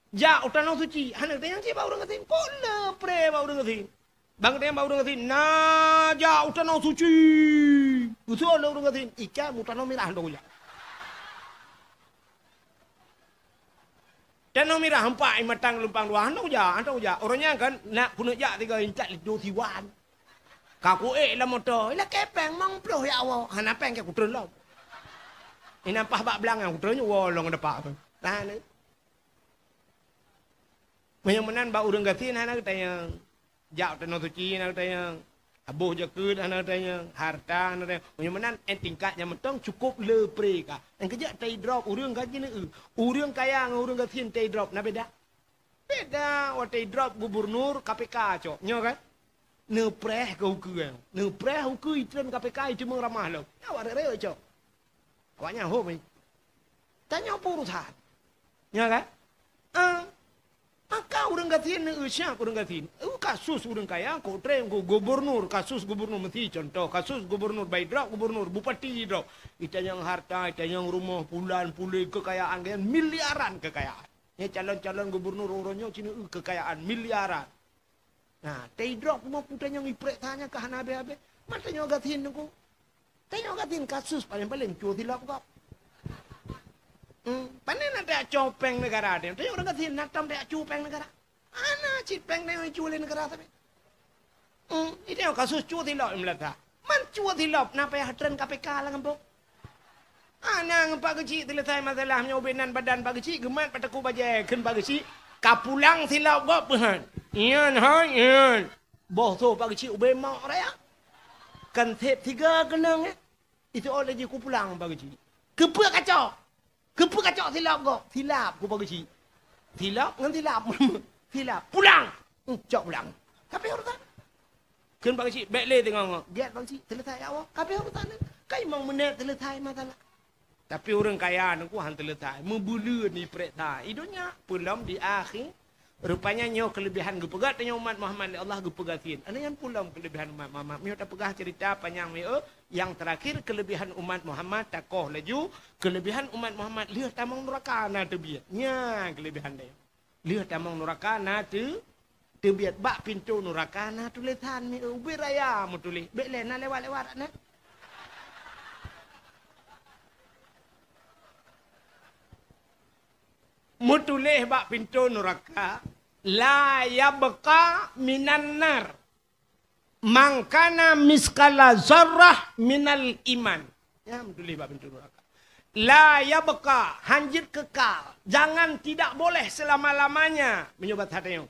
Jak u tanoh suci, hana geutanyong cit bak ureuëng gasien. Kok le preh bak ureuëng gasien? Bang geutanyong bak ureuëng gasien, "Na jak u tanoh suci?" Geuseuôt lé ureuëng gasien, "Ica mu tanoh mirah hana jak." Tanoh mirah empat, imatang lumpang dua, hana jak, hana jak. Ureuëng nyan kan nak keuneuk jak tiga intat laju siwan. Ka kuék lam moto, "Ilakée péng mong ploh ya Allah." Hana péng keu kutreun lom. Inam paih bak blang nyang kutreun nyoe woe lôn depak. Tahan. Meunyoe meunan bak ureuëng gasien hana geutanyong. Jak u tanoh suci hana geutanyong. Aboh jakeuet hana geutanyong. Harta hana geutanyong. Meunyoe meunan, eh, tingkat nyang mantong cukup le preh ka. Nyang keujeuet tai drop ureuëng ka jineue. Ureuëng kaya ngon ureuëng gasien tai drop na beda? Beda, watée tai drop gubernur K P K cok. Nyoe kan? Neupreh keu ukeue. Neupreh ukeue itreun K P K iteumeung ramah lom. Nyawa rere cok. Awaknyan hom, eh. Tanyoe peue urusan. Ya kan? Ah. Maka ureuëng gasien neusiab ureuëng gasien. Uh, kasus ureuëng kaya, kok treng keu gubernur, kasus gubernur meusi contoh, kasus gubernur bai drop, gubernur, bupati drop. Itanyong harta, itanyong rumoh, pulan, puléh, kekayaan, miliaran kekayaan. Nya calon-calon gubernur uroe nyoe cina, uh, kekayaan miliaran. Nah, tai drop rumoh putéh nyang iprek tanya ka hana habéh-habéh. Mata nyoe gasien nunggu. Tanyoe gasien kasus paléng-paléng cue silop gob. Hmm, pane na tajak cue péng negara teuh. Tanyoe ureuëng gasien na tom tajak cue péng negara. Hana cit péng tanyoe cue lé negara sabe. Hmm, itu kasus cue silop nyang meulata. Man cue silop na payah treun K P K lam gampông. Hana ngon Pak Geuchik teuleusai masalah, meunyoe ubé nan badan Pak Geuchik geumat pat takue bajée kheun Pak Geuchik ka pulang silop gob peuhan. Nyan hai nyan. Boh soe Pak Geuchik ubé mok raya. Kan sép tiga keunong, eh. Itu oh laju ku pulang Pak Geuchik. Keupeue kacok? Keupeue kacok silop gob? Silap ku Pak Geuchik. Silop ngon silap. Silap. Pulang. Hmm, cok pulang. Tapi urusan. Kheun Pak Geuchik, bék lé teungoh-ngoh. Biet Pak Geuchik, teuleusai awak. Tapi urusan ni. Kai mong meunet teuleusai masalah. Tapi ureuëng kaya nungku han teuleusai, meubuleuen iprek that. I donya, peulom di akhé. Rupanya nyoe keulebihan geupeugah tanyoe umat Muhammad lé Allah geupeugasien. Ana nyan peulom keulebihan umat Muhammad. Miyueb tapeugah cerita panyang miyueb, nyang terakhir keulebihan umat Muhammad takoh laju, keulebihan umat Muhammad lheueh tamong nuraka na teubiet. Nyan keulebihan tanyoe. Lheueh tamong nuraka na teu-, teubiet bak pintoe nuraka na tulésan mi ubé raya meutuléh. Bék lé na lewat-lewat na. Meutuléh bak pintoe nuraka, "La yabqa minan nar." Mangkana miskala zarrah minal iman. Ya, meutuléh bak pintoe nuraka. La yabqa, hanjeuet kekal. Jangan, tidak boleh selama-lamanya. Meunyoe bak that nyoe.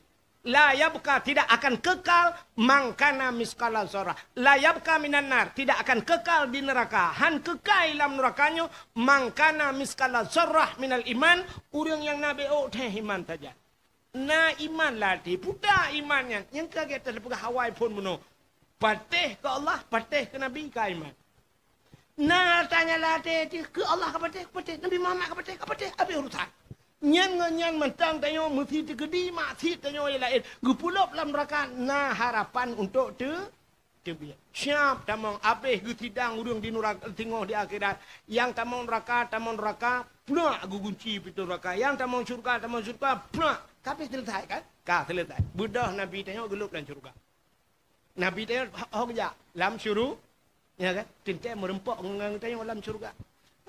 La yabqa, tidak akan kekal, mangkana miskala zarrah. La yabqa minan nar, tidak akan kekal di neraka. Han keukai lam nuraka nyoe, mangkana miskala zarrah minal iman, ureuëng nyang na bék ôk theh iman saja. Na iman lam até, puta iman nyan. Nyang ka gata peugah awai phon bunoe. Patéh keu Allah, patéh keu Nabi ka iman. Na tanya lam até, keu Allah ka patéh, ka patéh. Nabi Muhammad ka patéh, ka patéh. Habéh urusan. Nyan ngon nyan mantong tanyoe meusi teukeudi maksiet tanyoe nyang laén. Geupeulop lam nuraka na harapan untuk teu-, teubiet. Siap tamong, habéh geusidang ureuëng di nuraka, singoh di akhirat. Nyang tamong nuraka, tamong nuraka, plak geugunci pintoe nuraka. Nyang tamong syurga, tamong syurga, plak. Ka habéh selesai kan? Ka selesai. Beudôh Nabi tanyoe geulop lam syurga. Nabi tanyoe ho-, ho geujak lam syuru-, ya kan? Teuntée meureumpok ngon tanyoe lam syurga.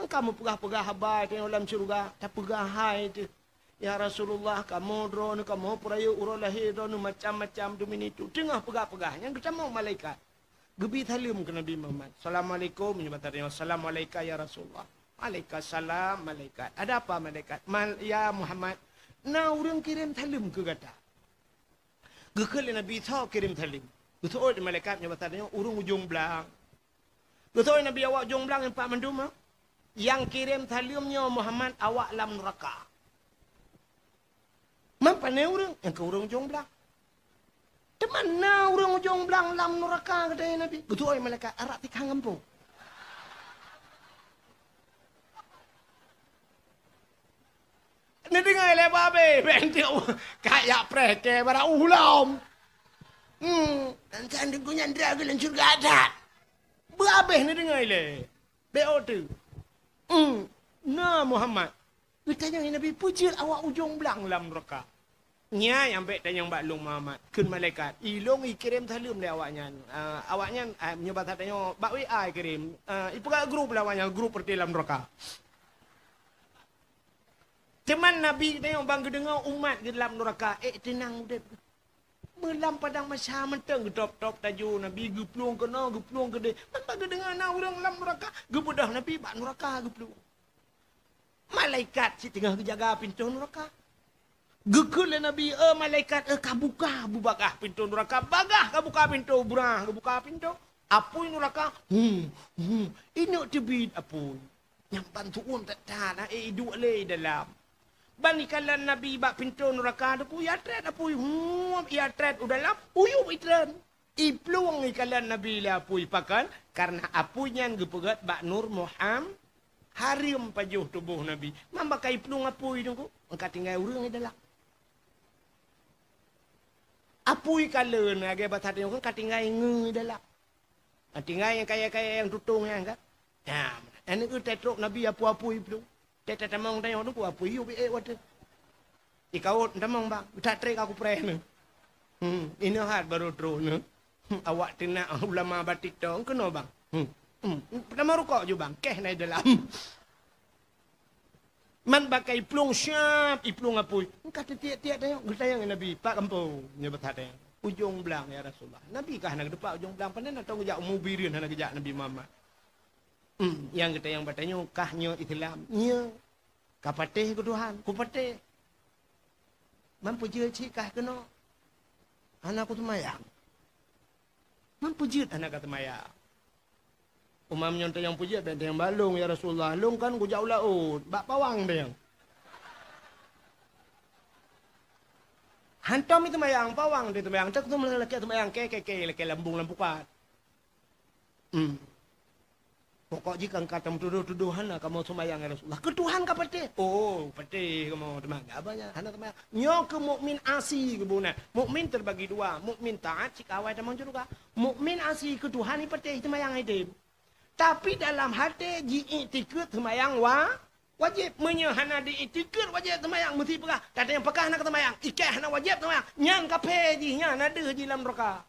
Engka meupeugah-peugah haba tanyoe lam syurga, tapeugah hai teuh. Ya Rasulullah, kamoe droeneuh, kamoe peurayeuk uroe lahé droeneuh macam-macam demi nitu. Teungoh peugah-peugah, nyang geutamong malaikat. Geubi saleuem keu Nabi Muhammad. Assalamualaikum, meunyoe bak tanyoe, "Assalamualaika ya Rasulullah." "Waalaikumsalam, malaikat." "Ada apa, malaikat?" "Mal-, ya Muhammad, na ureuëng kirém saleuem keu gata." Geukheun lé Nabi, "Soe kirém saleuem?" Geuseuôt lé malaikat, meunyoe bak tanyoe, "Ureuëng ujong blang." Beutôi Nabi awak ujong blang nyan pat mandum, ha? Nyang kirém saleuem nyoe Muhammad awak lam nuraka. Man pane ureuëng? Nyang keu ureuëng ujong blang. Teuma na ureuëng ujong blang lam nuraka, geutanyong Nabi. Beutôi malaikat, arak tikang gampông. Neudeungoe lé babeh, bèk enteuk ka jak preh kèe bara uh lom. Hmm, dan sandeng ku nyan dra geuh lam syeuruga that. Beurabeh neudeungoe lé. Bèk ôh teuk. Hmm, na Muhammad. Geutanyong Nabi, peue jeuet awak ujong blang lam nuraka? Nyan nyang bèk tanyong bak lôn Muhammad, kheun malaikat. Ilôn ikirém saleuem lé awaknyan. Ah, awaknyan, ah, meunyoe basa tanyoe, bak W A ikirém. Ah, ipeugah grup lé awaknyan, grup peureuté lam nuraka. Teuma Nabi tanyong ban geudeungoe umat geuh lam nuraka, ék teunang udép. Meulam padang mahsyar mantong geutôb-tôb tajô Nabi, geuplueng keunoe, geuplueng keudéh. Ban geudeungoe na ureuëng lam nuraka, geubeudôh Nabi bak nuraka geuplueng. Malaikat cit teungoh geujaga pintoe nuraka. Geukheun lé Nabi, "Eh malaikat, eh, ka buka, bubagaih pintoe nuraka, bagaih ka buka pintoe, brah ka buka pintoe." Apui nuraka, hum, hum, ineuk teubiet apui. Nyang ban su'uem that-that, na ék iduek lé dalam. Ban ikalon Nabi bak pintoe nuraka, teupeu ia trét apui, hum, ia trét u dalam, uyueb itreun. Iplueng ikalon Nabi lé apui, pakon? Kareuna apui nyan geupeugét bak nur Muham-, hareuem pajoh tuboh Nabi. Man bak ka iplueng apui teungku, ka tinggai ureuëng di dalam. Apui kalon, lagée basa tanyoe kan ka tinggai ngeue di dalam. Ka tinggai nyang kayée-kayée nyang tutong nyan kan. Nah, aneuk teutrok Nabi apui-apui iplueng. Teutamong tanyoe teungku apui yub ék watée. Ikawot tamong bang, that trek aku preh nyoe. Hmm, inoe hat barô trok nyoe. Hmm, awak teunak ulama batik tong keunoe bang. Hmm. Hmm, peutama rukok ju bang, keh na i dalam. Man bak ka iplueng siab, iplueng apui. Ka teutiek-tiek tanyoe, geutanyong Nabi, "Pak gampông?" Nyoe beutateueng. "Ujong blang, ya Rasulullah." Nabi ka hana geuteupat ujong blang, pane na tong geujak umu bireuen hana geujak Nabi Muhammad. Hmm, nyang geutanyong bak tanyoe, kah nyoe Islam? Nyoe. Ka patéh keu Tuhan, kupatéh. Man peue jeuet cit kah keunoe? Hana kuseumayang. Man peue jeuet hana ka seumayang? Umam nyoe tanyong peue jeuet, bèk tanyong bak lôn, ya Rasulullah. Lôn kan kujak u laôt, bak pawang tanyong. Hantom seumayang, pawang teuh seumayang. Teuh lakée seumayang, kée, kée, kée, lakée lambông lam pukat. Hmm. Pokok jih kan ka tameutudoh-tudoh hana kamoe seumayang, ya Rasulullah. Keu Tuhan ka patéh? Oh, patéh kamoe teuma. Abah nyan hana seumayang. Nyoe keu mukmin asi geuboh na. Mukmin terbagi dua. Mukmin taat cit ka awai tamong syeuruga. Mukmin asi keu Tuhan ipatéh seumayang idem. Tapi dalam haté ji-iktikeut seumayang wa-, wajéb. Meunyoe hana di-iktikeut wajéb seumayang, meusti peugah, "Tatanyong pakon hana ka seumayang? Ikée hana wajéb seumayang." Nyan kafé jih, nyan na deuh jih lam nuraka.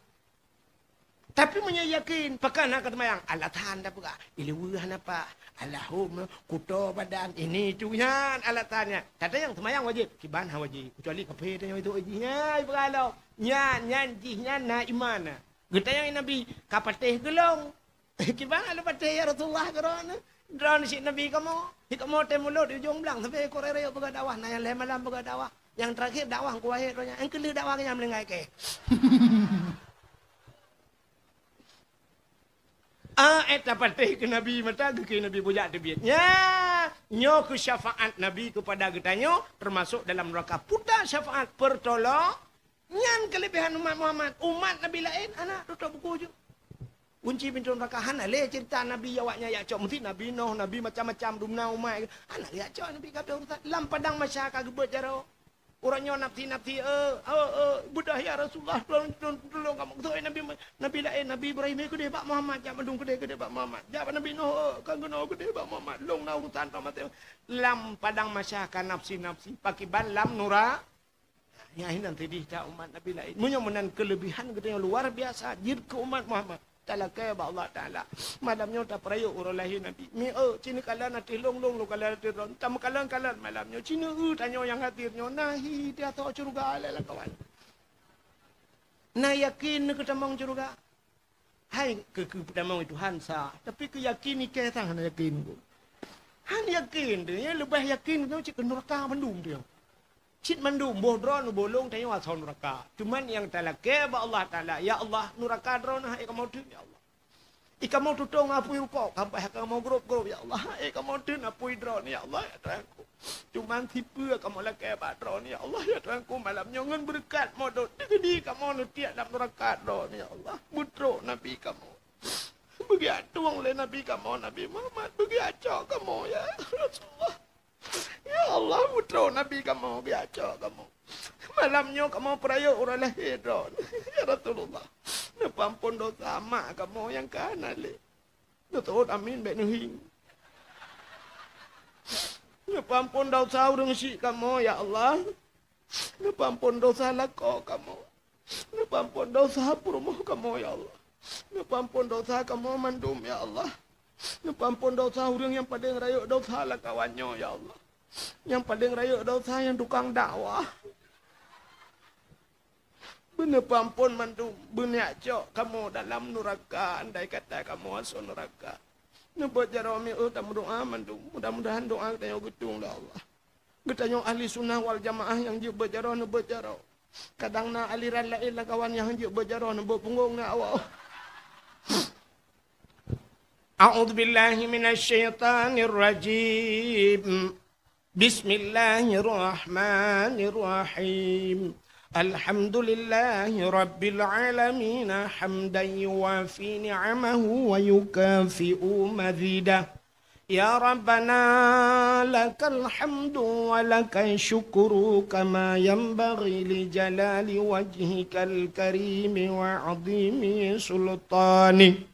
Tapi meunyoe yakin, pakon hana ka seumayang? Alasan tapeugah, "Ileue hana paih, alahom kuto badan, ini itu," nyan alasan nyan. Tatanyong seumayang wajéb, kiban hana wajéb, keucuali kafé tanyong itu jih nyan, ipeugah lom. Nyan, nyan jih nyan na iman na. Geutanyong Nabi, "Ka patéh keu lôn?" Kiban hana patéh, ya Rasulullah, keu droeneuh. Droeneuh cit Nabi kamoe. Di kamoe tem mulod di ujong blang, sabe kureueng rayeuk peugah dakwah, na nyang lhée malam peugah dakwah. Nyang terakhir dakwah keu wahé droeneuh. Nyang keulheueh dakwah nyang meuninggai kée. Ah, éh, tapatéh keu Nabi mata geukheun Nabi bujak teubiet. Nya, nyoe keu syafaat Nabi keupada geutanyoe, teumasok dalam nuraka puta syafaat peurtolong. Nyan keuleubehan umat Muhammad. Umat Nabi laén hana tutob buku ju. Kunci pintoe nuraka hana lé cerita Nabi awaknyan jak cok. Meusti Nabi Nuh, Nabi macam-macam dumna umat. Hana lé jak cok Nabi, ka abéh urusan. Lam padang mahsyar ka geubeuet jaroe. Uroe nyoe nafsi-nafsi, eh, eh, eh, beudah ya Rasulullah, tulông, tulông, tulông kamoe. Beutôi Nabi, Nabi laén, Nabi Ibrahim, eh, keudeh bak Muhammad, jak mandum keudeh, keudeh bak Muhammad. Jak bak Nabi Nuh, eh, ka keunoe keudeh bak Muhammad. Lôn na urusan, ka maté. Lam padang mahsyar ka nafsi-nafsi, pakriban lam nura-, Nyan hinan sideh that umat Nabi laén. Meunyoe meunan keuleubehan geutanyoe luar biasa jeuet keu umat Muhammad. Talakée bak Allah Taala. Malam nyoe tapeurayeuk uroe lahé Nabi. Mi, eh, ci neukalon ateueh lôn, lôn, lôn kalon ateueh droe. Tameukalon-kalon malam nyoe. Ci neueu tanyoe nyang hadir nyoe. Na hi di ateueh syeuruga lé lakoe. Na yakin neukeutamong syeuruga. Hai keu, keu peutamong Tuhan sa, tapi keu yakin ikée sang hana yakin ku. Han yakin teuh, ya leubeh yakin tu cit keu nuraka mandum tu. Cit mandum boh droe neubolong tanyoe asoe nuraka. Cuman nyang talakée bak Allah Taala, "Ya Allah, nuraka droe na hai kamoe teuk, ya Allah." Ih, kamoe tutong apui rukok, kamoe, kamoe grôp-grôp, ya Allah. Eh, kamoe teun apui droeneuh, ya Allah, ya Tuhanku. Cuman sipeue kamoe lakée bak droeneuh, ya Allah, ya Tuhanku. Malam nyoe ngon beureukat modot, teukeudi kamoe neutiek lam neuraka droeneuh, ya Allah. Beutrok Nabi kamoe. Beugiak tueng lé Nabi kamoe, Nabi Muhammad. Beugiak cok kamoe, ya Rasulullah. Ya Allah, beutrok Nabi kamoe, beugiak cok kamoe. Malam nyoe kamoe peurayeuk uroe lahé droeneuh, ya Rasulullah. Neupeuampon dosa mak kamoe nyang ka hana lé. Neutôt amin bék neuhieng. Neupeuampon dosa ureuëng syik kamoe, ya Allah. Neupeuampon dosa lakoe kamoe. Neupeuampon dosa peurumoh kamoe, ya Allah. Neupeuampon dosa kamoe mandum, ya Allah. Neupeuampon dosa ureuëng nyang padeng rayeuk dosa lam kawan nyoe, ya Allah. Nyang padeng rayeuk dosa nyang tukang dakwah. Beuneupeuampon mandum, beuniek cok kamoe dalam nuraka andai kata kamoe asoe nuraka. Neubeuet jaroe miôh tameudoá mandum, mudah-mudahan doá geutanyoe geutueng lé Allah. Geutanyoe ahli sunnah wal jamaah nyang jeuet beuet jaroe neubeuet jaroe. Kadang na aliran laén lam kawan nyang jeuet beuet jaroe neubeuet punggong na awak. A'udzubillahi minasyaitanirrajim. Bismillahirrahmanirrahim. Alhamdulillahi rabbil alamin, hamdan yuwafi ni'amahu wa yukafi'u mazidah. Ya Rabbana, lakal hamdu wa lakal syukru kama yanbaghi li jalali wajhikal karimi wa azimi sultanik.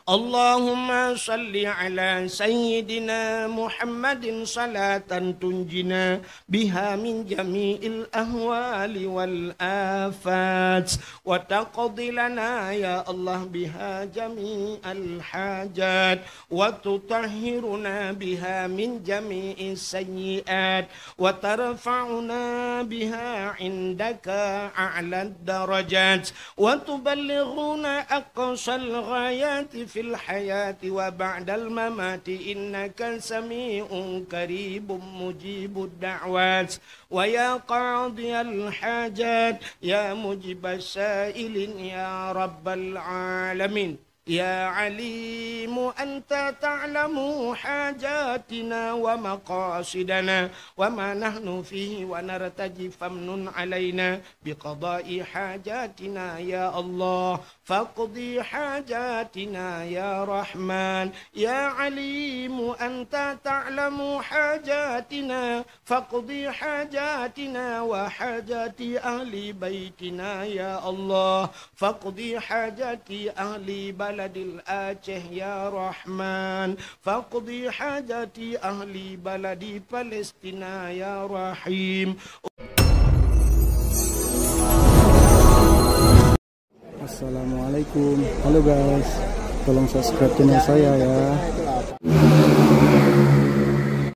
Allahumma salli ala sayyidina Muhammadin salatan tunjina biha min jami'il ahwali wal afat, wa taqdi lana, ya Allah, biha jami'al hajat, wa tutahhiruna biha min jami'is sayyi'at, wa tarfa'una biha indaka a'lad darajat, wa tuballighuna aqsal ghayati fil hayati wa ba'dal mamati, innaka sami'un qaribun mujibud da'wat. Wa ya qadiyal hajat, ya mujibas sa'ilin, ya rabbal alamin. Ya Alimu, anta ta'lamu hajatina wa maqasidana wa ma nahnu fihi wa nartaji, famnun alaina biqada'i hajatina, ya Allah. Faqdi hajatina, ya Rahman. Ya Alimu, anta ta'lamu hajatina. Faqdi hajatina wa hajati ahli baitina, ya Allah. Faqdi hajati ahli baladil Aceh, ya Rahman. Faqdi hajati ahli baladi Palestina, ya Rahim. Assalamualaikum. Halo guys, tolong subscribe channel saya ya.